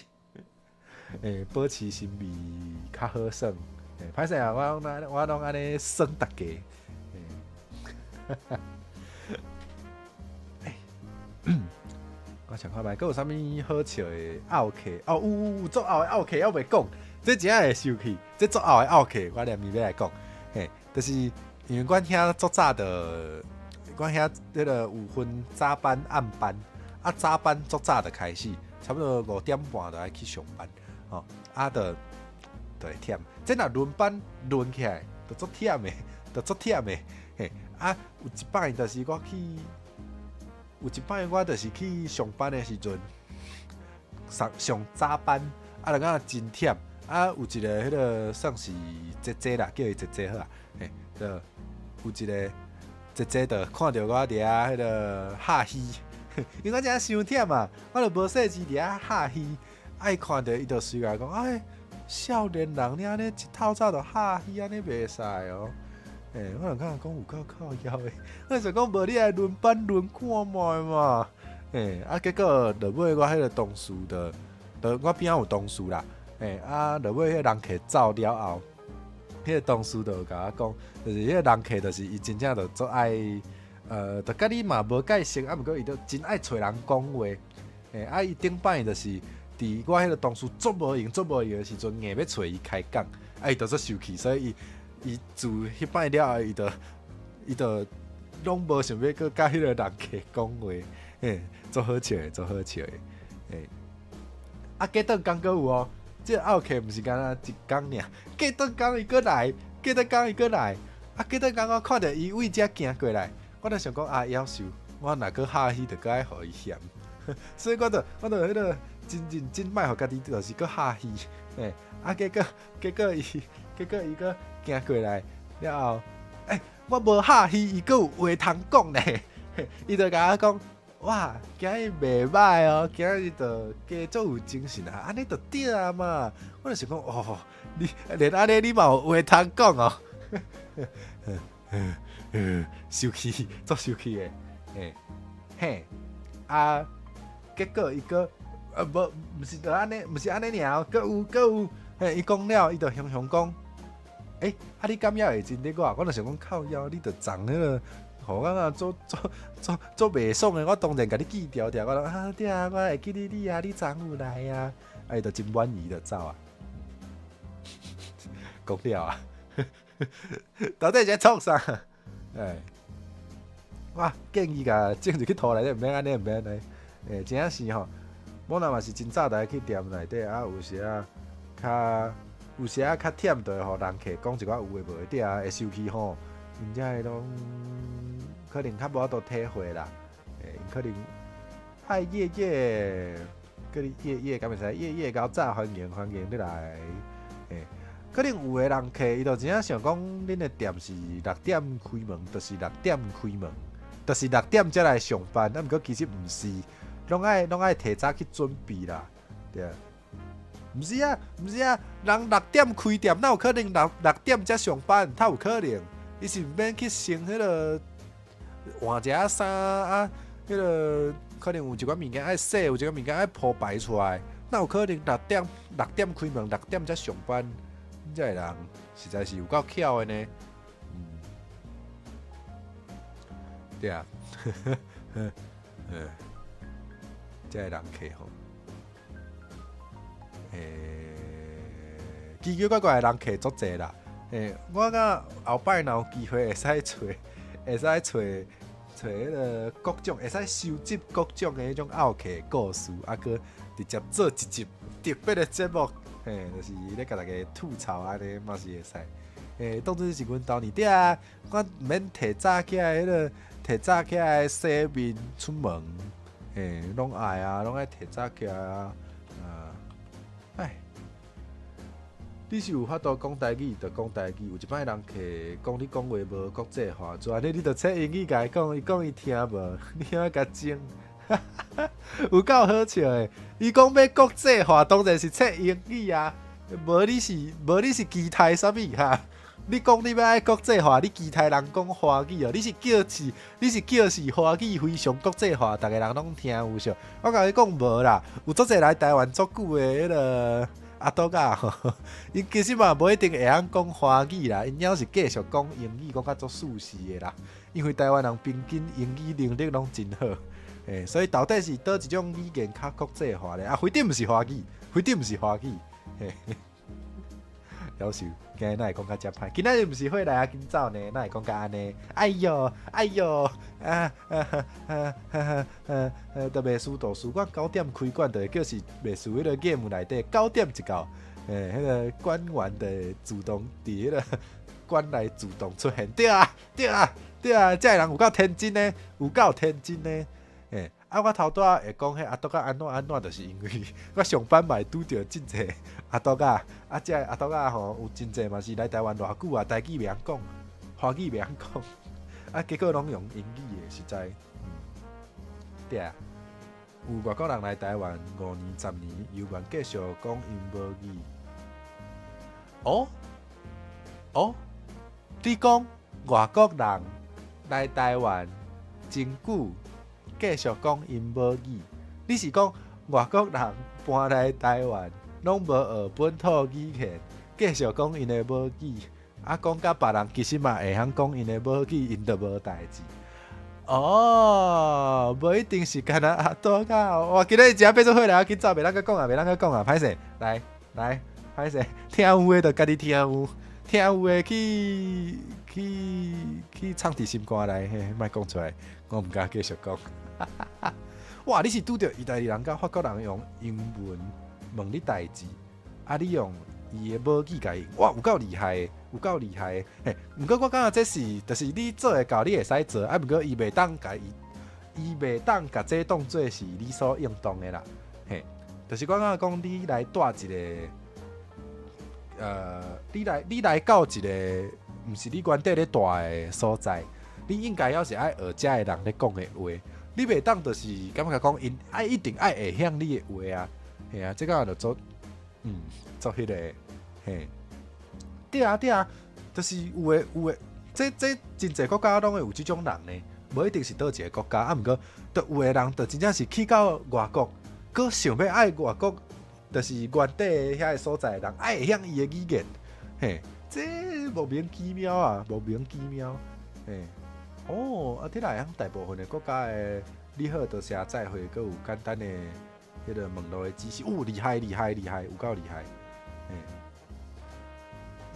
欸，保持神秘較好耍。欸，歹勢啊，我攏按呢耍大家。欸，我想看覓，閣有啥物好笑的奧客？哦，有有有，足漚的奧客猶未講，這真正會生氣，這足漚的奧客，我連伊欲來講。嘿，就是因為阮遐足早就，阮遐彼个有分早班、暗班，啊早班足早就開始，差不多5點半就愛去上班，吼，啊就會忝。這若輪班輪起來，就足忝的，就足忝的。嘿，啊有一擺就是我去。有一擺我就是去上班的時陣，上上早班，啊，就感覺真忝。啊，有一个彼个算是姐姐啦，叫伊姐姐好啊。嘿，就有一个姐姐就看著我佇遐彼个哈嘻，因為我真傷忝啊，我就無勢力佇遐哈嘻。啊，伊看著伊就隨共講，哎，少年人你按呢一透早就哈嘻，按呢袂使哦。欸，我就感覺講有夠靠腰的，我想講無你來輪班輪看覓嘛。欸，啊結果落尾我彼個同事就，就我邊仔有同事啦。欸，啊落尾彼個人客走了後，彼個同事就共我講，就是彼個人客就是伊真正就足愛，就佮你嘛無介熟，啊毋過伊就真愛揣人講話。欸，啊伊頂擺就是佇我彼個同事足無閒足無閒的時陣，硬欲揣伊開講，啊伊就足生氣，所以伊。伊自彼擺了後，伊就攏無想欲閣佮彼个人客講話，嘿，足好笑的，足好笑的，嘿。啊，過轉工閣有哦，這個奧客毋是干焦一工爾，過轉工伊閣來，過轉工伊閣來，啊，過轉工我看著伊對遮行過來，我就想講啊，夭壽，我若閣哈嘻，就閣愛予伊嫌，所以我就彼个真認真莫予家己就是閣哈嘻，嘿，啊，結果伊閣行過來了後，欸，我無哈嘻，伊閣有話通講呢。伊就共我講，哇，今日袂䆀哦，今日就加足有精神啊，按呢就對啊嘛。我就想講，哦，你連按呢你嘛有話通講哦。生氣，足生氣的，嘿，嘿，啊，結果伊閣，啊無，毋是就按呢，毋是按呢爾，閣有閣有，嘿，伊講了，伊就雄雄講，欸，啊你敢猶會認得我？我就想講靠腰，你著長彼個，予我感覺足足足足袂爽的，我當然共你記牢牢，我講啊對啊，我會記得你啊，你昨有來啊，啊伊就真滿意就走啊，講了啊，到底是咧創啥？欸，我建議共種入去土內底，毋免按呢，毋免按呢，欸，真正是吼，某人嘛是真早就愛去店內底啊，有時啊較有時啊較忝，就會予人客講一寡有的無的，對啊，會生氣吼，𪜶遮的攏可能較無法度體會啦，欸，𪜶可能愛夜夜，叫你夜夜敢會使夜夜較早歡迎歡迎你來，欸。可能有的人客，伊就真正想講，恁的店是六點開門，就是六點開門，就是六點才來上班。啊，毋過其實毋是，攏愛提早去準備啦，對啊。毋是啊，毋是啊，人六點開店，哪有可能六點才上班？哪有可能？伊是毋免去先彼个換一下衫啊，彼个可能有一寡物件愛洗，有一寡物件愛鋪排出來，哪有可能六點開門，六點才上班？這个人實在是有夠巧的呢，嗯，對啊，嗯，這个人客吼，欸，奇奇怪怪的人客足濟啦，欸，我感覺後擺若有機會會使揣，會使揣揣彼个各種，會使收集各種的彼種奧客故事，啊，閣直接做一集特別的節目。嘿，就是咧共大家吐槽按呢嘛是會使。欸，當做是阮兜呢，對啊，我毋免提早起來，彼个提早起來洗面出門，嘿，攏愛啊，攏愛提早起來啊，啊，唉，你是有法度講台語就講台語，有一擺人客講你講話無國際化，就按呢你就切英語共伊講，伊講伊聽無，你遐共整，有夠好笑的。伊講欲國際化，當然是切英語啊，無你是期待啥物哈？你講你欲愛國際化，你期待人講華語哦？你是叫是華語非常國際化，逐个人攏聽有無？我共你講無啦，有足濟來台灣足久的彼个阿啄仔吼，𪜶其實嘛無一定會曉講華語啦，𪜶猶是繼續講英語，講較足舒適的啦。因為台灣人平均英語能力攏真好，欸，所以到底是佗一種語言較國際化咧？啊，非得毋是華語，非得毋是華語，嘿。夭壽，今日哪會講甲遮歹？今仔日毋是伙來啊，緊走呢？哪會講甲按呢？哎喲，哎喲，啊啊啊啊啊啊！都袂輸圖書館九點開館，就會叫是袂輸彼个 game 內底九點一到，欸，彼个館員就會自動佇彼个館內自動出現。對啊，對啊，對啊，這个人有夠天真呢，有夠天真呢，欸。啊！我頭拄仔會講彼阿啄仔按怎按怎，就是因為我上班嘛會拄著真濟阿啄仔，啊，這个阿啄仔吼有真濟嘛是來台灣偌久啊，台語袂曉講，華語袂曉講，啊，結果攏用英語的，實在，嗯，對啊，有外國人來台灣5年、10年，猶原繼續講𪜶母語。哦，哦，你講外國人來台灣真久？繼續講𪜶母語，你是講外國人搬來台灣，攏無學本土語言，繼續講𪜶的母語，啊，講甲別人其實嘛會曉講𪜶的母語，𪜶就無代誌。哦，無一定是干焦阿啄仔，哇！今日真變做伙來，緊走，袂當閣講啊，袂當閣講啊，歹勢，來來，歹勢，聽有的就家己聽有，聽有的去去去藏佇心肝內，嘿，莫講出來，我毋敢繼續講。哇！你是拄著意大利人佮法國人用英文問你代誌，啊，你用伊的母語共伊，哇，有夠厲害的，有夠厲害的。嘿，毋過我感覺這是，就是你做會到，你會使做，啊，毋過伊袂當共這當做是理所應當的啦。嘿，就是我感覺講你來蹛一个，你來到一个毋是你原底咧蹛的所在，你應該猶是愛學遮的人咧講的話。你袂當就是感覺講𪜶愛一定愛會曉你的話啊，嘿啊，這個就做，做彼个，嘿，對啊對啊，就是有的有的，這真濟國家攏會有這種人呢，無一定是佗一个國家，啊，毋過，就有的人就真正是去到外國，閣想欲愛外國，就是原底遐个所在的人愛會曉伊的語言，嘿，這莫名其妙啊，莫名其妙，嘿，哦，啊，這來會曉大部分的國家的你好，多謝再會，閣有簡單的彼个問路的知識，哦，厲害厲害厲害，有夠厲害，嘿。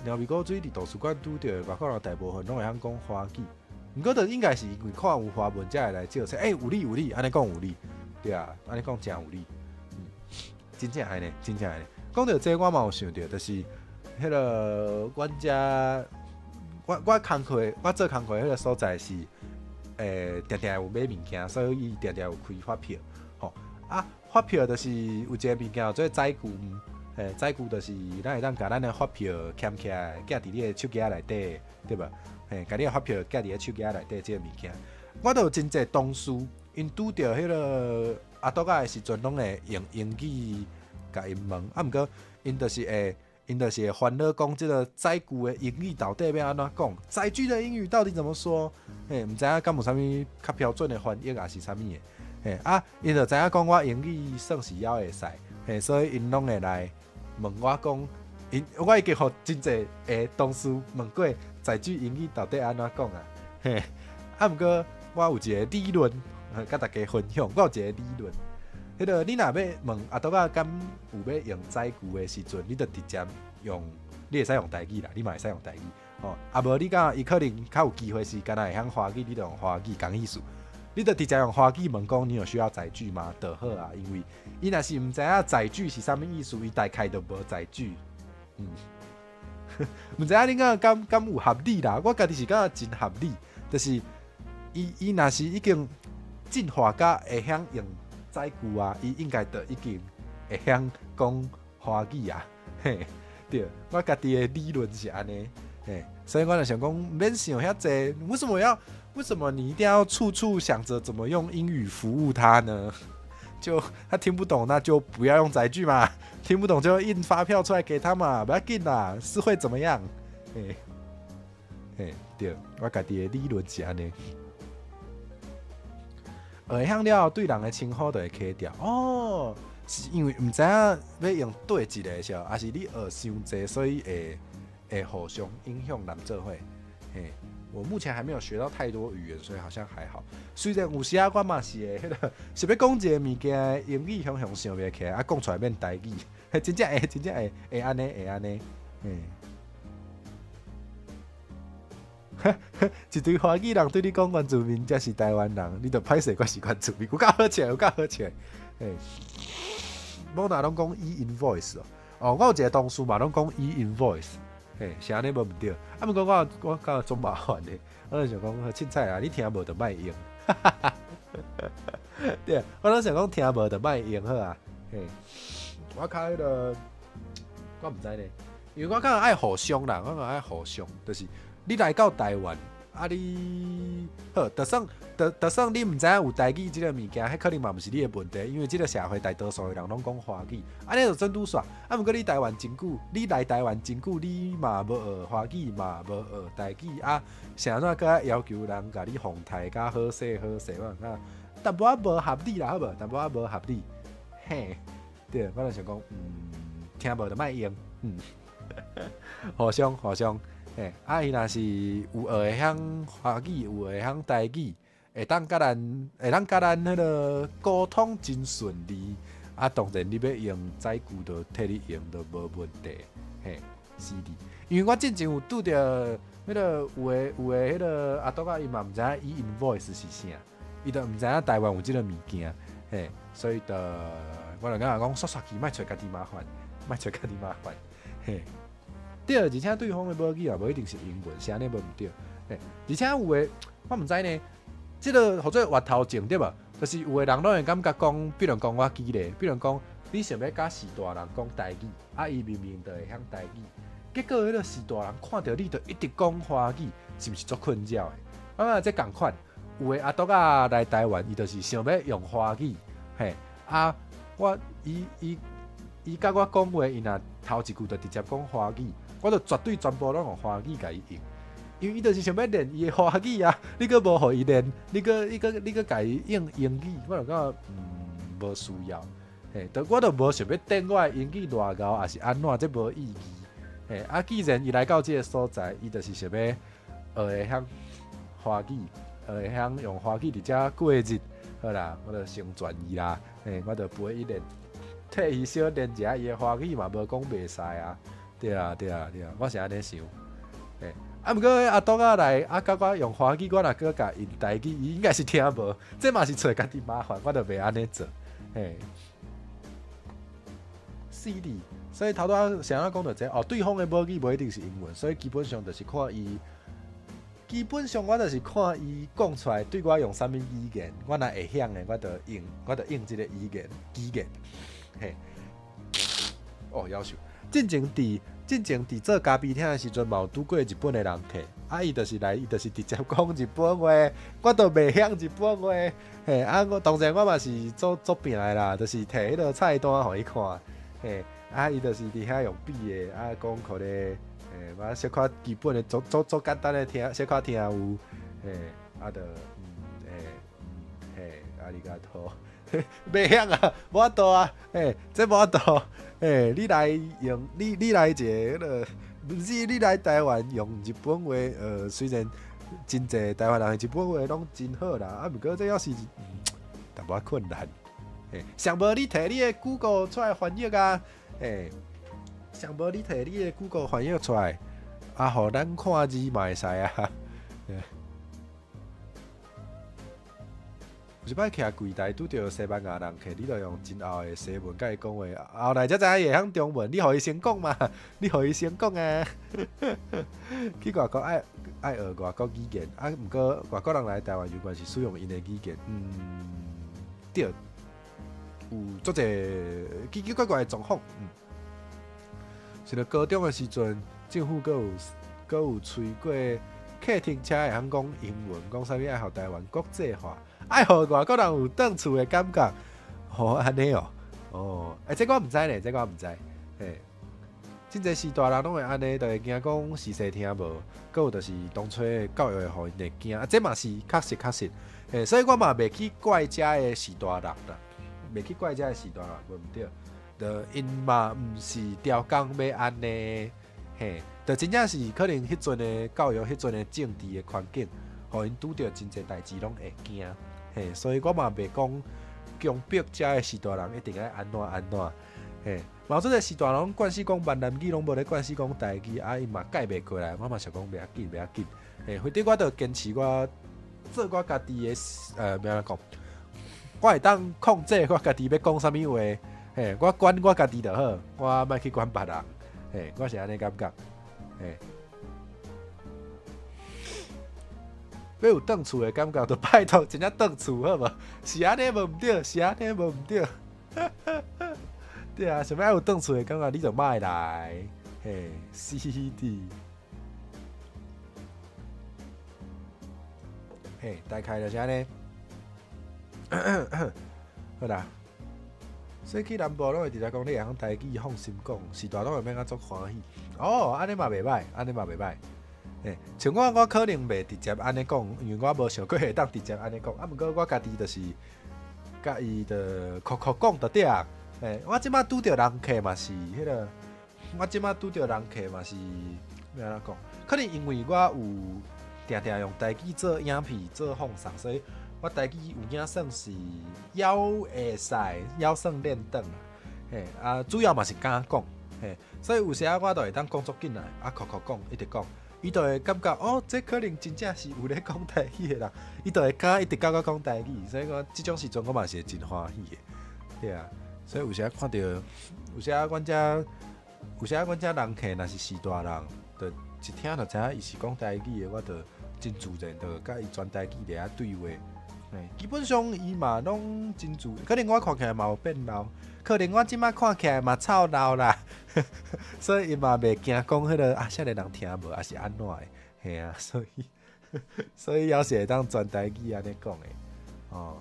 鳥米古水佇圖書館拄著外國人，大部分攏會曉講華語，毋過就應該是因為看有華文才會來借冊。欸，有理有理，按呢講有理，對啊，按呢講誠有理，真正按呢，真正按呢。講著這個，我嘛有想著，就是彼个阮遮，我工課，我做工課彼个所在是，定定有買物件，所以伊定定有開發票，吼啊，發票就是有一个物件叫做載具。嘿，載具就是咱會當共咱的發票抛起來，寄佇你的手機仔內底，對無？嘿，共你的發票寄佇咧手機仔內底這个物件，我都有真濟同事，𪜶拄著彼个阿啄仔的時陣，攏會用英語共𪜶問，啊，毋過𪜶就是會煩惱講這个載具的英語到底欲按怎講？載具的英語到底怎麼說？嘿，毋知影敢有啥物較標準的翻譯，抑是啥物的？嘿，啊，𪜶就知影講我英語算是猶會使，嘿，所以𪜶攏會來問我講，𪜶我已經予真濟个同事問過載具英語到底按怎講啊？嘿，啊，毋過我有一个理論，共大家分享。我有一个理論，彼个你若欲問阿啄仔敢有欲用載具的時陣，你就直接用，你會使用台語啦，你嘛會使用台語，吼。啊無你敢伊可能較有機會是敢若會曉華語，你就用華語仝意思。你就直接用華語問講，你有需要載具嗎？就好啊，因為伊若是毋知影載具是啥物意思，伊大概就無載具。毋知影你敢敢有合理啦？我家己是感覺真合理，就是伊若是已經進化甲會曉用載具啊，伊應該就已經會曉講華語啊。嘿，對，我家己的理論是按呢，嘿，所以我就想講，毋免想遐濟，為什麼要？為什麼你一定要處處想着怎麼用英語服務他呢？就他聽不懂，那就不要用載具嘛。聽不懂就印發票出來給他嘛，不要緊啦，是會怎麼樣？嘿，嘿，對，我家己的理論是按呢。會曉了後，對人的稱呼就會卡掉。哦，是因為毋知影欲用佗一个是，抑是你學傷濟，所以會互相影響難做伙。嘿。我目前還沒有學到太多語言，所以好像還好。雖然有時仔我嘛是會彼个，是欲講一个物件，英語雄雄想袂起來，啊，講出來變台語，嘿，真正會，真正會，會按呢，會按呢，嘿。一堆華語人對你講原住民才是台灣人，你就歹勢，我是原住民，有夠好笑，有夠好笑。嘿，無若攏講 e-invoice 哦，哦，我有一个同事嘛攏講 e-invoice。嘿，是按呢無毋對，啊，毋過我感覺足麻煩的，我就想講，凊彩啊，你聽無就莫用，哈哈哈。對，我攏想講聽無就莫用好啊。嘿，我較彼个，我毋知呢，因為我感覺愛互相啦，我感覺愛互相，就是你來到台灣，啊你好，就算你毋知影有台語這个物件，彼可能嘛毋是你的問題，因為這个社會大多數的人攏講華語，按呢就準拄煞。啊，毋過你台灣真久，你來台灣真久，你嘛無學華語，嘛無學台語，啊，是按怎閣愛要求人共你奉台較好勢好勢，我感覺淡薄仔無合理啦，好無？淡薄仔無合理。嘿，對，我就想講，聽無就莫用，互相互相。嘿，啊，伊若是有學會曉華語，有學會曉台語，會當佮咱彼个溝通真順利。啊，當然你欲用載具，就替你用，就無問題。嘿，是的。因為我進前有拄著彼个有的彼个阿啄仔，伊嘛毋知影 e-invoice 是啥，伊就毋知影台灣有這个物件，嘿，所以就我就感覺講，煞煞去莫揣家己麻煩，莫揣家己麻煩，嘿。對，而且對方的母語也無一定是英文，是按呢無毋對。嘿，而且有的我毋知呢，這个號做越頭前對無？就是有的人攏會感覺講，比如講我舉例，比如講你想欲佮序大人講台語，啊，伊明明就會曉台語，結果彼个序大人看著你就一直講華語，是毋是足困擾的？啊，這仝款，有的阿啄仔來台灣，伊就是想欲用華語，嘿，啊，我伊佮我講話，伊若頭一句就直接講華語，我就絕對全部攏用華語共伊應。因為伊就是想欲練伊的華語啊，你閣無予伊練，你閣你閣你閣共伊用英語，我就感覺無需要。嘿，就我就無想欲展我的英語偌𠢕，抑是按怎，這無意義。嘿，啊，既然伊來到這个所在，伊就是想欲學會曉華語，學會曉用華語佇遮過日，好啦，我就成全伊啦。嘿，我就陪伊練，替伊小練一下伊的華語嘛，無講袂使啊。對啊，對啊，對啊，我是按呢想。嘿，啊，毋過阿東仔來，啊，佮我用華語，我若閣共用台語，伊應該是聽無，這嘛是揣家己麻煩，我就袂按呢做。嘿。是的，所以頭拄仔啥講著這個，哦，對方的母語無一定是英文，所以基本上就是看伊，基本上我就是看伊講出來對我用啥物語言，我若會曉的，我就用，我就用這个語言語言。嘿，哦，夭壽。進前佇做咖啡廳的時陣，嘛有拄過日本的人客，啊，伊就是來，伊就是直接講日本話，我都袂曉日本話，嘿，啊，我當然我嘛是做做拼的啦，就是提彼个菜單予伊看，嘿，啊，伊就是佇遐用比的，啊，講可能，嘿，嘛小可基本的，足足足簡單的聽，小可聽有，嘿，啊，就，嘿，嘿，ありがとう。袂曉啊，無法度啊，嘿，這無法度，嘿，你來用，你來一个彼个，毋是你來台灣用日本話，雖然真濟台灣人的日本話攏真好啦，啊，毋過這猶是淡薄仔困難，嘿，上無你提你的 Google 出來翻譯啊，嘿，上無你提你的 Google 翻譯出來，啊，予咱看字嘛會使啊。有一擺徛櫃台拄著西班牙人客，你就用真厚的西文共伊講話，後來才知影伊會曉中文，你予伊先講嘛，你予伊先講啊。去外國愛愛學外國語言，啊，毋過外國人來台灣猶原是使用𪜶的語言，對，有足濟奇奇怪怪的狀況，嗯。是咧高中的時陣，政府閣有閣有催過客廳車會曉講英文，講啥物愛予台灣國際化。愛予外國人有轉厝的感覺，哦，按呢哦，哦，欸，這個我毋知呢，這個我毋知，嘿，真濟序大人攏會按呢，就會驚講時勢聽無，閣有就是當初的教育會予𪜶會驚，啊，這嘛是確實確實，嘿，所以我嘛袂去怪遮的序大人啦，袂去怪遮的序大人，無毋對，就𪜶嘛毋是刁工欲按呢，嘿，就真正是可能彼陣的教育，彼陣的政治的環境，予𪜶拄著真濟代誌攏會驚。嘿，所以我嘛袂講強迫遮的序大人一定愛按怎按怎，嘿，嘛有這个序大人攏慣勢講閩南語，攏無咧慣勢講台語，啊，伊嘛改袂過來，我嘛想講袂要緊，袂要緊，嘿，反正我就堅持我做我家己的，欲按怎講，我會當控制我家己欲講啥物話，嘿，我管我家己就好，我莫去管別人，嘿，我是按呢感覺，嘿。欲有轉厝的感覺，就拜託真正轉厝好無？是按呢無毋對，是按呢無毋對。對啊，想欲愛有轉厝的感覺，你就莫來。嘿，是的。嘿，大概就是按呢。好啦，所以去南部攏會直接講你會曉台語，放心講，序大攏會免甲足歡喜。哦，按呢嘛袂䆀，按呢嘛袂䆀。欸，像我，我可能袂直接按呢講，因為我無想過會當直接按呢講。啊，毋過我家己就是共伊就口口講就對啊。欸，我這擺拄著人客嘛是彼个，我這擺拄著人客嘛是欲按怎講？可能因為我有定定用台語做影片做放送，所以我台語有影算是猶會使，猶算練轉啦。嘿，啊，主要嘛是敢講，嘿，所以有時仔我就會當講足緊來，啊，口口講，一直講。伊就會感覺哦，這可能真正是有咧講台語的人，伊就會敢一直佮我講台語，所以講這種時陣我嘛是會真歡喜的，對啊。所以有時看著，有時阮遮，有時阮遮人客若是序大人，就一聽就知影伊是講台語的，我就真自然就佮伊全台語佇遐對話。嘿，基本上伊嘛攏真自然，可能我看起來嘛有變老。可能我這擺看起來嘛臭老啦，所以伊嘛袂驚講彼个啊，少年人聽無，抑是按怎的，嘿啊，所以所以猶是會當全台語按呢講的，哦。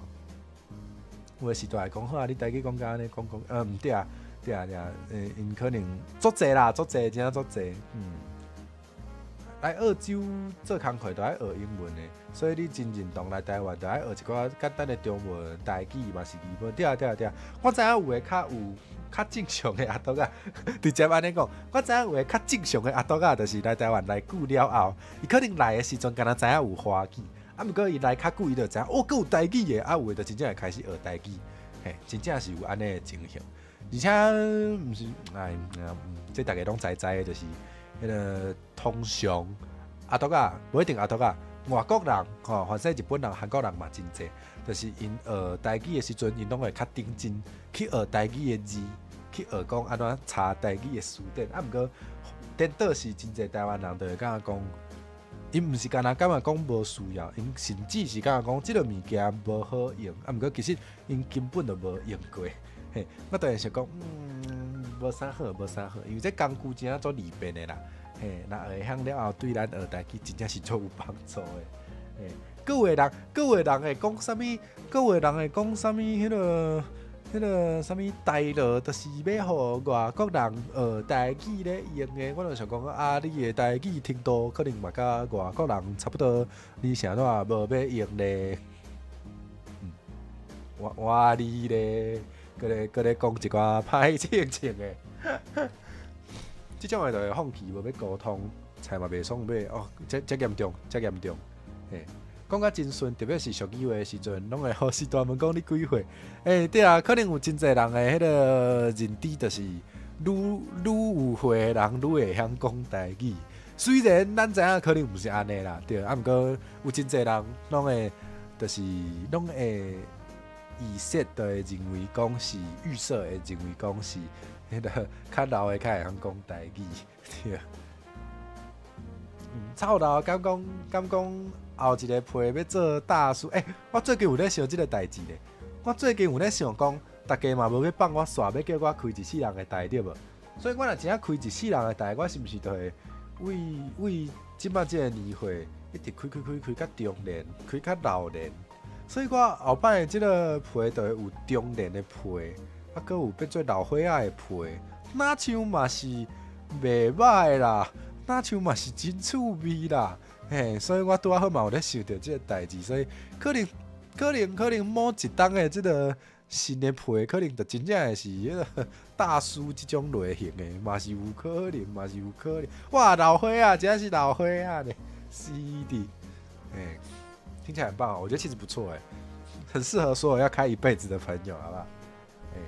有的時代會講好啊，你台語講甲按呢講講，毋對啊，對啊對啊，𪜶可能足濟啦，足濟，真正足濟，嗯。來澳洲做工課都愛學英文的，所以你真認同來台灣，就愛學一寡簡單的中文、台語嘛是基本。對啊對啊對啊，我知影有的較有較正常的阿啄仔，直接按呢講，我知影有的較正常的阿啄仔，就是來台灣來久了後，伊可能來的時陣敢若知影有華語，啊，毋過伊來較久，伊就知影哦，閣有台語的，啊，有的就真正會開始學台語，嘿，真正是有按呢的情形，而且毋是，哎，這逐家攏知知的，就是彼个通常阿啄仔，無一定阿啄仔，外國人吼，反正日本人、韓國人嘛真濟，就是𪜶學台語的時陣，𪜶攏會較認真去學台語的字，去學講按怎查台語的詞典。啊，毋過顛倒是真濟台灣人就會感覺講，𪜶毋是干焦感覺講無需要，𪜶甚至是感覺講這个物件無好用。啊，毋過其實𪜶根本就無用過。嘿，我當然想講，無啥好，無啥好，因為這工具真正足利便的啦。嘿，若會曉了後，對咱學台語真正是足有幫助的。嘿，閣有的人，閣有的人會講啥物？閣有的人會講啥物？彼個啥物台樂，就是欲予外國人學台語咧用的。我就想講，啊，你的台語程度可能嘛佮外國人差不多，你啥怎無欲用咧？我你咧，閣咧講一寡歹清清的。這種的就會放棄，無欲溝通，菜嘛袂爽買哦，這嚴重，這嚴重，嘿，講甲真順，特別是俗語話的時陣，攏會予序大問講你幾歲？欸，對啊，可能有真濟人的彼个認知就是愈愈有歲的人愈會曉講台語。雖然咱知影可能毋是按呢啦，對，啊，毋過有真濟人攏會，就是攏會預設就會認為講是預設會認為講是彼个較老的較會曉講台語，對。臭老敢講敢講後一个批欲做大叔？欸，我最近有咧想這个代誌咧。我最近有咧想講，逐家嘛無欲放我煞，欲叫我開一世人的台對無？所以我若真正開一世人的台，我是毋是就會為為這擺這个年歲一直開開開開較中年，開較老年？所以我後擺這个批就會有中年的批，啊，閣有變做老歲仔的批，若像嘛是袂䆀啦。若像嘛是真趣味啦，嘿，所以我拄仔好嘛有咧想著這个代誌，所以可能可能可能某一冬的這个新的批，可能就真正會是彼个大叔這種類型的，嘛是有可能，嘛是有可能。哇，老歲仔，真正是老歲仔咧，是的，欸，聽起來很棒，我覺得其實不錯，欸，很適合所有要開一輩子的朋友，好不好？欸，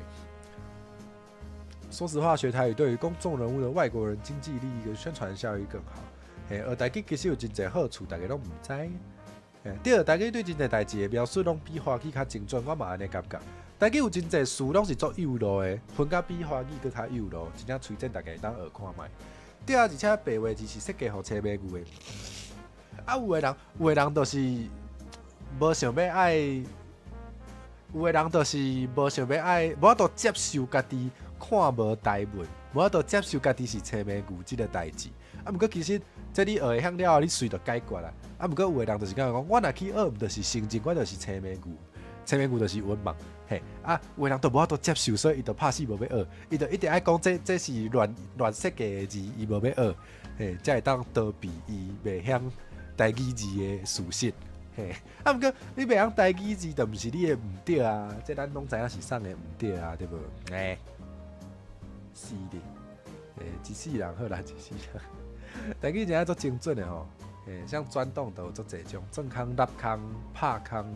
說實話，學台語對於公眾人物的外國人經濟利益跟宣傳效益更好。嘿，學台語其實有真濟好處，大家攏毋知。嘿，對，台語對真濟代誌的描述攏比華語較精準，我嘛按呢感覺。台語有真濟詞攏是足幼路的，分甲比華語閣較幼路，真正推薦大家會當學看覓。對啊，而且白話字是設計予青馬牛的。啊，有的人就是無想欲愛，有的人就是無想欲愛，無法度接受家己看無台文，無法度接受家己是青馬牛這个代誌。啊，毋過其實這你學會曉了後，你隨就解決啦。啊，毋過有的人就是感覺講，我若去學，毋就是承認我就是青馬牛，青馬牛就是文盲。嘿，啊，有的人都無法度接受，所以伊就拍死無欲學，伊就一定愛講這是亂亂設計的字，伊無欲學，嘿，才會當逃避伊袂曉台語字的事實。嘿，啊，毋過你袂曉台語字，就毋是你的毋對啊，這咱攏知影是啥的毋對啊，對無？欸，是的，欸，一世人好啦，一世人。台語真正足精準的吼，欸，像轉動就有足濟種，轉空、立空、拍空，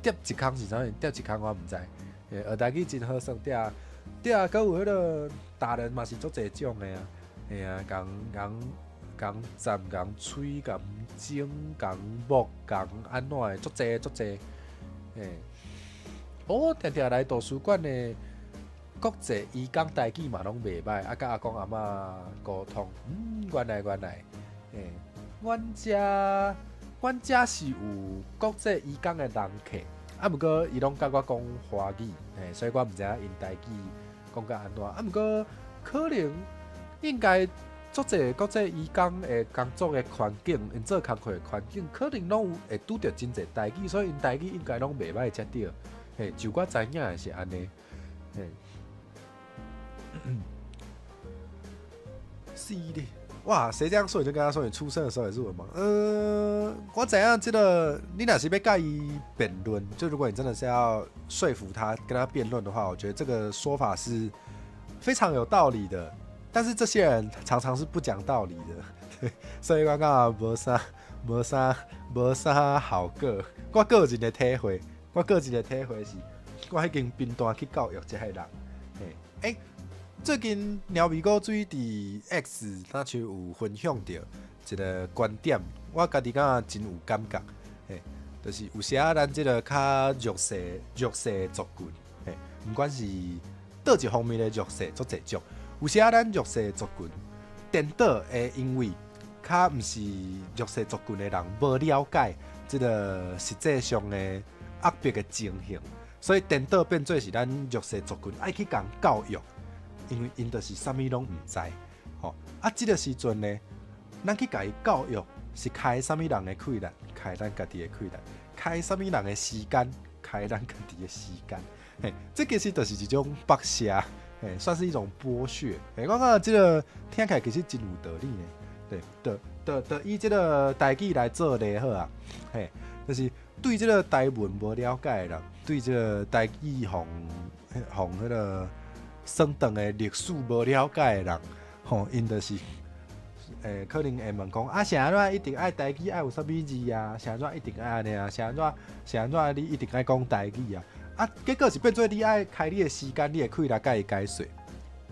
疊一空是啥物？疊一空我毋知。欸，學台語真好耍，對啊，對啊，閣有彼个大人嘛是足濟種的啊，嘿啊，仝仝仝站、仝吹、仝整、仝木、仝按怎的，足濟足濟。嘿，哦，定定來圖書館的國際移工台語嘛攏袂䆀，啊，佮阿公阿嬤溝通，原來原來，嘿，阮遮是有國際移工的人客，啊，毋過伊攏佮我講華語，嘿，所以我毋知影𪜶台語講甲按怎，啊，毋過可能應該足濟國際移工的工作的環境，𪜶做工課的環境，可能攏有會拄著真濟台語，所以𪜶台語應該攏袂䆀才對，嘿，就我知影的是按呢，嘿。是的，哇，誰這樣說你就跟他說，你出生的時候也是文盲。我知影這個，你若是欲共伊辯論，就如果你真的是要說服他，跟他辯論的話，我覺得這個說法是非常有道理的。但是這些人常常是不講道理的，所以我感覺無啥、無啥、無啥效果。我個人的體會，我個人的體會是，我已經貧惰去教育這些人。嘿，欸，最近貓咪哥水佇 X 若像有分享著一個觀點，我家己感覺真有感覺。嘿，就是有時仔咱這個較弱勢、弱勢族群，嘿，毋管是佗一方面的弱勢，足濟種。有時仔咱弱勢族群顛倒會因為較毋是弱勢族群的人無了解這個實際上的壓迫的情形，所以顛倒變做是咱弱勢族群愛去共教育，因為𪜶就是啥物攏毋知，吼啊！這個時陣呢，咱去共伊教育是開啥物人的氣力，開咱家己的氣力，開啥物人的時間，開咱家己的時間，嘿，這其實就是一種剝削。嘿，算是一種剝削。嘿，我感覺這個聽起來其實真有道理呢。對，就就就以這個台語來做例好啊。嘿，就是對這個台文無了解的人，對這個台語予予彼個算斷的歷史無了解的人，吼，𪜶就是，可能會問講啊，是按怎一定愛台語愛有啥物字啊？是按怎一定愛按呢啊？是按怎是按怎你一定愛講台語啊？啊，結果是變做你愛開你的時間，你的氣力共伊解說，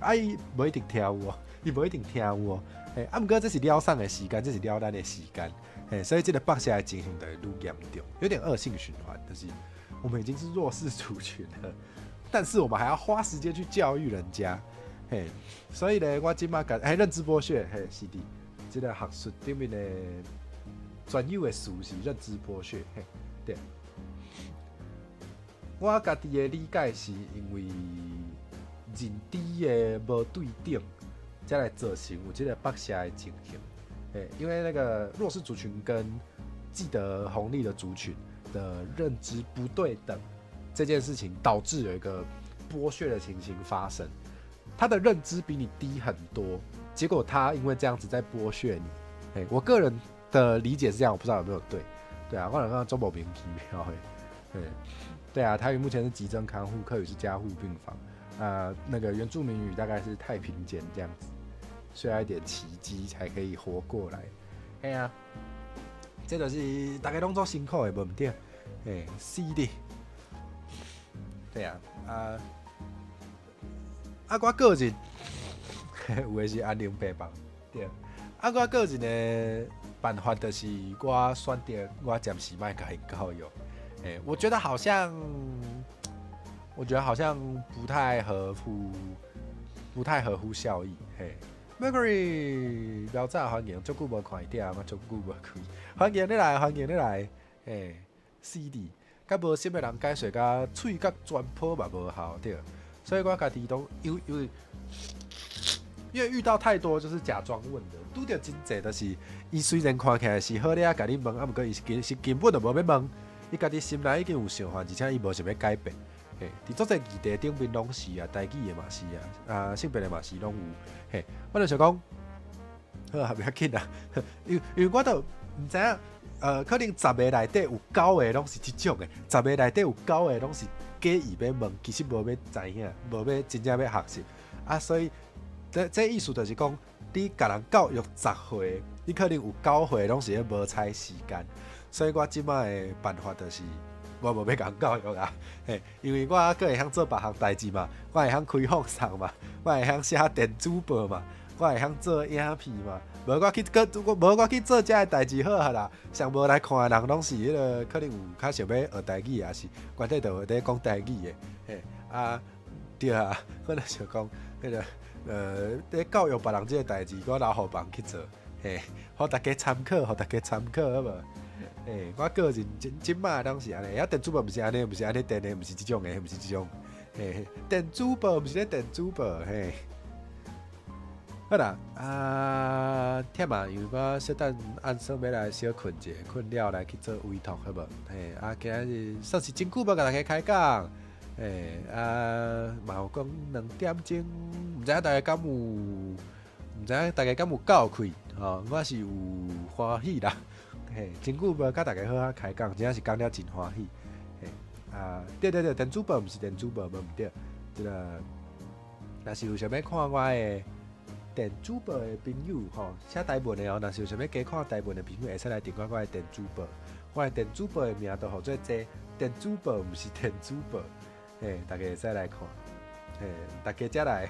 啊，伊無一定聽有哦，伊無一定聽有哦，嘿，啊，毋過這是了送的時間，這是了咱的時間，嘿，所以這個剝削的情形就會愈嚴重，有點惡性循環，就是我們已經是弱勢族群了，但是我們還要花時間去教育人家，嘿，所以呢，我這馬共，嘿，認知剝削，嘿，是的，這個學術頂面的專有的詞是認知剝削，嘿，對。我家己的理解是因為認知的無對等，才來造成有這個剝削的情形。欸，因為那個弱勢族群跟既得紅利的族群的認知不對等這件事情，導致有一個剝削的情形發生。他的認知比你低很多，結果他因為這樣子在剝削你。欸，我個人的理解是這樣，我不知道有沒有對。對啊，我感覺足莫名其妙的。對。對啊，台語目前是急診看護，客語是加護病房，那個原住民語大概是太平間這樣子，需要一點奇蹟才可以活過來。嘿啊，這就是大家攏足辛苦的，無毋對？嘿，是的。對啊，啊啊，我個人有的是安寧病房，對。啊，我個人的辦法就是我選擇我暫時莫共𪜶教育。欸，我覺得好像不太合乎效益。嘿，Mercury 表早歡迎，足久無看伊店，嘛足久無開。歡迎你來，歡迎你來。嘿，是的，佮無心的人解說甲喙角全破嘛無效對。所以我家己都因為遇到太多就是假裝問的，拄著真濟就是伊雖然看起來是好咧，共你問，啊，毋過伊是其實根本就無欲問。伊家己心內已經有想法，而且伊無想欲改變。嘿，佇足濟議題頂面攏是啊，台語的嘛是啊，啊性別的嘛是攏有。嘿，我就想講，好啊，袂要緊啊，因為我都毋知影，可能十个內底有九個攏是這種的，十个內底有九個攏是假意欲問，其實無欲知影，無欲真正欲學習。啊，所以這意思就是講，你共人教育十回，你可能有九回攏是咧無彩時間。所以我這擺的辦法就是，我無欲共人教育啊，嘿，因為我閣會曉做別項代誌嘛，我會曉開放送嘛，我會曉寫電子報嘛，我會曉做影片嘛，無我去閣我無我去做這个代誌好啊啦。上無來看的人攏是彼個可能有較想欲學台語，抑是原底就有咧講台語的，嘿啊對啊，可能想講彼個咧教育別人這个代誌，我留予別人去做，嘿，予大家參考，予大家參考好無？欸，我個人這這擺攏是按呢，啊電子報毋是按呢，毋是按呢電的，毋是這種的，毋是這種，嘿，電子報毋是咧電子報，嘿。好啦，啊，忝啊，因為我小等按算欲來小睏者，睏了來去做委託，好無？嘿，啊，今仔日算是真久無共大家開講，嘿，啊，嘛有講2點鐘，毋知影大家敢有，毋知影大家敢有夠氣，吼，我是有歡喜啦，嘿，真久無佮大家好好開講，真正是講了真歡喜，嘿，啊，對對對，電子報毋是電子報，無毋對，這个若是有想欲看我的電子報的朋友吼，寫台文的哦，若是有想欲加看台文的朋友，會使來訂閱我的電子報。我的電子報的名就號做這電子報，毋是電子報，嘿，大家會使來看，嘿，大家才來。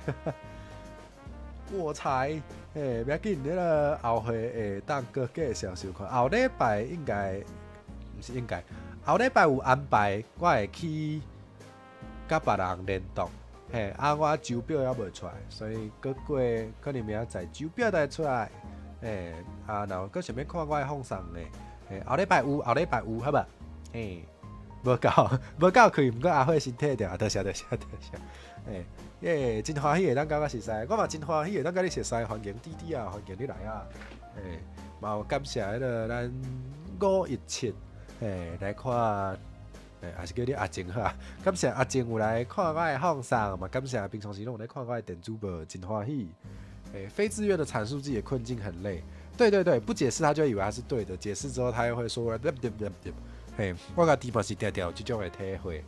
我猜，嘿，欲緊，彼个後回會當閣繼續收看。後禮拜應該，毋是應該，後禮拜有安排，我會去佮別人聯動，嘿，啊，我周表猶無出來，所以閣過可能明仔載周表才會出來，嘿，啊，若有閣想欲看我的放送的，嘿，後禮拜有，後禮拜有，好無？嘿，無夠，無夠氣，毋過阿火身體著，多謝多謝多謝，嘿，耶，真歡喜會當佮我熟似，我嘛真歡喜會當佮你熟似，歡迎弟弟啊，歡迎你來啊，嘿，嘛有感謝彼个咱517，嘿，來看，嘿，還是叫你阿靜好啊，感謝阿靜有來看我的放送，嘛感謝平常時攏有咧看我的電子報，真歡喜。欸，非自願的闡述自己的困境很累，對對對，不解釋他就以為他是對的，解釋之後他又會說，對對對對，嘿，我家己嘛是定定有這種的體會，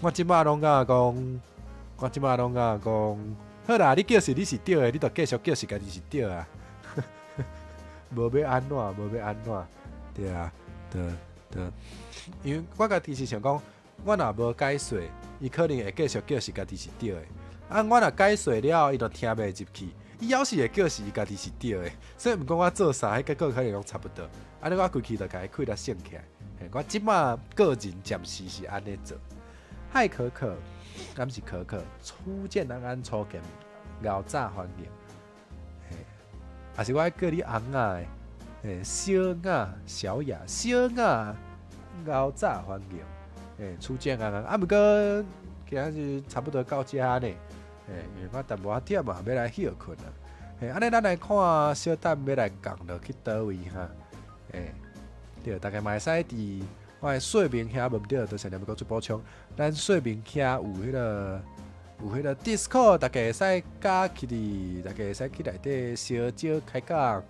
我這擺攏感覺講，我這擺攏感覺講，好啦，你叫是你是對的，你就繼續叫是家己是對啊，無欲按怎，無欲按怎，對啊，對對，因為我家己是想講，我若無解說，伊可能會繼續叫是家己是對的，啊，我若解說了，伊就聽袂入去。伊猶是會叫是伊家己是對的，所以毋管我做啥，彼結果可能攏差不多。按呢我規氣就共伊氣得省起來。我這擺個人暫時是按呢做。嗨，可可，敢是可可？初見安安初見，𠢕早歡迎。嘿，抑是我愛叫你尪仔的，嘿，小雅、小雅、小雅，𠢕早歡迎。嘿，初見安安，啊，毋過今仔日差不多到遮呢。嘿，因為我淡薄仔忝啊，欲來歇睏啊。嘿，按呢咱來看，小等欲來降落去佗位哈？嘿，對，大家嘛會使佇我的說明遐，無毋對，多謝你們閣做補充。咱說明遐有彼個 Discord，大家會使加起佇，大家會使去內底相招開講。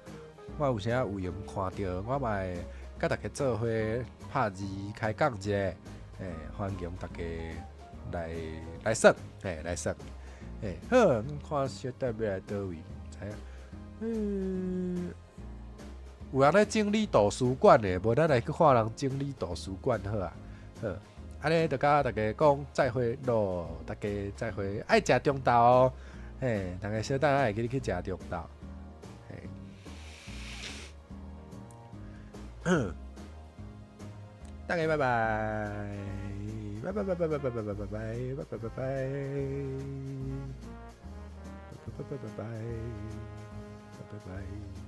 我有時有閒看著，我嘛會佮大家做伙拍字開講一下。嘿，歡迎大家來來耍，嘿，來耍。欸，好，看小等欲來佗位，知影？嗯，有人咧整理圖書館的，無咱來去看人整理圖書館好啊。好，按呢就佮大家講再會囉，大家再會，愛食中晝哦。嘿，大家小等下會記得去食中晝。嘿，大家拜拜，拜拜拜拜拜拜拜拜拜拜拜拜拜。拜拜拜拜拜拜拜。